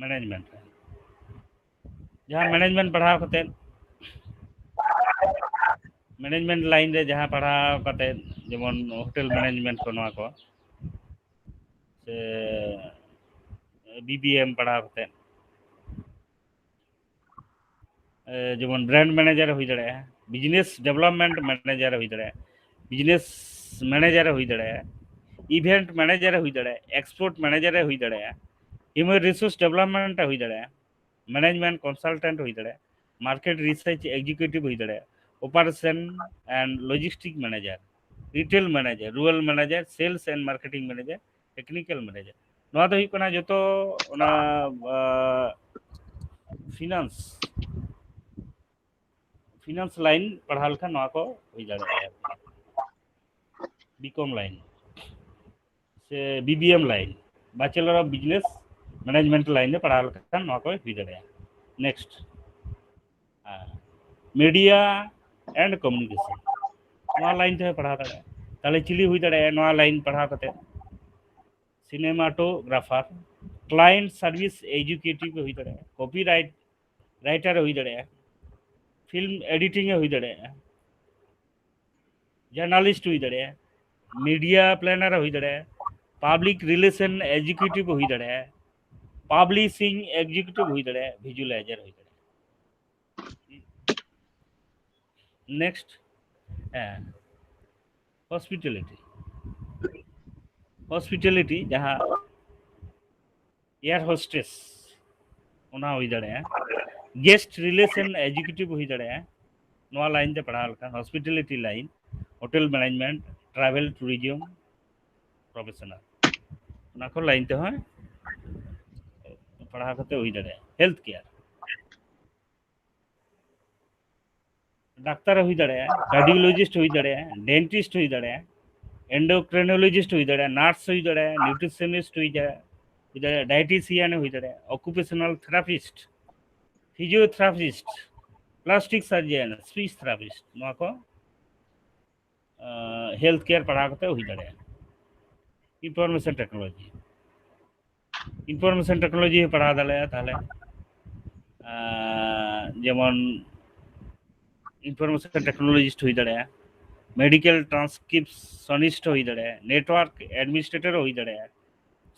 ᱢᱮᱱᱮᱡᱽᱢᱮᱱᱴ ᱨᱮ ᱡᱟᱦᱟᱸ ᱢᱮᱱᱮᱡᱽᱢᱮᱱᱴ ᱯᱟᱲᱦᱟᱣ ᱠᱟᱛᱮᱫ, ᱢᱮᱱᱮᱡᱽᱢᱮᱱᱴ ᱞᱟᱭᱤᱱ ᱨᱮ ᱡᱟᱦᱟᱸ ᱯᱟᱲᱦᱟᱣ ᱠᱟᱛᱮᱫ, ᱡᱮᱢᱚᱱ ᱦᱳᱴᱮᱞ ᱢᱮᱱᱮᱡᱽᱢᱮᱱᱴ ᱠᱚ, ᱱᱚᱣᱟ ᱠᱚ, ᱥᱮ ᱵᱤ ᱵᱤ ᱮᱢ ᱯᱟᱲᱦᱟᱣ ᱠᱟᱛᱮᱫ, ᱮ, ᱡᱮᱢᱚᱱ ᱵᱨᱟᱱᱰ ᱢᱮᱱᱮᱡᱟᱨ ᱮ ᱦᱩᱭ ᱫᱟᱲᱮᱭᱟᱜᱼᱟ, ᱵᱤᱡᱽᱱᱮᱥ ᱰᱮᱵᱷᱞᱚᱯᱢᱮᱱᱴ ᱢᱮᱱᱮᱡᱟᱨ ᱮ ᱦᱩᱭ ᱫᱟᱲᱮᱭᱟᱜᱼᱟ, ᱵᱤᱡᱽᱱᱮᱥ ᱢᱮᱱᱮᱡᱟᱨ ᱮ ᱦᱩᱭ ᱫᱟᱲᱮᱭᱟᱜᱼᱟ, ᱤᱵᱷᱮᱱᱴ ᱢᱮᱱᱮᱡᱟᱨ ᱮ ᱦᱩᱭ ᱫᱟᱲᱮᱭᱟᱜᱼᱟ, ᱮᱠᱥᱯᱳᱨᱴ ᱢᱮᱱᱮᱡᱟᱨ ᱮ ᱦᱩᱭ ᱫᱟᱲᱮᱭᱟᱜᱼᱟ, ᱦᱤᱭᱩᱢᱮᱱ ᱨᱤᱥᱳᱨᱥ ᱰᱮᱵᱷᱞᱚᱯᱢᱮᱱᱴ ᱮ ᱦᱩᱭ ᱫᱟᱲᱮᱭᱟᱜᱼᱟ, ᱢᱮᱱᱮᱡᱽᱢᱮᱱᱴ ᱠᱚᱱᱥᱟᱞᱴᱮᱱᱴ ᱦᱩᱭ ᱫᱟᱲᱮᱭᱟᱜᱼᱟ, ᱢᱟᱨᱠᱮᱴ ᱨᱤᱥᱟᱨᱪ ᱮᱠᱡᱤᱠᱤᱭᱩᱴᱤᱵᱷ ᱦᱩᱭ ᱫᱟᱲᱮᱭᱟᱜᱼᱟ, operation and logistics manager, retail manager, rural manager, cells and marketing manager, technical manager. ᱱᱚᱣᱟ ᱫᱚ ᱦᱩᱭᱩᱜ ᱠᱟᱱᱟ ᱡᱚᱛᱚ ᱚᱱᱟ ᱯᱷᱤᱱᱟᱱᱥ, ᱯᱷᱤᱱᱟᱱᱥ ᱞᱟᱭᱤᱱ ᱯᱟᱲᱦᱟᱣ ᱞᱮᱠᱷᱟᱱ ᱱᱚᱣᱟ ᱠᱚ ᱦᱩᱭ ᱫᱟᱲᱮᱭᱟᱜᱼᱟ᱾ ᱵᱤ ᱠᱚᱢ ᱞᱟᱭᱤᱱ ᱥᱮ B B M line, bachelor of business management line ᱨᱮ ᱯᱟᱲᱦᱟᱣ ᱞᱮᱠᱷᱟᱱ ᱱᱚᱣᱟ ᱠᱚ ᱦᱩᱭ ᱫᱟᱲᱮᱭᱟᱜᱼᱟ᱾ ᱱᱮᱠᱥᱴ, ᱢᱤᱰᱤᱭᱟ ᱮᱱᱰ ᱠᱚᱢᱤᱭᱩᱱᱤᱠᱮᱥᱚᱱ, ᱱᱚᱣᱟ ᱞᱟᱭᱤᱱ ᱛᱮᱦᱚᱸ ᱯᱟᱲᱦᱟᱣ ᱫᱟᱲᱮᱭᱟᱜᱼᱟ᱾ ᱛᱟᱦᱚᱞᱮ ᱪᱤᱞᱤ ᱦᱩᱭ ᱫᱟᱲᱮᱭᱟᱜᱼᱟ ᱱᱚᱣᱟ ᱞᱟᱭᱤᱱ ᱯᱟᱲᱦᱟᱣ ᱠᱟᱛᱮ? ᱥᱤᱱᱮᱢᱟᱴᱳᱜᱨᱟᱯᱷᱟᱨ, ᱠᱞᱟᱭᱮᱱᱴ ᱥᱟᱨᱵᱷᱤᱥ ᱮᱠᱡᱤᱠᱤᱭᱩᱴᱤᱵᱷ ᱦᱩᱭ ᱫᱟᱲᱮᱭᱟᱜᱼᱟ, ᱠᱚᱯᱤ ᱨᱟᱭᱤᱴ ᱨᱟᱭᱴᱟᱨ ᱮ ᱦᱩᱭ ᱫᱟᱲᱮᱭᱟᱜᱼᱟ, ᱯᱷᱤᱞᱢ ᱮᱰᱤᱴᱤᱝ ᱮ ᱦᱩᱭ ᱫᱟᱲᱮᱭᱟᱜᱼᱟ, ᱡᱟᱨᱱᱟᱞᱤᱥᱴ ᱦᱩᱭ ᱫᱟᱲᱮᱭᱟᱜᱼᱟ, ᱢᱤᱰᱤᱭᱟ ᱯᱞᱮᱱᱟᱨ ᱮ ᱦᱩᱭ ᱫᱟᱲᱮᱭᱟᱜᱼᱟ, ᱯᱟᱵᱽᱞᱤᱠ ᱨᱤᱞᱮᱥᱚᱱ ᱮᱠᱡᱤᱠᱤᱭᱩᱴᱤᱵᱷ ᱦᱩᱭ ᱫᱟᱲᱮᱭᱟᱜᱼᱟ, ᱯᱟᱵᱽᱞᱤᱥᱤᱝ ᱮᱠᱡᱤᱠᱤᱭᱩᱴᱤᱵᱷ ᱦᱩᱭ ᱫᱟᱲᱮᱭᱟᱜᱼᱟ, ᱵᱷᱤᱡᱩᱣᱟᱞᱟᱭᱡᱟᱨ ᱦᱩᱭ ᱫᱟᱲᱮᱭᱟᱜᱼᱟ᱾ ᱱᱮᱠᱥᱴ, ᱦᱮᱸ, ᱦᱚᱥᱯᱤᱴᱟᱞᱤᱴᱤ, ᱦᱚᱥᱯᱤᱴᱟᱞᱤᱴᱤ ᱡᱟᱦᱟᱸ ᱮᱭᱟᱨ ᱦᱳᱥᱴᱮᱥ, ᱚᱱᱟ ᱦᱩᱭ ᱫᱟᱲᱮᱭᱟᱜᱼᱟ, ᱜᱮᱥᱴ ᱨᱤᱞᱮᱥᱚᱱ ᱮᱠᱡᱤᱠᱤᱭᱩᱴᱤᱵᱷ ᱦᱩᱭ ᱫᱟᱲᱮᱭᱟᱜᱼᱟ, ᱱᱚᱣᱟ ᱞᱟᱭᱤᱱ ᱛᱮ ᱯᱟᱲᱦᱟᱣ ᱞᱮᱠᱷᱟᱱ hospitality line, hotel management, travel tourism professional, ᱚᱱᱟ ᱠᱚ ᱞᱟᱭᱤᱱ ᱛᱮᱦᱚᱸ ᱯᱟᱲᱦᱟᱣ ᱠᱟᱛᱮ ᱦᱩᱭ ᱫᱟᱲᱮᱭᱟᱜᱼᱟ᱾ ᱦᱮᱞᱛᱷ ᱠᱮᱭᱟᱨ, ᱰᱟᱠᱛᱟᱨ ᱮ ᱦᱩᱭ ᱫᱟᱲᱮᱭᱟᱜᱼᱟ, ᱠᱟᱨᱰᱤᱭᱳᱞᱚᱡᱤᱥᱴ ᱦᱩᱭ ᱫᱟᱲᱮᱭᱟᱜᱼᱟ, ᱰᱮᱱᱴᱤᱥᱴ ᱦᱩᱭ ᱫᱟᱲᱮᱭᱟᱜᱼᱟ, ᱮᱱᱰᱳᱠᱨᱤᱱᱳᱞᱚᱡᱤᱥᱴ ᱦᱩᱭ ᱫᱟᱲᱮᱭᱟᱜᱼᱟ, ᱱᱟᱨᱥ ᱦᱩᱭ ᱫᱟᱲᱮᱭᱟᱜᱼᱟ, ᱱᱤᱣᱴᱨᱤᱥᱚᱱᱤᱥᱴ ᱦᱩᱭ ᱫᱟᱲᱮᱭᱟᱜᱼᱟ, ᱦᱩᱭ ᱫᱟᱲᱮᱭᱟᱜᱼᱟ, ᱰᱟᱭᱴᱤᱥᱤᱭᱟᱱ ᱮ ᱦᱩᱭ ᱫᱟᱲᱮᱭᱟᱜᱼᱟ, occupational therapist, physiotherapist, plastic surgeon, speech therapist, ᱱᱚᱣᱟ ᱠᱚ ᱦᱮᱞᱛᱷ ᱠᱮᱭᱟᱨ ᱯᱟᱲᱦᱟᱣ ᱠᱟᱛᱮ ᱦᱩᱭ ᱫᱟᱲᱮᱭᱟᱜᱼᱟ᱾ ᱤᱱᱯᱷᱚᱨᱢᱮᱥᱚᱱ ᱴᱮᱠᱱᱳᱞᱚᱡᱤ, ᱤᱱᱯᱷᱚᱨᱢᱮᱥᱚᱱ ᱴᱮᱠᱱᱳᱞᱚᱡᱤ ᱦᱚᱸ ᱯᱟᱲᱦᱟᱣ ᱫᱟᱲᱮᱭᱟᱜᱼᱟ᱾ ᱛᱟᱦᱚᱞᱮ ᱟᱨ ᱡᱮᱢᱚᱱ ᱤᱱᱯᱷᱚᱨᱢᱮᱥᱚᱱ ᱴᱮᱠᱱᱳᱞᱚᱡᱤᱥᱴ ᱦᱩᱭ ᱫᱟᱲᱮᱭᱟᱜᱼᱟ, ᱢᱮᱰᱤᱠᱮᱞ ᱴᱨᱟᱱᱥᱠᱨᱤᱯᱥᱚᱱᱤᱥᱴ ᱦᱩᱭ ᱫᱟᱲᱮᱭᱟᱜᱼᱟ, ᱱᱮᱴᱣᱟᱨᱠ ᱮᱰᱢᱤᱱᱤᱥᱴᱨᱮᱴᱚᱨ ᱦᱩᱭ ᱫᱟᱲᱮᱭᱟᱜᱼᱟ,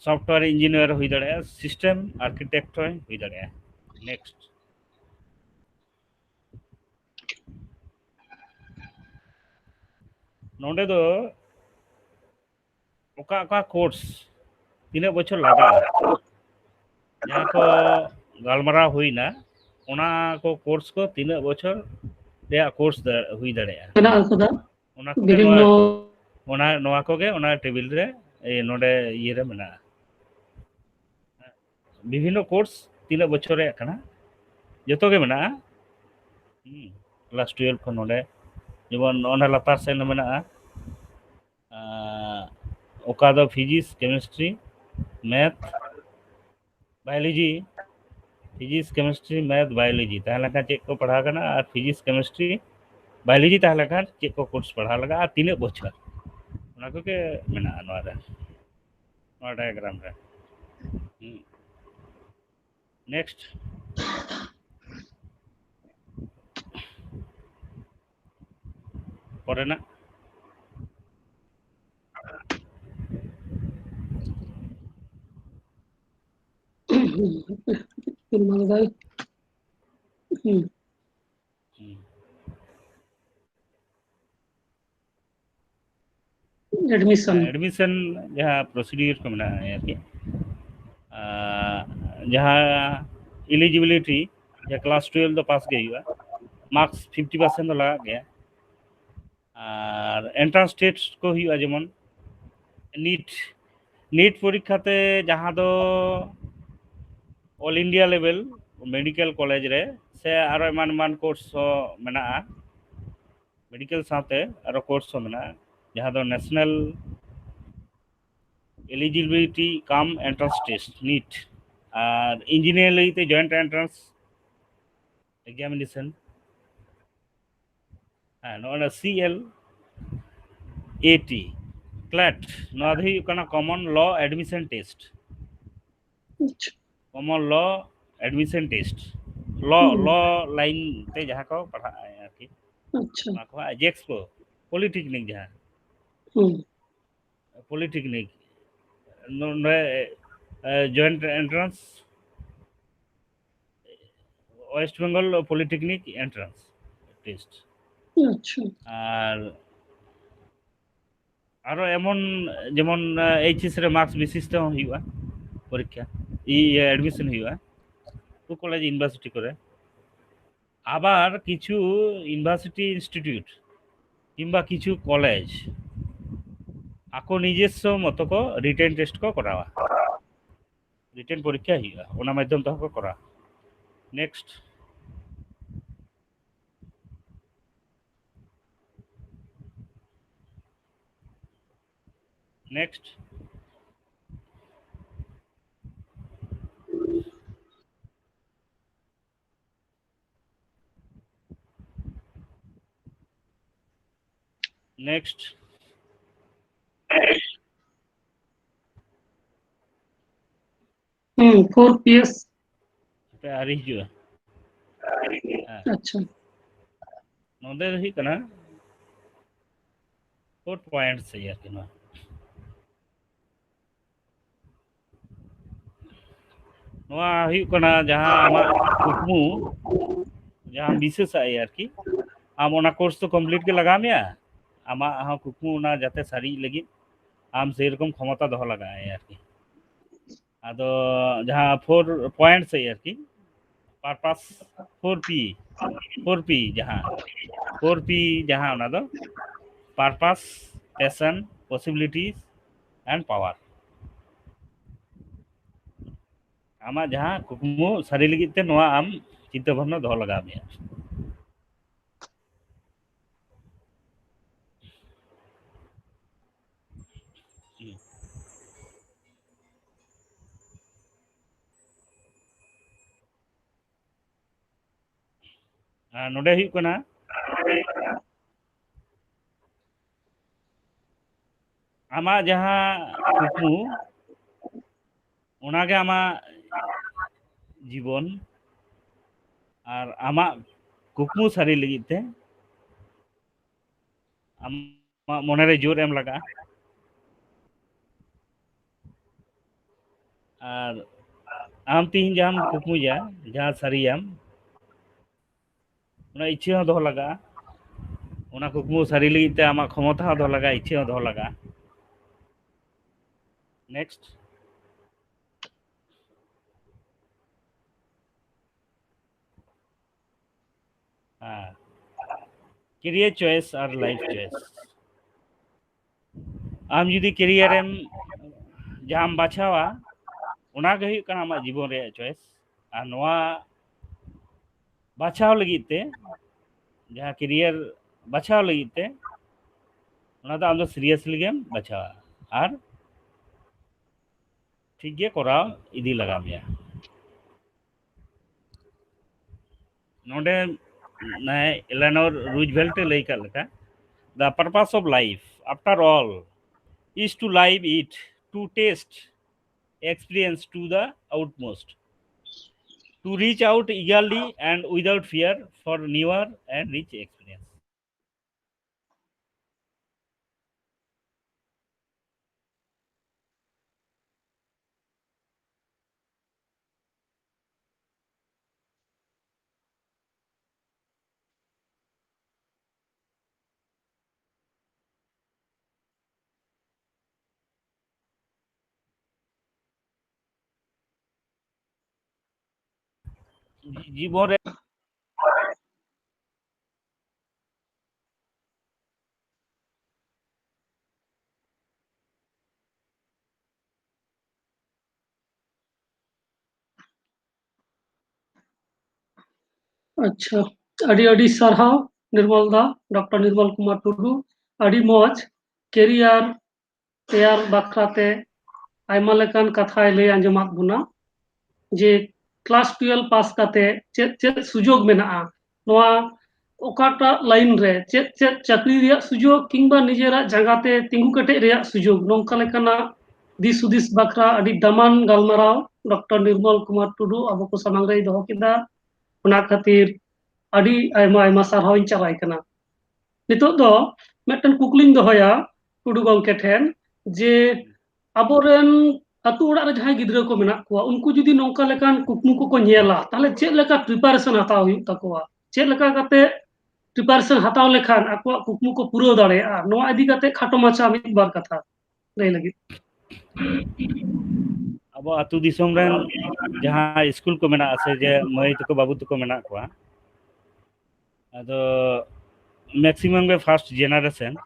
ᱥᱚᱯᱷᱴᱣᱮᱭᱟᱨ ᱤᱧᱡᱤᱱᱤᱭᱟᱨ ᱦᱩᱭ ᱫᱟᱲᱮᱭᱟᱜᱼᱟ, ᱥᱤᱥᱴᱮᱢ ᱟᱨᱠᱤᱴᱮᱠᱴ ᱦᱚᱸᱭ ᱦᱩᱭ ᱫᱟᱲᱮᱭᱟᱜᱼᱟ᱾ ᱱᱮᱠᱥᱴ᱾ ᱱᱚᱰᱮ ᱫᱚ ᱚᱠᱟ ᱚᱠᱟ ᱠᱳᱨᱥ ᱛᱤᱱᱟᱹᱜ ᱵᱚᱪᱷᱚᱨ ᱞᱟᱜᱟᱜᱼᱟ, ᱡᱟᱦᱟᱸ ᱠᱚ ᱜᱟᱞᱢᱟᱨᱟᱣ ᱦᱩᱭᱱᱟ, ᱚᱱᱟ ᱠᱚ ᱠᱳᱨᱥ ᱠᱚ ᱛᱤᱱᱟᱹᱜ ᱵᱚᱪᱷᱚᱨ ᱨᱮᱭᱟᱜ ᱠᱳᱨᱥ ᱦᱩᱭ ᱫᱟᱲᱮᱭᱟᱜᱼᱟ? ᱢᱮᱱᱟᱜ ᱟᱠᱟᱫᱟ᱾ ᱚᱱᱟ ᱠᱚᱜᱮ ᱵᱤᱵᱷᱤᱱᱱᱚ ᱱᱚᱣᱟ, ᱚᱱᱟ ᱱᱚᱣᱟ ᱠᱚᱜᱮ ᱚᱱᱟ ᱴᱮᱵᱤᱞ ᱨᱮ, ᱮ, ᱱᱚᱰᱮ ᱤᱭᱟᱹ ᱨᱮ ᱢᱮᱱᱟᱜᱼᱟ᱾ ᱵᱤᱵᱷᱤᱱᱱᱚ ᱠᱳᱨᱥ ᱛᱤᱱᱟᱹᱜ ᱵᱚᱪᱷᱚᱨ ᱨᱮᱭᱟᱜ ᱠᱟᱱᱟ, ᱡᱚᱛᱚ ᱜᱮ ᱢᱮᱱᱟᱜᱼᱟ᱾ ᱦᱩᱸ, ᱠᱞᱟᱥ ᱴᱩᱭᱮᱞᱵᱷ ᱠᱷᱚᱱ ᱱᱚᱰᱮ, ᱡᱮᱢᱚᱱ ᱚᱱᱟ ᱞᱟᱛᱟᱨ ᱥᱮᱱ ᱦᱚᱸ ᱢᱮᱱᱟᱜᱼᱟ, ᱟᱸ, ᱚᱠᱟ ᱫᱚ physics, chemistry, math, biology, physics, chemistry, math, biology ᱛᱟᱦᱮᱸ ᱞᱮᱱᱠᱷᱟᱱ ᱪᱮᱫ ᱠᱚ ᱯᱟᱲᱦᱟᱣ ᱠᱟᱱᱟ, ᱟᱨ ᱯᱷᱤᱡᱤᱠᱥ, ᱠᱮᱢᱤᱥᱴᱨᱤ, ᱵᱟᱭᱳᱞᱚᱡᱤ ᱛᱟᱦᱮᱸ ᱞᱮᱱᱠᱷᱟᱱ ᱪᱮᱫ ᱠᱚ ᱠᱳᱨᱥ ᱯᱟᱲᱦᱟᱣ ᱞᱟᱜᱟᱜᱼᱟ, ᱟᱨ ᱛᱤᱱᱟᱹᱜ ᱵᱚᱪᱷᱚᱨ, ᱚᱱᱟ ᱠᱚᱜᱮ ᱢᱮᱱᱟᱜᱼᱟ ᱱᱚᱣᱟ ᱨᱮ, ᱱᱚᱣᱟ ᱰᱟᱭᱟᱜᱨᱟᱢ ᱨᱮ᱾ ᱦᱩᱸ᱾ ᱱᱮᱠᱥᱴ᱾ ᱯᱚᱨᱮᱱᱟᱜ᱾ ᱦᱩᱸ᱾ ᱮᱰᱢᱤᱥᱚᱱ᱾ ᱮᱰᱢᱤᱥᱚᱱ ᱡᱟᱦᱟᱸ ᱯᱨᱚᱥᱤᱰᱤᱭᱳᱨ ᱠᱚ ᱢᱮᱱᱟᱜᱼᱟ ᱟᱨᱠᱤ, ᱟᱨ ᱡᱟᱦᱟᱸ ᱮᱞᱤᱡᱤᱵᱤᱞᱤᱴᱤ, ᱡᱟᱦᱟᱸ ᱠᱞᱟᱥ ᱴᱩᱭᱮᱞᱵᱷ ᱫᱚ ᱯᱟᱥ ᱜᱮ ᱦᱩᱭᱩᱜᱼᱟ, ᱢᱟᱨᱠᱥ ᱯᱷᱤᱯᱴᱤ ᱯᱟᱨᱥᱮᱱᱴ ᱫᱚ ᱞᱟᱜᱟᱜ ᱜᱮᱭᱟ᱾ ᱟᱨ ᱮᱱᱴᱨᱟᱱᱥ ᱴᱮᱥᱴ ᱠᱚ ᱦᱩᱭᱩᱜᱼᱟ, ᱡᱮᱢᱚᱱ ᱱᱤᱴ, ᱱᱤᱴ ᱯᱚᱨᱤᱠᱠᱷᱟ ᱛᱮ ᱡᱟᱦᱟᱸ ᱫᱚ ᱚᱞ ᱤᱱᱰᱤᱭᱟ ᱞᱮᱵᱮᱞ ᱢᱮᱰᱤᱠᱮᱞ ᱠᱚᱞᱮᱡᱽ ᱨᱮ ᱥᱮ ᱟᱨᱚ ᱮᱢᱟᱱ ᱮᱢᱟᱱ ᱠᱳᱨᱥ ᱦᱚᱸ ᱢᱮᱱᱟᱜᱼᱟ, ᱢᱮᱰᱤᱠᱮᱞ ᱥᱟᱶᱛᱮ ᱟᱨᱚ ᱠᱳᱨᱥ ᱦᱚᱸ ᱢᱮᱱᱟᱜᱼᱟ, ᱡᱟᱦᱟᱸ ᱫᱚ ᱱᱮᱥᱱᱟᱞ ᱮᱞᱤᱡᱤᱵᱤᱞᱤᱴᱤ ᱠᱟᱢ ᱮᱱᱴᱨᱟᱱᱥ ᱴᱮᱥᱴ, ᱱᱤᱴ, ᱟᱨ ᱤᱧᱡᱤᱱᱤᱭᱟᱨ ᱞᱟᱹᱜᱤᱫ ᱛᱮ ᱡᱚᱭᱮᱱᱴ ᱮᱱᱴᱨᱟᱱᱥ ᱮᱠᱡᱟᱢᱤᱱᱮᱥᱚᱱ᱾ ᱦᱮᱸ, ᱱᱚᱜᱼᱚᱭ ᱱᱟ ᱥᱤ ᱮᱞ ᱮ ᱴᱤ, ᱠᱞᱮᱴ, ᱱᱚᱣᱟ ᱫᱚ ᱦᱩᱭᱩᱜ ᱠᱟᱱᱟ ᱠᱚᱢᱚᱱ ᱞᱚ ᱮᱰᱢᱤᱥᱚᱱ ᱴᱮᱥᱴ᱾ ᱟᱪᱪᱷᱟ᱾ Common Law Admission Test, law, ᱦᱩᱸ᱾ Law line ᱛᱮ ᱡᱟᱦᱟᱸ ᱠᱚ ᱯᱟᱲᱦᱟᱜᱼᱟ ᱟᱨᱠᱤ, ᱟᱪᱪᱷᱟ᱾ ᱚᱱᱟ ᱠᱚ ᱦᱟᱸᱜ JACS ᱠᱚ, polytechnic ᱡᱟᱦᱟᱸ, ᱦᱩᱸ᱾ Polytechnic, ᱱᱚᱰᱮ, ᱮ, joint entrance, West Bengal Polytechnic Entrance Test᱾ ᱟᱪᱪᱷᱟ᱾ ᱟᱨ ᱟᱨᱚ ᱮᱢᱚᱱ ᱡᱮᱢᱚᱱ, ᱮ, HS ᱨᱮ marks basis ᱛᱮᱦᱚᱸ ᱦᱩᱭᱩᱜᱼᱟ ᱯᱚᱨᱤᱠᱠᱷᱟ, ᱤ-, ᱤᱭᱟᱹ, admission ᱦᱩᱭᱩᱜᱼᱟ ᱠᱚᱞᱮᱡᱽ university ᱠᱚᱨᱮ᱾ ᱟᱵᱟᱨ ᱠᱤᱪᱷᱩ university institute ᱠᱤᱝᱵᱟ ᱠᱤᱪᱷᱩ ᱠᱚᱞᱮᱡᱽ ᱟᱠᱚ ᱱᱤᱡᱮᱥᱥᱚ ᱢᱚᱛᱚ ᱠᱚ written test ᱠᱚ ᱠᱚᱨᱟᱣᱟ, written ᱯᱚᱨᱤᱠᱠᱷᱟ ᱦᱩᱭᱩᱜᱼᱟ, ᱚᱱᱟ ᱢᱟᱫᱽᱫᱷᱚᱢ ᱛᱮᱦᱚᱸ ᱠᱚ ᱠᱚᱨᱟᱣᱟ᱾ Next᱾ Next᱾ Next᱾ ᱦᱩᱸ, four PS᱾ ᱦᱟᱯᱮ, ᱟᱹᱣᱨᱤ ᱦᱤᱡᱩᱜᱼᱟ᱾ ᱦᱮᱸ᱾ ᱟᱪᱪᱷᱟ᱾ ᱱᱚᱰᱮ ᱫᱚ ᱦᱩᱭᱩᱜ ᱠᱟᱱᱟ four points ᱤᱭᱟᱹ ᱟᱨᱠᱤ ᱱᱚᱣᱟ᱾ ᱱᱚᱣᱟ ᱦᱩᱭᱩᱜ ᱠᱟᱱᱟ ᱡᱟᱦᱟᱸ ᱟᱢᱟᱜ ᱠᱩᱠᱢᱩ, ᱡᱟᱦᱟᱸ ᱵᱤᱥᱮᱥᱟᱜ ᱟᱨᱠᱤ, ᱟᱢ ᱚᱱᱟ course ᱫᱚ complete ᱜᱮ ᱞᱟᱜᱟᱣ ᱢᱮᱭᱟ, ᱟᱢᱟᱜ ᱦᱚᱸ ᱠᱩᱠᱢᱩ ᱚᱱᱟ ᱡᱟᱛᱮ ᱥᱟᱹᱨᱤᱜ ᱞᱟᱹᱜᱤᱫ ᱟᱢ ᱥᱮᱨᱚᱠᱚᱢ ᱠᱷᱚᱢᱚᱛᱟ ᱫᱚᱦᱚ ᱞᱟᱜᱟᱜᱼᱟ ᱟᱨᱠᱤ᱾ ᱟᱫᱚ ᱡᱟᱦᱟᱸ four points ᱟᱨᱠᱤ, purpose, four P, four P ᱡᱟᱦᱟᱸ, four P ᱡᱟᱦᱟᱸ, ᱚᱱᱟ ᱫᱚ purpose, passion, possibilities and power᱾ ᱟᱢᱟᱜ ᱡᱟᱦᱟᱸ ᱠᱩᱠᱢᱩ ᱥᱟᱹᱨᱤ ᱞᱟᱹᱜᱤᱫ ᱛᱮ ᱱᱚᱣᱟ ᱟᱢ ᱪᱤᱱᱛᱟᱹ ᱵᱷᱟᱵᱽᱱᱟ ᱫᱚᱦᱚ ᱞᱟᱜᱟᱣ ᱢᱮᱭᱟ᱾ ᱟᱨ ᱱᱚᱰᱮ ᱦᱩᱭᱩᱜ ᱠᱟᱱᱟ, ᱟᱢᱟᱜ ᱡᱟᱦᱟᱸ ᱠᱩᱠᱢᱩ, ᱚᱱᱟᱜᱮ ᱟᱢᱟᱜ ᱡᱤᱵᱚᱱ᱾ ᱟᱨ ᱟᱢᱟᱜ ᱠᱩᱠᱢᱩ ᱥᱟᱹᱨᱤ ᱞᱟᱹᱜᱤᱫ ᱛᱮ ᱟᱢᱟᱜ ᱢᱚᱱᱮᱨᱮ ᱡᱳᱨ ᱮᱢ ᱞᱟᱜᱟᱜᱼᱟ᱾ ᱟᱨ ᱟᱢ ᱛᱮᱦᱤᱧ ᱡᱟᱦᱟᱸᱢ ᱠᱩᱠᱢᱩᱭᱟ, ᱡᱟᱦᱟᱸ ᱥᱟᱹᱨᱤᱭᱟᱢ, ᱚᱱᱟ ᱤᱪᱪᱷᱟᱹ ᱦᱚᱸ ᱫᱚᱦᱚ ᱞᱟᱜᱟᱜᱼᱟ᱾ ᱚᱱᱟ ᱠᱩᱠᱢᱩ ᱥᱟᱹᱨᱤ ᱞᱟᱹᱜᱤᱫ ᱛᱮ ᱟᱢᱟᱜ ᱠᱷᱚᱢᱚᱛᱟ ᱦᱚᱸ ᱫᱚᱦᱚ ᱞᱟᱜᱟᱜᱼᱟ, ᱤᱪᱪᱷᱟᱹ ᱦᱚᱸ ᱫᱚᱦᱚ ᱞᱟᱜᱟᱜᱼᱟ᱾ Next. ᱦᱮᱸ, career choice ᱟᱨ life choice᱾ ᱟᱢ ᱡᱩᱫᱤ career ᱮᱢ ᱡᱟᱦᱟᱸᱢ ᱵᱟᱪᱷᱟᱣᱟ, ᱚᱱᱟ ᱜᱮ ᱦᱩᱭᱩᱜ ᱠᱟᱱᱟ ᱟᱢᱟᱜ ᱡᱤᱵᱚᱱ ᱨᱮᱭᱟᱜ choice᱾ ᱟᱨ ᱱᱚᱣᱟ ᱵᱟᱪᱷᱟᱣ ᱞᱟᱹᱜᱤᱫ ᱛᱮ, ᱡᱟᱦᱟᱸ career ᱵᱟᱪᱷᱟᱣ ᱞᱟᱹᱜᱤᱫ ᱛᱮ, ᱚᱱᱟ ᱫᱚ ᱟᱢ ᱫᱚ seriously ᱜᱮᱢ ᱵᱟᱪᱷᱟᱣᱟ ᱟᱨ ᱴᱷᱤᱠ ᱜᱮ ᱠᱚᱨᱟᱣ ᱤᱫᱤ ᱞᱟᱜᱟᱣ ᱢᱮᱭᱟ᱾ ᱱᱚᱰᱮ ᱱᱟᱭ ᱮᱞᱮᱱᱳᱨ ᱨᱩᱡᱵᱷᱮᱞᱴ ᱮ ᱞᱟᱹᱭ ᱠᱟᱜ ᱞᱮᱠᱟ, "The purpose of life, after all, is to live it, to taste experience to the utmost, to reach out eagerly and without fear for newer and rich experience." ᱡᱤᱵᱚᱱ ᱨᱮ ᱟᱪᱪᱷᱟ, ᱟᱹᱰᱤ ᱟᱹᱰᱤ ᱥᱟᱨᱦᱟᱣ ᱱᱤᱨᱢᱚᱞ ᱫᱟ, ᱰᱚᱠᱴᱚᱨ ᱱᱤᱨᱢᱚᱞ ᱠᱩᱢᱟᱨ ᱴᱩᱰᱩ, ᱟᱹᱰᱤ ᱢᱚᱡᱽ᱾ Career ᱛᱮᱭᱟᱨ ᱵᱟᱠᱷᱨᱟ ᱛᱮ ᱟᱭᱢᱟ ᱞᱮᱠᱟᱱ ᱠᱟᱛᱷᱟᱭ ᱞᱟᱹᱭ ᱟᱸᱡᱚᱢᱟᱫ ᱵᱚᱱᱟ, ᱡᱮ class twelve pass ᱠᱟᱛᱮ ᱪᱮᱫ ᱪᱮᱫ ᱥᱩᱡᱳᱜᱽ ᱢᱮᱱᱟᱜᱼᱟ, ᱱᱚᱣᱟ ᱚᱠᱟᱴᱟᱜ line ᱨᱮ ᱪᱮᱫ ᱪᱮᱫ ᱪᱟᱹᱠᱨᱤ ᱨᱮᱭᱟᱜ ᱥᱩᱡᱳᱜᱽ ᱠᱤᱝᱵᱟ ᱱᱤᱡᱮᱨᱟᱜ ᱡᱟᱸᱜᱟ ᱛᱮ ᱛᱤᱸᱜᱩ ᱠᱮᱴᱮᱡ ᱨᱮᱭᱟᱜ ᱥᱩᱡᱳᱜᱽ, ᱱᱚᱝᱠᱟ ᱞᱮᱠᱟᱱᱟᱜ ᱫᱤᱥ ᱦᱩᱫᱤᱥ ᱵᱟᱠᱷᱨᱟ ᱟᱹᱰᱤ ᱫᱟᱢᱟᱱ ᱜᱟᱞᱢᱟᱨᱟᱣ ᱰᱚᱠᱴᱚᱨ ᱱᱤᱨᱢᱚᱞ ᱠᱩᱢᱟᱨ ᱴᱩᱰᱩ ᱟᱵᱚ ᱠᱚ ᱥᱟᱢᱟᱝ ᱨᱮᱭ ᱫᱚᱦᱚ ᱠᱮᱫᱟ᱾ ᱚᱱᱟ ᱠᱷᱟᱹᱛᱤᱨ ᱟᱹᱰᱤ ᱟᱭᱢᱟ ᱟᱭᱢᱟ ᱥᱟᱨᱦᱟᱣ ᱤᱧ ᱪᱟᱞᱟᱭ ᱠᱟᱱᱟ᱾ ᱱᱤᱛᱚᱜ ᱫᱚ ᱢᱤᱫᱴᱮᱱ ᱠᱩᱠᱞᱤᱧ ᱫᱚᱦᱚᱭᱟ ᱴᱩᱰᱩ ᱜᱚᱢᱠᱮ ᱴᱷᱮᱱ, ᱡᱮ ᱟᱵᱚᱨᱮᱱ ᱟᱹᱛᱩ ᱚᱲᱟᱜ ᱨᱮ ᱡᱟᱦᱟᱸᱭ ᱜᱤᱫᱽᱨᱟᱹ ᱠᱚ ᱢᱮᱱᱟᱜ ᱠᱚᱣᱟ, ᱩᱱᱠᱩ ᱡᱩᱫᱤ ᱱᱚᱝᱠᱟ ᱞᱮᱠᱟᱱ ᱠᱩᱠᱢᱩ ᱠᱚᱠᱚ ᱧᱮᱞᱟ, ᱛᱟᱦᱚᱞᱮ ᱪᱮᱫ ᱞᱮᱠᱟ ᱯᱨᱤᱯᱟᱨᱮᱥᱚᱱ ᱦᱟᱛᱟᱣ ᱦᱩᱭᱩᱜ ᱛᱟᱠᱚᱣᱟ? ᱪᱮᱫ ᱞᱮᱠᱟ ᱠᱟᱛᱮ ᱯᱨᱤᱯᱟᱨᱮᱥᱚᱱ ᱦᱟᱛᱟᱣ ᱞᱮᱠᱷᱟᱱ ᱟᱠᱚᱣᱟᱜ ᱠᱩᱠᱢᱩ ᱠᱚ ᱯᱩᱨᱟᱹᱣ ᱫᱟᱲᱮᱭᱟᱜᱼᱟ? ᱱᱚᱣᱟ ᱤᱫᱤ ᱠᱟᱛᱮ ᱠᱷᱟᱴᱚ ᱢᱟᱪᱷᱟ ᱢᱤᱫ ᱵᱟᱨ ᱠᱟᱛᱷᱟ ᱞᱟᱹᱭ ᱞᱟᱹᱜᱤᱫ᱾ ᱟᱵᱚ ᱟᱹᱛᱩ ᱫᱤᱥᱚᱢ ᱨᱮᱱ ᱡᱟᱦᱟᱸ ᱥᱠᱩᱞ ᱠᱚ ᱢᱮᱱᱟᱜᱼᱟ, ᱥᱮ ᱡᱮ ᱢᱟᱹᱭ ᱛᱟᱠᱚ ᱵᱟᱹᱵᱩ ᱛᱟᱠᱚ ᱢᱮᱱᱟᱜ ᱠᱚᱣᱟ, ᱟᱫᱚ ᱢᱮᱠᱥᱤᱢᱟᱢ ᱜᱮ ᱯᱷᱟᱨᱥᱴ ᱡᱮᱱᱟᱨᱮᱥᱚᱱ᱾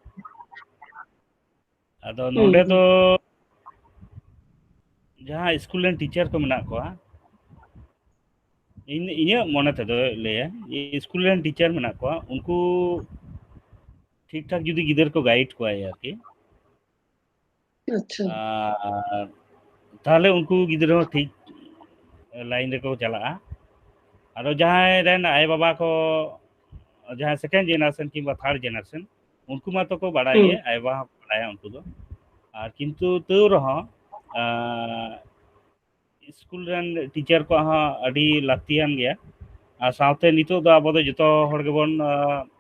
ᱟᱫᱚ ᱦᱩᱸ, ᱱᱚᱰᱮ ᱦᱩᱸ᱾ ᱫᱚ ᱡᱟᱦᱟᱸ ᱥᱠᱩᱞ ᱨᱮᱱ ᱴᱤᱪᱟᱨ ᱠᱚ ᱢᱮᱱᱟᱜ ᱠᱚᱣᱟ, ᱤᱧ, ᱤᱧᱟᱹᱜ ᱢᱚᱱᱮ ᱛᱮᱫᱚ ᱞᱟᱹᱭᱟ, ᱥᱠᱩᱞ ᱨᱮᱱ ᱴᱤᱪᱟᱨ ᱢᱮᱱᱟᱜ ᱠᱚᱣᱟ, ᱩᱱᱠᱩ ᱴᱷᱤᱠ ᱴᱷᱟᱠ ᱡᱩᱫᱤ ᱜᱤᱫᱟᱹᱨ ᱠᱚ ᱜᱟᱭᱤᱰ ᱠᱚᱣᱟ ᱟᱨᱠᱤ, ᱟᱪᱪᱷᱟ᱾ ᱟᱨ ᱛᱟᱦᱚᱞᱮ ᱩᱱᱠᱩ ᱜᱤᱫᱽᱨᱟᱹ ᱦᱚᱸ ᱴᱷᱤᱠ ᱞᱟᱭᱤᱱ ᱨᱮᱠᱚ ᱪᱟᱞᱟᱜᱼᱟ᱾ ᱟᱨᱚ ᱡᱟᱦᱟᱸᱭ ᱨᱮᱱ ᱟᱭᱳᱼᱵᱟᱵᱟ ᱠᱚ, ᱡᱟᱦᱟᱸᱭ ᱥᱮᱠᱮᱱᱰ ᱡᱮᱱᱟᱨᱮᱥᱚᱱ ᱠᱤᱝᱵᱟ ᱛᱷᱟᱨᱰ ᱡᱮᱱᱟᱨᱮᱥᱚᱱ, ᱩᱱᱠᱩ ᱢᱟᱛᱚ ᱠᱚ ᱵᱟᱲᱟᱭ ᱦᱩᱸ᱾ ᱜᱮ, ᱟᱭᱳᱼᱵᱟᱵᱟ ᱦᱚᱸ ᱠᱚ ᱵᱟᱲᱟᱭᱟ ᱩᱱᱠᱩ ᱫᱚ᱾ ᱟᱨ ᱠᱤᱱᱛᱩ ᱛᱟᱹᱣ ᱨᱮᱦᱚᱸ, ᱟᱸ, ᱥᱠᱩᱞ ᱨᱮᱱ ᱴᱤᱪᱟᱨ ᱠᱚᱣᱟᱜ ᱦᱚᱸ ᱟᱹᱰᱤ ᱞᱟᱹᱠᱛᱤᱭᱟᱱ ᱜᱮᱭᱟ᱾ ᱟᱨ ᱥᱟᱶᱛᱮ ᱱᱤᱛᱚᱜ ᱫᱚ ᱟᱵᱚ ᱫᱚ ᱡᱚᱛᱚ ᱦᱚᱲ ᱜᱮᱵᱚᱱ, ᱟᱸ,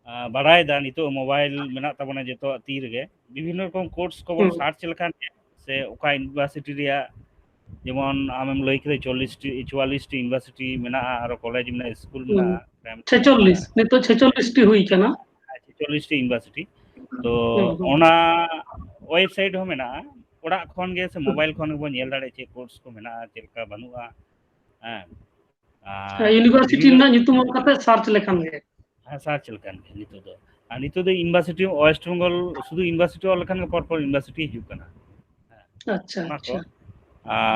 ᱟᱸ, ᱵᱟᱲᱟᱭᱮᱫᱟ, ᱱᱤᱛᱚᱜ ᱢᱳᱵᱟᱭᱤᱞ ᱢᱮᱱᱟᱜ ᱛᱟᱵᱚᱱᱟ ᱡᱚᱛᱚᱣᱟᱜ ᱛᱤ ᱨᱮᱜᱮ᱾ ᱵᱤᱵᱷᱤᱱᱱᱚ ᱨᱚᱠᱚᱢ ᱠᱳᱨᱥ ᱠᱚᱵᱚᱱ ᱦᱩᱸ᱾ ᱥᱟᱨᱪ ᱞᱮᱠᱷᱟᱱ ᱜᱮ, ᱥᱮ ᱚᱠᱟ ᱤᱭᱩᱱᱤᱵᱷᱟᱨᱥᱤᱴᱤ ᱨᱮᱭᱟᱜ, ᱡᱮᱢᱚᱱ ᱟᱢᱮᱢ ᱞᱟᱹᱭ ᱠᱮᱫᱟ ᱪᱚᱞᱞᱤᱥ ᱴᱤ, ᱪᱩᱣᱟᱞᱞᱤᱥ ᱴᱤ ᱤᱭᱩᱱᱤᱵᱷᱟᱨᱥᱤᱴᱤ ᱢᱮᱱᱟᱜᱼᱟ, ᱟᱨᱚ ᱠᱚᱞᱮᱡᱽ ᱢᱮᱱᱟᱜᱼᱟ, ᱥᱠᱩᱞ ᱦᱩᱸ᱾ ᱢᱮᱱᱟᱜᱼᱟ, ᱯᱨᱟᱭᱢᱟᱨᱤ ᱥᱠᱩᱞ ᱪᱷᱮᱪᱚᱞᱞᱤᱥ, ᱢᱮᱱᱟᱜᱼᱟ᱾ ᱱᱤᱛᱚᱜ ᱪᱷᱮᱪᱚᱞᱞᱤᱥ ᱴᱤ ᱦᱩᱭ ᱠᱟᱱᱟ᱾ ᱦᱮᱸ, ᱪᱷᱮᱪᱚᱞᱞᱤᱥ ᱴᱤ ᱤᱭᱩᱱᱤᱵᱷᱟᱨᱥᱤᱴᱤ᱾ ᱛᱚ ᱦᱩᱸ, ᱦᱩᱸ᱾ ᱚᱱᱟ ᱣᱮᱵᱥᱟᱭᱤᱴ ᱦᱚᱸ ᱢᱮᱱᱟᱜᱼᱟ, ᱚᱲᱟᱜ ᱠᱷᱚᱱ ᱜᱮ ᱥᱮ ᱦᱩᱸ᱾ ᱢᱳᱵᱟᱭᱤᱞ ᱠᱷᱚᱱ ᱜᱮᱵᱚᱱ ᱧᱮᱞ ᱫᱟᱲᱮᱭᱟᱜᱼᱟ ᱪᱮᱫ ᱠᱳᱨᱥ ᱠᱚ ᱢᱮᱱᱟᱜᱼᱟ, ᱪᱮᱫ ᱞᱮᱠᱟ ᱵᱟᱹᱱᱩᱜᱼᱟ᱾ ᱦᱮᱸ, ᱟᱨ ᱤᱭᱩᱱᱤᱵᱷᱟᱨᱥᱤᱴᱤ ᱵᱤᱵᱷᱤᱱᱱᱚ ᱨᱮᱱᱟᱜ ᱧᱩᱛᱩᱢ ᱚᱞ ᱠᱟᱛᱮ ᱥᱟᱨᱪ ᱞᱮᱠᱷᱟᱱ ᱜᱮ᱾ ᱦᱮᱸ, ᱥᱟᱨᱪ ᱞᱮᱠᱷᱟᱱ ᱜᱮ ᱱᱤᱛᱚᱜ ᱫᱚ᱾ ᱟᱨ ᱱᱤᱛᱚᱜ ᱫᱚ ᱤᱭᱩᱱᱤᱵᱷᱟᱨᱥᱤᱴᱤ ᱳᱭᱮᱥᱴ ᱵᱮᱝᱜᱚᱞ, ᱥᱩᱫᱷᱩ ᱤᱭᱩᱱᱤᱵᱷᱟᱨᱥᱤᱴᱤ ᱚᱞ ᱞᱮᱠᱷᱟᱱ ᱜᱮ ᱯᱚᱨ ᱯᱚᱨ ᱤᱭᱩᱱᱤᱵᱷᱟᱨᱥᱤᱴᱤ ᱦᱤᱡᱩᱜ ᱠᱟᱱᱟ᱾ ᱦᱮᱸ, ᱟᱪᱪᱷᱟ, ᱚᱱᱟ ᱠᱚ᱾ ᱟᱪᱪᱷᱟ᱾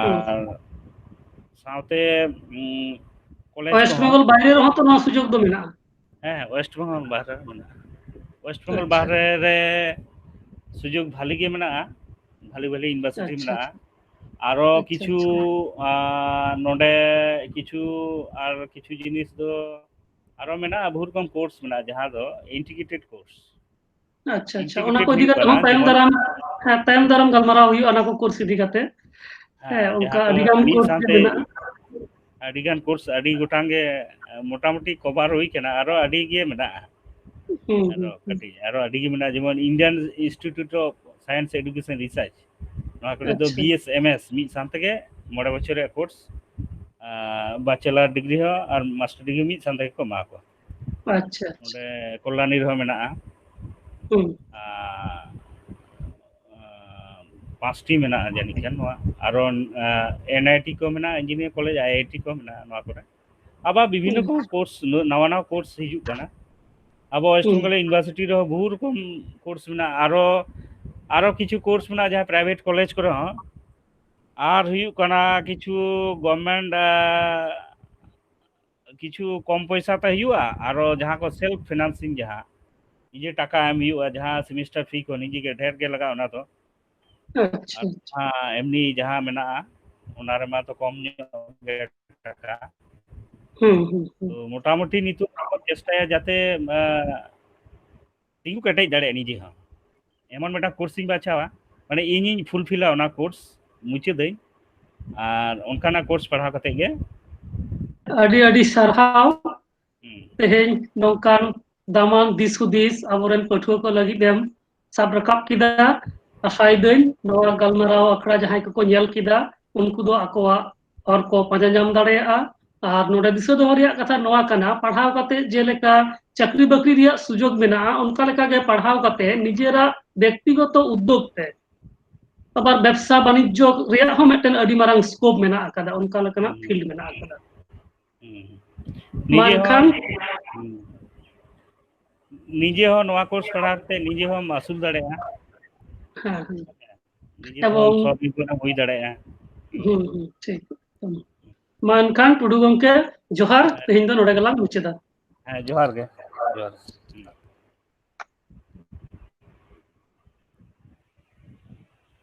ᱦᱩᱸ᱾ ᱟᱨ ᱥᱟᱶᱛᱮ, ᱩᱸ, ᱠᱚᱞᱮᱡᱽ ᱳᱭᱮᱥᱴ ᱠᱚᱦᱚᱸ᱾ ᱵᱮᱝᱜᱚᱞ ᱵᱟᱭᱨᱮ ᱨᱮᱦᱚᱸ ᱛᱚ ᱱᱚᱣᱟ ᱥᱩᱡᱳᱜᱽ ᱫᱚ ᱢᱮᱱᱟᱜᱼᱟ᱾ ᱦᱮᱸ, ᱦᱮᱸ, ᱳᱭᱮᱥᱴ ᱵᱮᱝᱜᱚᱞ ᱵᱟᱦᱨᱮ ᱨᱮ ᱢᱮᱱᱟᱜᱼᱟ᱾ ᱳᱭᱮᱥᱴ ᱵᱮᱝᱜᱚᱞ ᱟᱪᱪᱷᱟ᱾ ᱵᱟᱦᱨᱮ ᱨᱮ ᱥᱩᱡᱳᱜᱽ ᱵᱷᱟᱞᱤ ᱜᱮ ᱢᱮᱱᱟᱜᱼᱟ, ᱵᱷᱟᱞᱤ ᱵᱷᱟᱞᱤ ᱤᱭᱩᱱᱤᱵᱷᱟᱨᱥᱤᱴᱤ ᱟᱪᱪᱷᱟ, ᱢᱮᱱᱟᱜᱼᱟ᱾ ᱟᱪᱪᱷᱟ᱾ ᱟᱨᱚ ᱟᱪᱪᱷᱟ, ᱠᱤᱪᱷᱩ, ᱟᱪᱪᱷᱟ᱾ ᱟᱸ, ᱱᱚᱰᱮ ᱠᱤᱪᱷᱩ, ᱟᱨ ᱠᱤᱪᱷᱩ ᱡᱤᱱᱤᱥ ᱫᱚ ᱟᱨᱚ ᱢᱮᱱᱟᱜᱼᱟ, ᱵᱚᱦᱩ ᱨᱚᱠᱚᱢ ᱠᱳᱨᱥ ᱢᱮᱱᱟᱜᱼᱟ, ᱡᱟᱦᱟᱸ ᱫᱚ ᱤᱱᱴᱤᱜᱨᱮᱴᱮᱰ ᱠᱳᱨᱥ᱾ ᱟᱪᱪᱷᱟ, ᱟᱪᱪᱷᱟ᱾ ᱤᱱᱴᱤᱜᱨᱮᱴᱮᱰ ᱚᱱᱟ ᱠᱚ ᱤᱫᱤ ᱦᱩᱭᱩᱜ ᱠᱟᱛᱮ ᱠᱟᱱᱟ, ᱦᱚᱸ ᱛᱟᱭᱚᱢ ᱡᱮᱢᱚᱱ ᱫᱟᱨᱟᱢ ᱦᱮᱸ, ᱛᱟᱭᱚᱢ ᱫᱟᱨᱟᱢ ᱜᱟᱞᱢᱟᱨᱟᱣ ᱦᱩᱭᱩᱜᱼᱟ ᱚᱱᱟ ᱠᱚ ᱠᱳᱨᱥ ᱤᱫᱤ ᱠᱟᱛᱮ᱾ ᱦᱮᱸ, ᱦᱮᱸ, ᱚᱱᱠᱟ ᱡᱟᱦᱟᱸ ᱫᱚ ᱟᱹᱰᱤ ᱜᱟᱱ ᱢᱤᱫ ᱠᱳᱨᱥ ᱜᱮ ᱥᱟᱶᱛᱮ ᱢᱮᱱᱟᱜᱼᱟ᱾ ᱟᱹᱰᱤ ᱜᱟᱱ ᱠᱳᱨᱥ, ᱟᱹᱰᱤ ᱜᱚᱴᱟᱝ ᱜᱮ, ᱮ, ᱢᱚᱴᱟᱢᱩᱴᱤ ᱠᱚᱵᱷᱟᱨ ᱦᱩᱭ ᱠᱟᱱᱟ, ᱟᱨᱚ ᱟᱹᱰᱤ ᱜᱮ ᱢᱮᱱᱟᱜᱼᱟ᱾ ᱦᱩᱸ, ᱟᱨᱚ ᱦᱩᱸ, ᱦᱩᱸ᱾ ᱠᱟᱹᱴᱤᱡ, ᱟᱨᱚ ᱟᱹᱰᱤ ᱜᱮ ᱢᱮᱱᱟᱜᱼᱟ, ᱡᱮᱢᱚᱱ Indian Institute of Science Education Research, ᱱᱚᱣᱟ ᱠᱚᱨᱮ ᱫᱚ ᱟᱪᱪᱷᱟ᱾ B S M S ᱢᱤᱫ ᱥᱟᱶ ᱛᱮᱜᱮ ᱢᱚᱬᱮ ᱵᱚᱪᱷᱚᱨ ᱨᱮᱭᱟᱜ ᱠᱳᱨᱥ, ᱟ, ᱵᱮᱪᱮᱞᱟᱨ ᱰᱤᱜᱽᱨᱤ ᱦᱚᱸ ᱟᱨ ᱢᱟᱥᱴᱟᱨ ᱰᱤᱜᱽᱨᱤ ᱢᱤᱫ ᱥᱟᱶ ᱛᱮᱜᱮ ᱠᱚ ᱮᱢᱟ ᱠᱚᱣᱟ᱾ ᱟᱪᱪᱷᱟ, ᱟᱪᱪᱷᱟ᱾ ᱱᱚᱰᱮ ᱠᱚᱞᱞᱟᱱᱤ ᱨᱮᱦᱚᱸ ᱢᱮᱱᱟᱜᱼᱟ᱾ ᱦᱩᱸ᱾ ᱟ, ᱟ, ᱯᱟᱸᱪᱴᱤ ᱢᱮᱱᱟᱜᱼᱟ ᱡᱟᱹᱱᱤᱡ ᱠᱷᱟᱱ ᱱᱚᱣᱟ᱾ ᱟᱨᱚ, ᱟ, N I T ᱠᱚ ᱢᱮᱱᱟᱜᱼᱟ, engineering college, I I T ᱠᱚ ᱢᱮᱱᱟᱜᱼᱟ ᱱᱚᱣᱟ ᱠᱚᱨᱮ᱾ ᱟᱵᱟᱨ ᱵᱤᱵᱷᱤᱱᱱᱚ ᱦᱩᱸ᱾ ᱨᱚᱠᱚᱢ ᱠᱳᱨᱥ, ᱱᱟᱣᱟ ᱱᱟᱣᱟ ᱠᱳᱨᱥ ᱦᱤᱡᱩᱜ ᱠᱟᱱᱟ᱾ ᱟᱵᱚ West ᱦᱩᱸ᱾ Bengal University ᱨᱮᱦᱚᱸ ᱵᱚᱦᱩ ᱨᱚᱠᱚᱢ ᱠᱳᱨᱥ ᱢᱮᱱᱟᱜᱼᱟ᱾ ᱟᱨᱚ, ᱟᱨᱚ ᱠᱤᱪᱷᱩ ᱠᱳᱨᱥ ᱢᱮᱱᱟᱜᱼᱟ ᱡᱟᱦᱟᱸ private college ᱠᱚᱨᱮ ᱦᱚᱸ᱾ ᱟᱨ ᱦᱩᱭᱩᱜ ᱠᱟᱱᱟ ᱠᱤᱪᱷᱩ government, ᱟ, ᱠᱤᱪᱷᱩ ᱠᱚᱢ ᱯᱚᱭᱥᱟ ᱛᱮ ᱦᱩᱭᱩᱜᱼᱟ, ᱟᱨᱚ ᱡᱟᱦᱟᱸ ᱠᱚ self financing, ᱡᱟᱦᱟᱸ ᱱᱤᱡᱮ ᱴᱟᱠᱟ ᱮᱢ ᱦᱩᱭᱩᱜᱼᱟ, ᱡᱟᱦᱟᱸ semester fee ᱠᱚ ᱱᱤᱡᱮ ᱜᱮ ᱰᱷᱮᱨ ᱜᱮ ᱞᱟᱜᱟᱜᱼᱟ ᱚᱱᱟ ᱫᱚ᱾ ᱟᱪᱪᱷᱟ, ᱟᱨ ᱟᱪᱪᱷᱟ᱾ ᱡᱟᱦᱟᱸ ᱮᱢᱱᱤ ᱡᱟᱦᱟᱸ ᱢᱮᱱᱟᱜᱼᱟ, ᱚᱱᱟ ᱨᱮᱢᱟ ᱛᱚ ᱠᱚᱢ ᱧᱚᱜ ᱜᱮ ᱴᱟᱠᱟ᱾ ᱦᱩᱸ, ᱦᱩᱸ, ᱦᱩᱸ᱾ ᱛᱚ ᱢᱚᱴᱟᱢᱩᱴᱤ ᱱᱤᱛᱚᱜ ᱟᱵᱚ ᱪᱮᱥᱴᱟᱭᱟ ᱡᱟᱛᱮ, ᱟ, ᱛᱤᱸᱜᱩ ᱠᱮᱴᱮᱡ ᱫᱟᱲᱮᱭᱟᱜᱼᱟ ᱱᱤᱡᱮ ᱦᱚᱸ᱾ ᱮᱢᱚᱱ ᱢᱤᱫᱴᱟᱝ ᱠᱳᱨᱥ ᱤᱧ ᱵᱟᱪᱷᱟᱣᱟ, ᱢᱟᱱᱮ ᱤᱧᱤᱧ ᱯᱷᱩᱞᱯᱷᱤᱞᱟ ᱚᱱᱟ ᱠᱳᱨᱥ, ᱢᱩᱪᱟᱹᱫᱟᱹᱧ᱾ ᱟᱨ ᱚᱱᱠᱟᱱᱟᱜ ᱠᱳᱨᱥ ᱯᱟᱲᱦᱟᱣ ᱠᱟᱛᱮ ᱜᱮ᱾ ᱟᱹᱰᱤ ᱟᱹᱰᱤ ᱥᱟᱨᱦᱟᱣ᱾ ᱦᱩᱸ᱾ ᱛᱮᱦᱮᱧ ᱱᱚᱝᱠᱟᱱ ᱫᱟᱢᱟᱱ ᱫᱤᱥ ᱦᱩᱫᱤᱥ ᱟᱵᱚᱨᱮᱱ ᱯᱟᱹᱴᱷᱩᱣᱟᱹ ᱠᱚ ᱞᱟᱹᱜᱤᱫ ᱮᱢ ᱥᱟᱵ ᱨᱟᱠᱟᱵ ᱠᱮᱫᱟ᱾ ᱟᱥᱟᱭᱮᱫᱟᱹᱧ ᱱᱚᱣᱟ ᱜᱟᱞᱢᱟᱨᱟᱣ ᱟᱠᱷᱲᱟ ᱡᱟᱦᱟᱸᱭ ᱠᱚᱠᱚ ᱧᱮᱞ ᱠᱮᱫᱟ, ᱩᱱᱠᱩ ᱫᱚ ᱟᱠᱚᱣᱟᱜ ᱦᱚᱨ ᱠᱚ ᱯᱟᱸᱡᱟ ᱧᱟᱢ ᱫᱟᱲᱮᱭᱟᱜᱼᱟ᱾ ᱟᱨ ᱱᱚᱰᱮ ᱫᱤᱥᱟᱹ ᱫᱚᱦᱚ ᱨᱮᱭᱟᱜ ᱠᱟᱛᱷᱟ ᱱᱚᱣᱟ ᱠᱟᱱᱟ, ᱯᱟᱲᱦᱟᱣ ᱠᱟᱛᱮ ᱡᱮᱞᱮᱠᱟ ᱪᱟᱹᱠᱨᱤ ᱵᱟᱹᱠᱨᱤ ᱨᱮᱭᱟᱜ ᱥᱩᱡᱳᱜᱽ ᱢᱮᱱᱟᱜᱼᱟ, ᱚᱱᱠᱟ ᱞᱮᱠᱟᱜᱮ ᱯᱟᱲᱦᱟᱣ ᱠᱟᱛᱮ ᱱᱤᱡᱮᱨᱟᱜ ᱵᱮᱠᱛᱤᱜᱚᱛᱚ ᱩᱫᱽᱫᱳᱜᱽ ᱛᱮ ᱟᱵᱟᱨ ᱵᱮᱵᱽᱥᱟ ᱵᱟᱱᱤᱡᱽᱡᱚ ᱨᱮᱭᱟᱜ ᱦᱚᱸ ᱢᱤᱫᱴᱮᱱ ᱟᱹᱰᱤ ᱢᱟᱨᱟᱝ scope ᱢᱮᱱᱟᱜ ᱟᱠᱟᱫᱟ, ᱚᱱᱠᱟ ᱞᱮᱠᱟᱱᱟᱜ ᱦᱩᱸ᱾ Field ᱢᱮᱱᱟᱜ ᱟᱠᱟᱫᱟ᱾ ᱦᱩᱸ᱾ ᱢᱟ ᱱᱤᱡᱮ ᱦᱚᱸ, ᱮᱱᱠᱷᱟᱱ ᱦᱩᱸ᱾ ᱱᱤᱡᱮ ᱦᱚᱸ ᱱᱚᱣᱟ ᱠᱳᱨᱥ ᱯᱟᱲᱦᱟᱣ ᱠᱟᱛᱮ ᱱᱤᱡᱮ ᱦᱚᱸᱢ ᱟᱹᱥᱩᱞ ᱫᱟᱲᱮᱭᱟᱜᱼᱟ᱾ ᱦᱮᱸ, ᱦᱮᱸ᱾ ᱱᱤᱡᱮ ᱛᱮᱦᱚᱸ ᱮᱵᱚᱝ ᱥᱚᱨᱢᱤ ᱠᱚᱨᱮ ᱦᱩᱭ ᱫᱟᱲᱮᱭᱟᱜᱼᱟ᱾ ᱦᱩᱸ, ᱦᱩᱸ, ᱴᱷᱤᱠ᱾ ᱢᱟ ᱮᱱᱠᱷᱟᱱ ᱴᱩᱰᱩ ᱜᱚᱢᱠᱮ, ᱡᱚᱦᱟᱨ᱾ ᱦᱮᱸ᱾ ᱛᱮᱦᱮᱧ ᱫᱚ ᱱᱚᱰᱮ ᱜᱮᱞᱟᱝ ᱢᱩᱪᱟᱹᱫᱟ᱾ ᱦᱮᱸ, ᱡᱚᱦᱟᱨ ᱜᱮ᱾ ᱡᱚᱦᱟᱨ᱾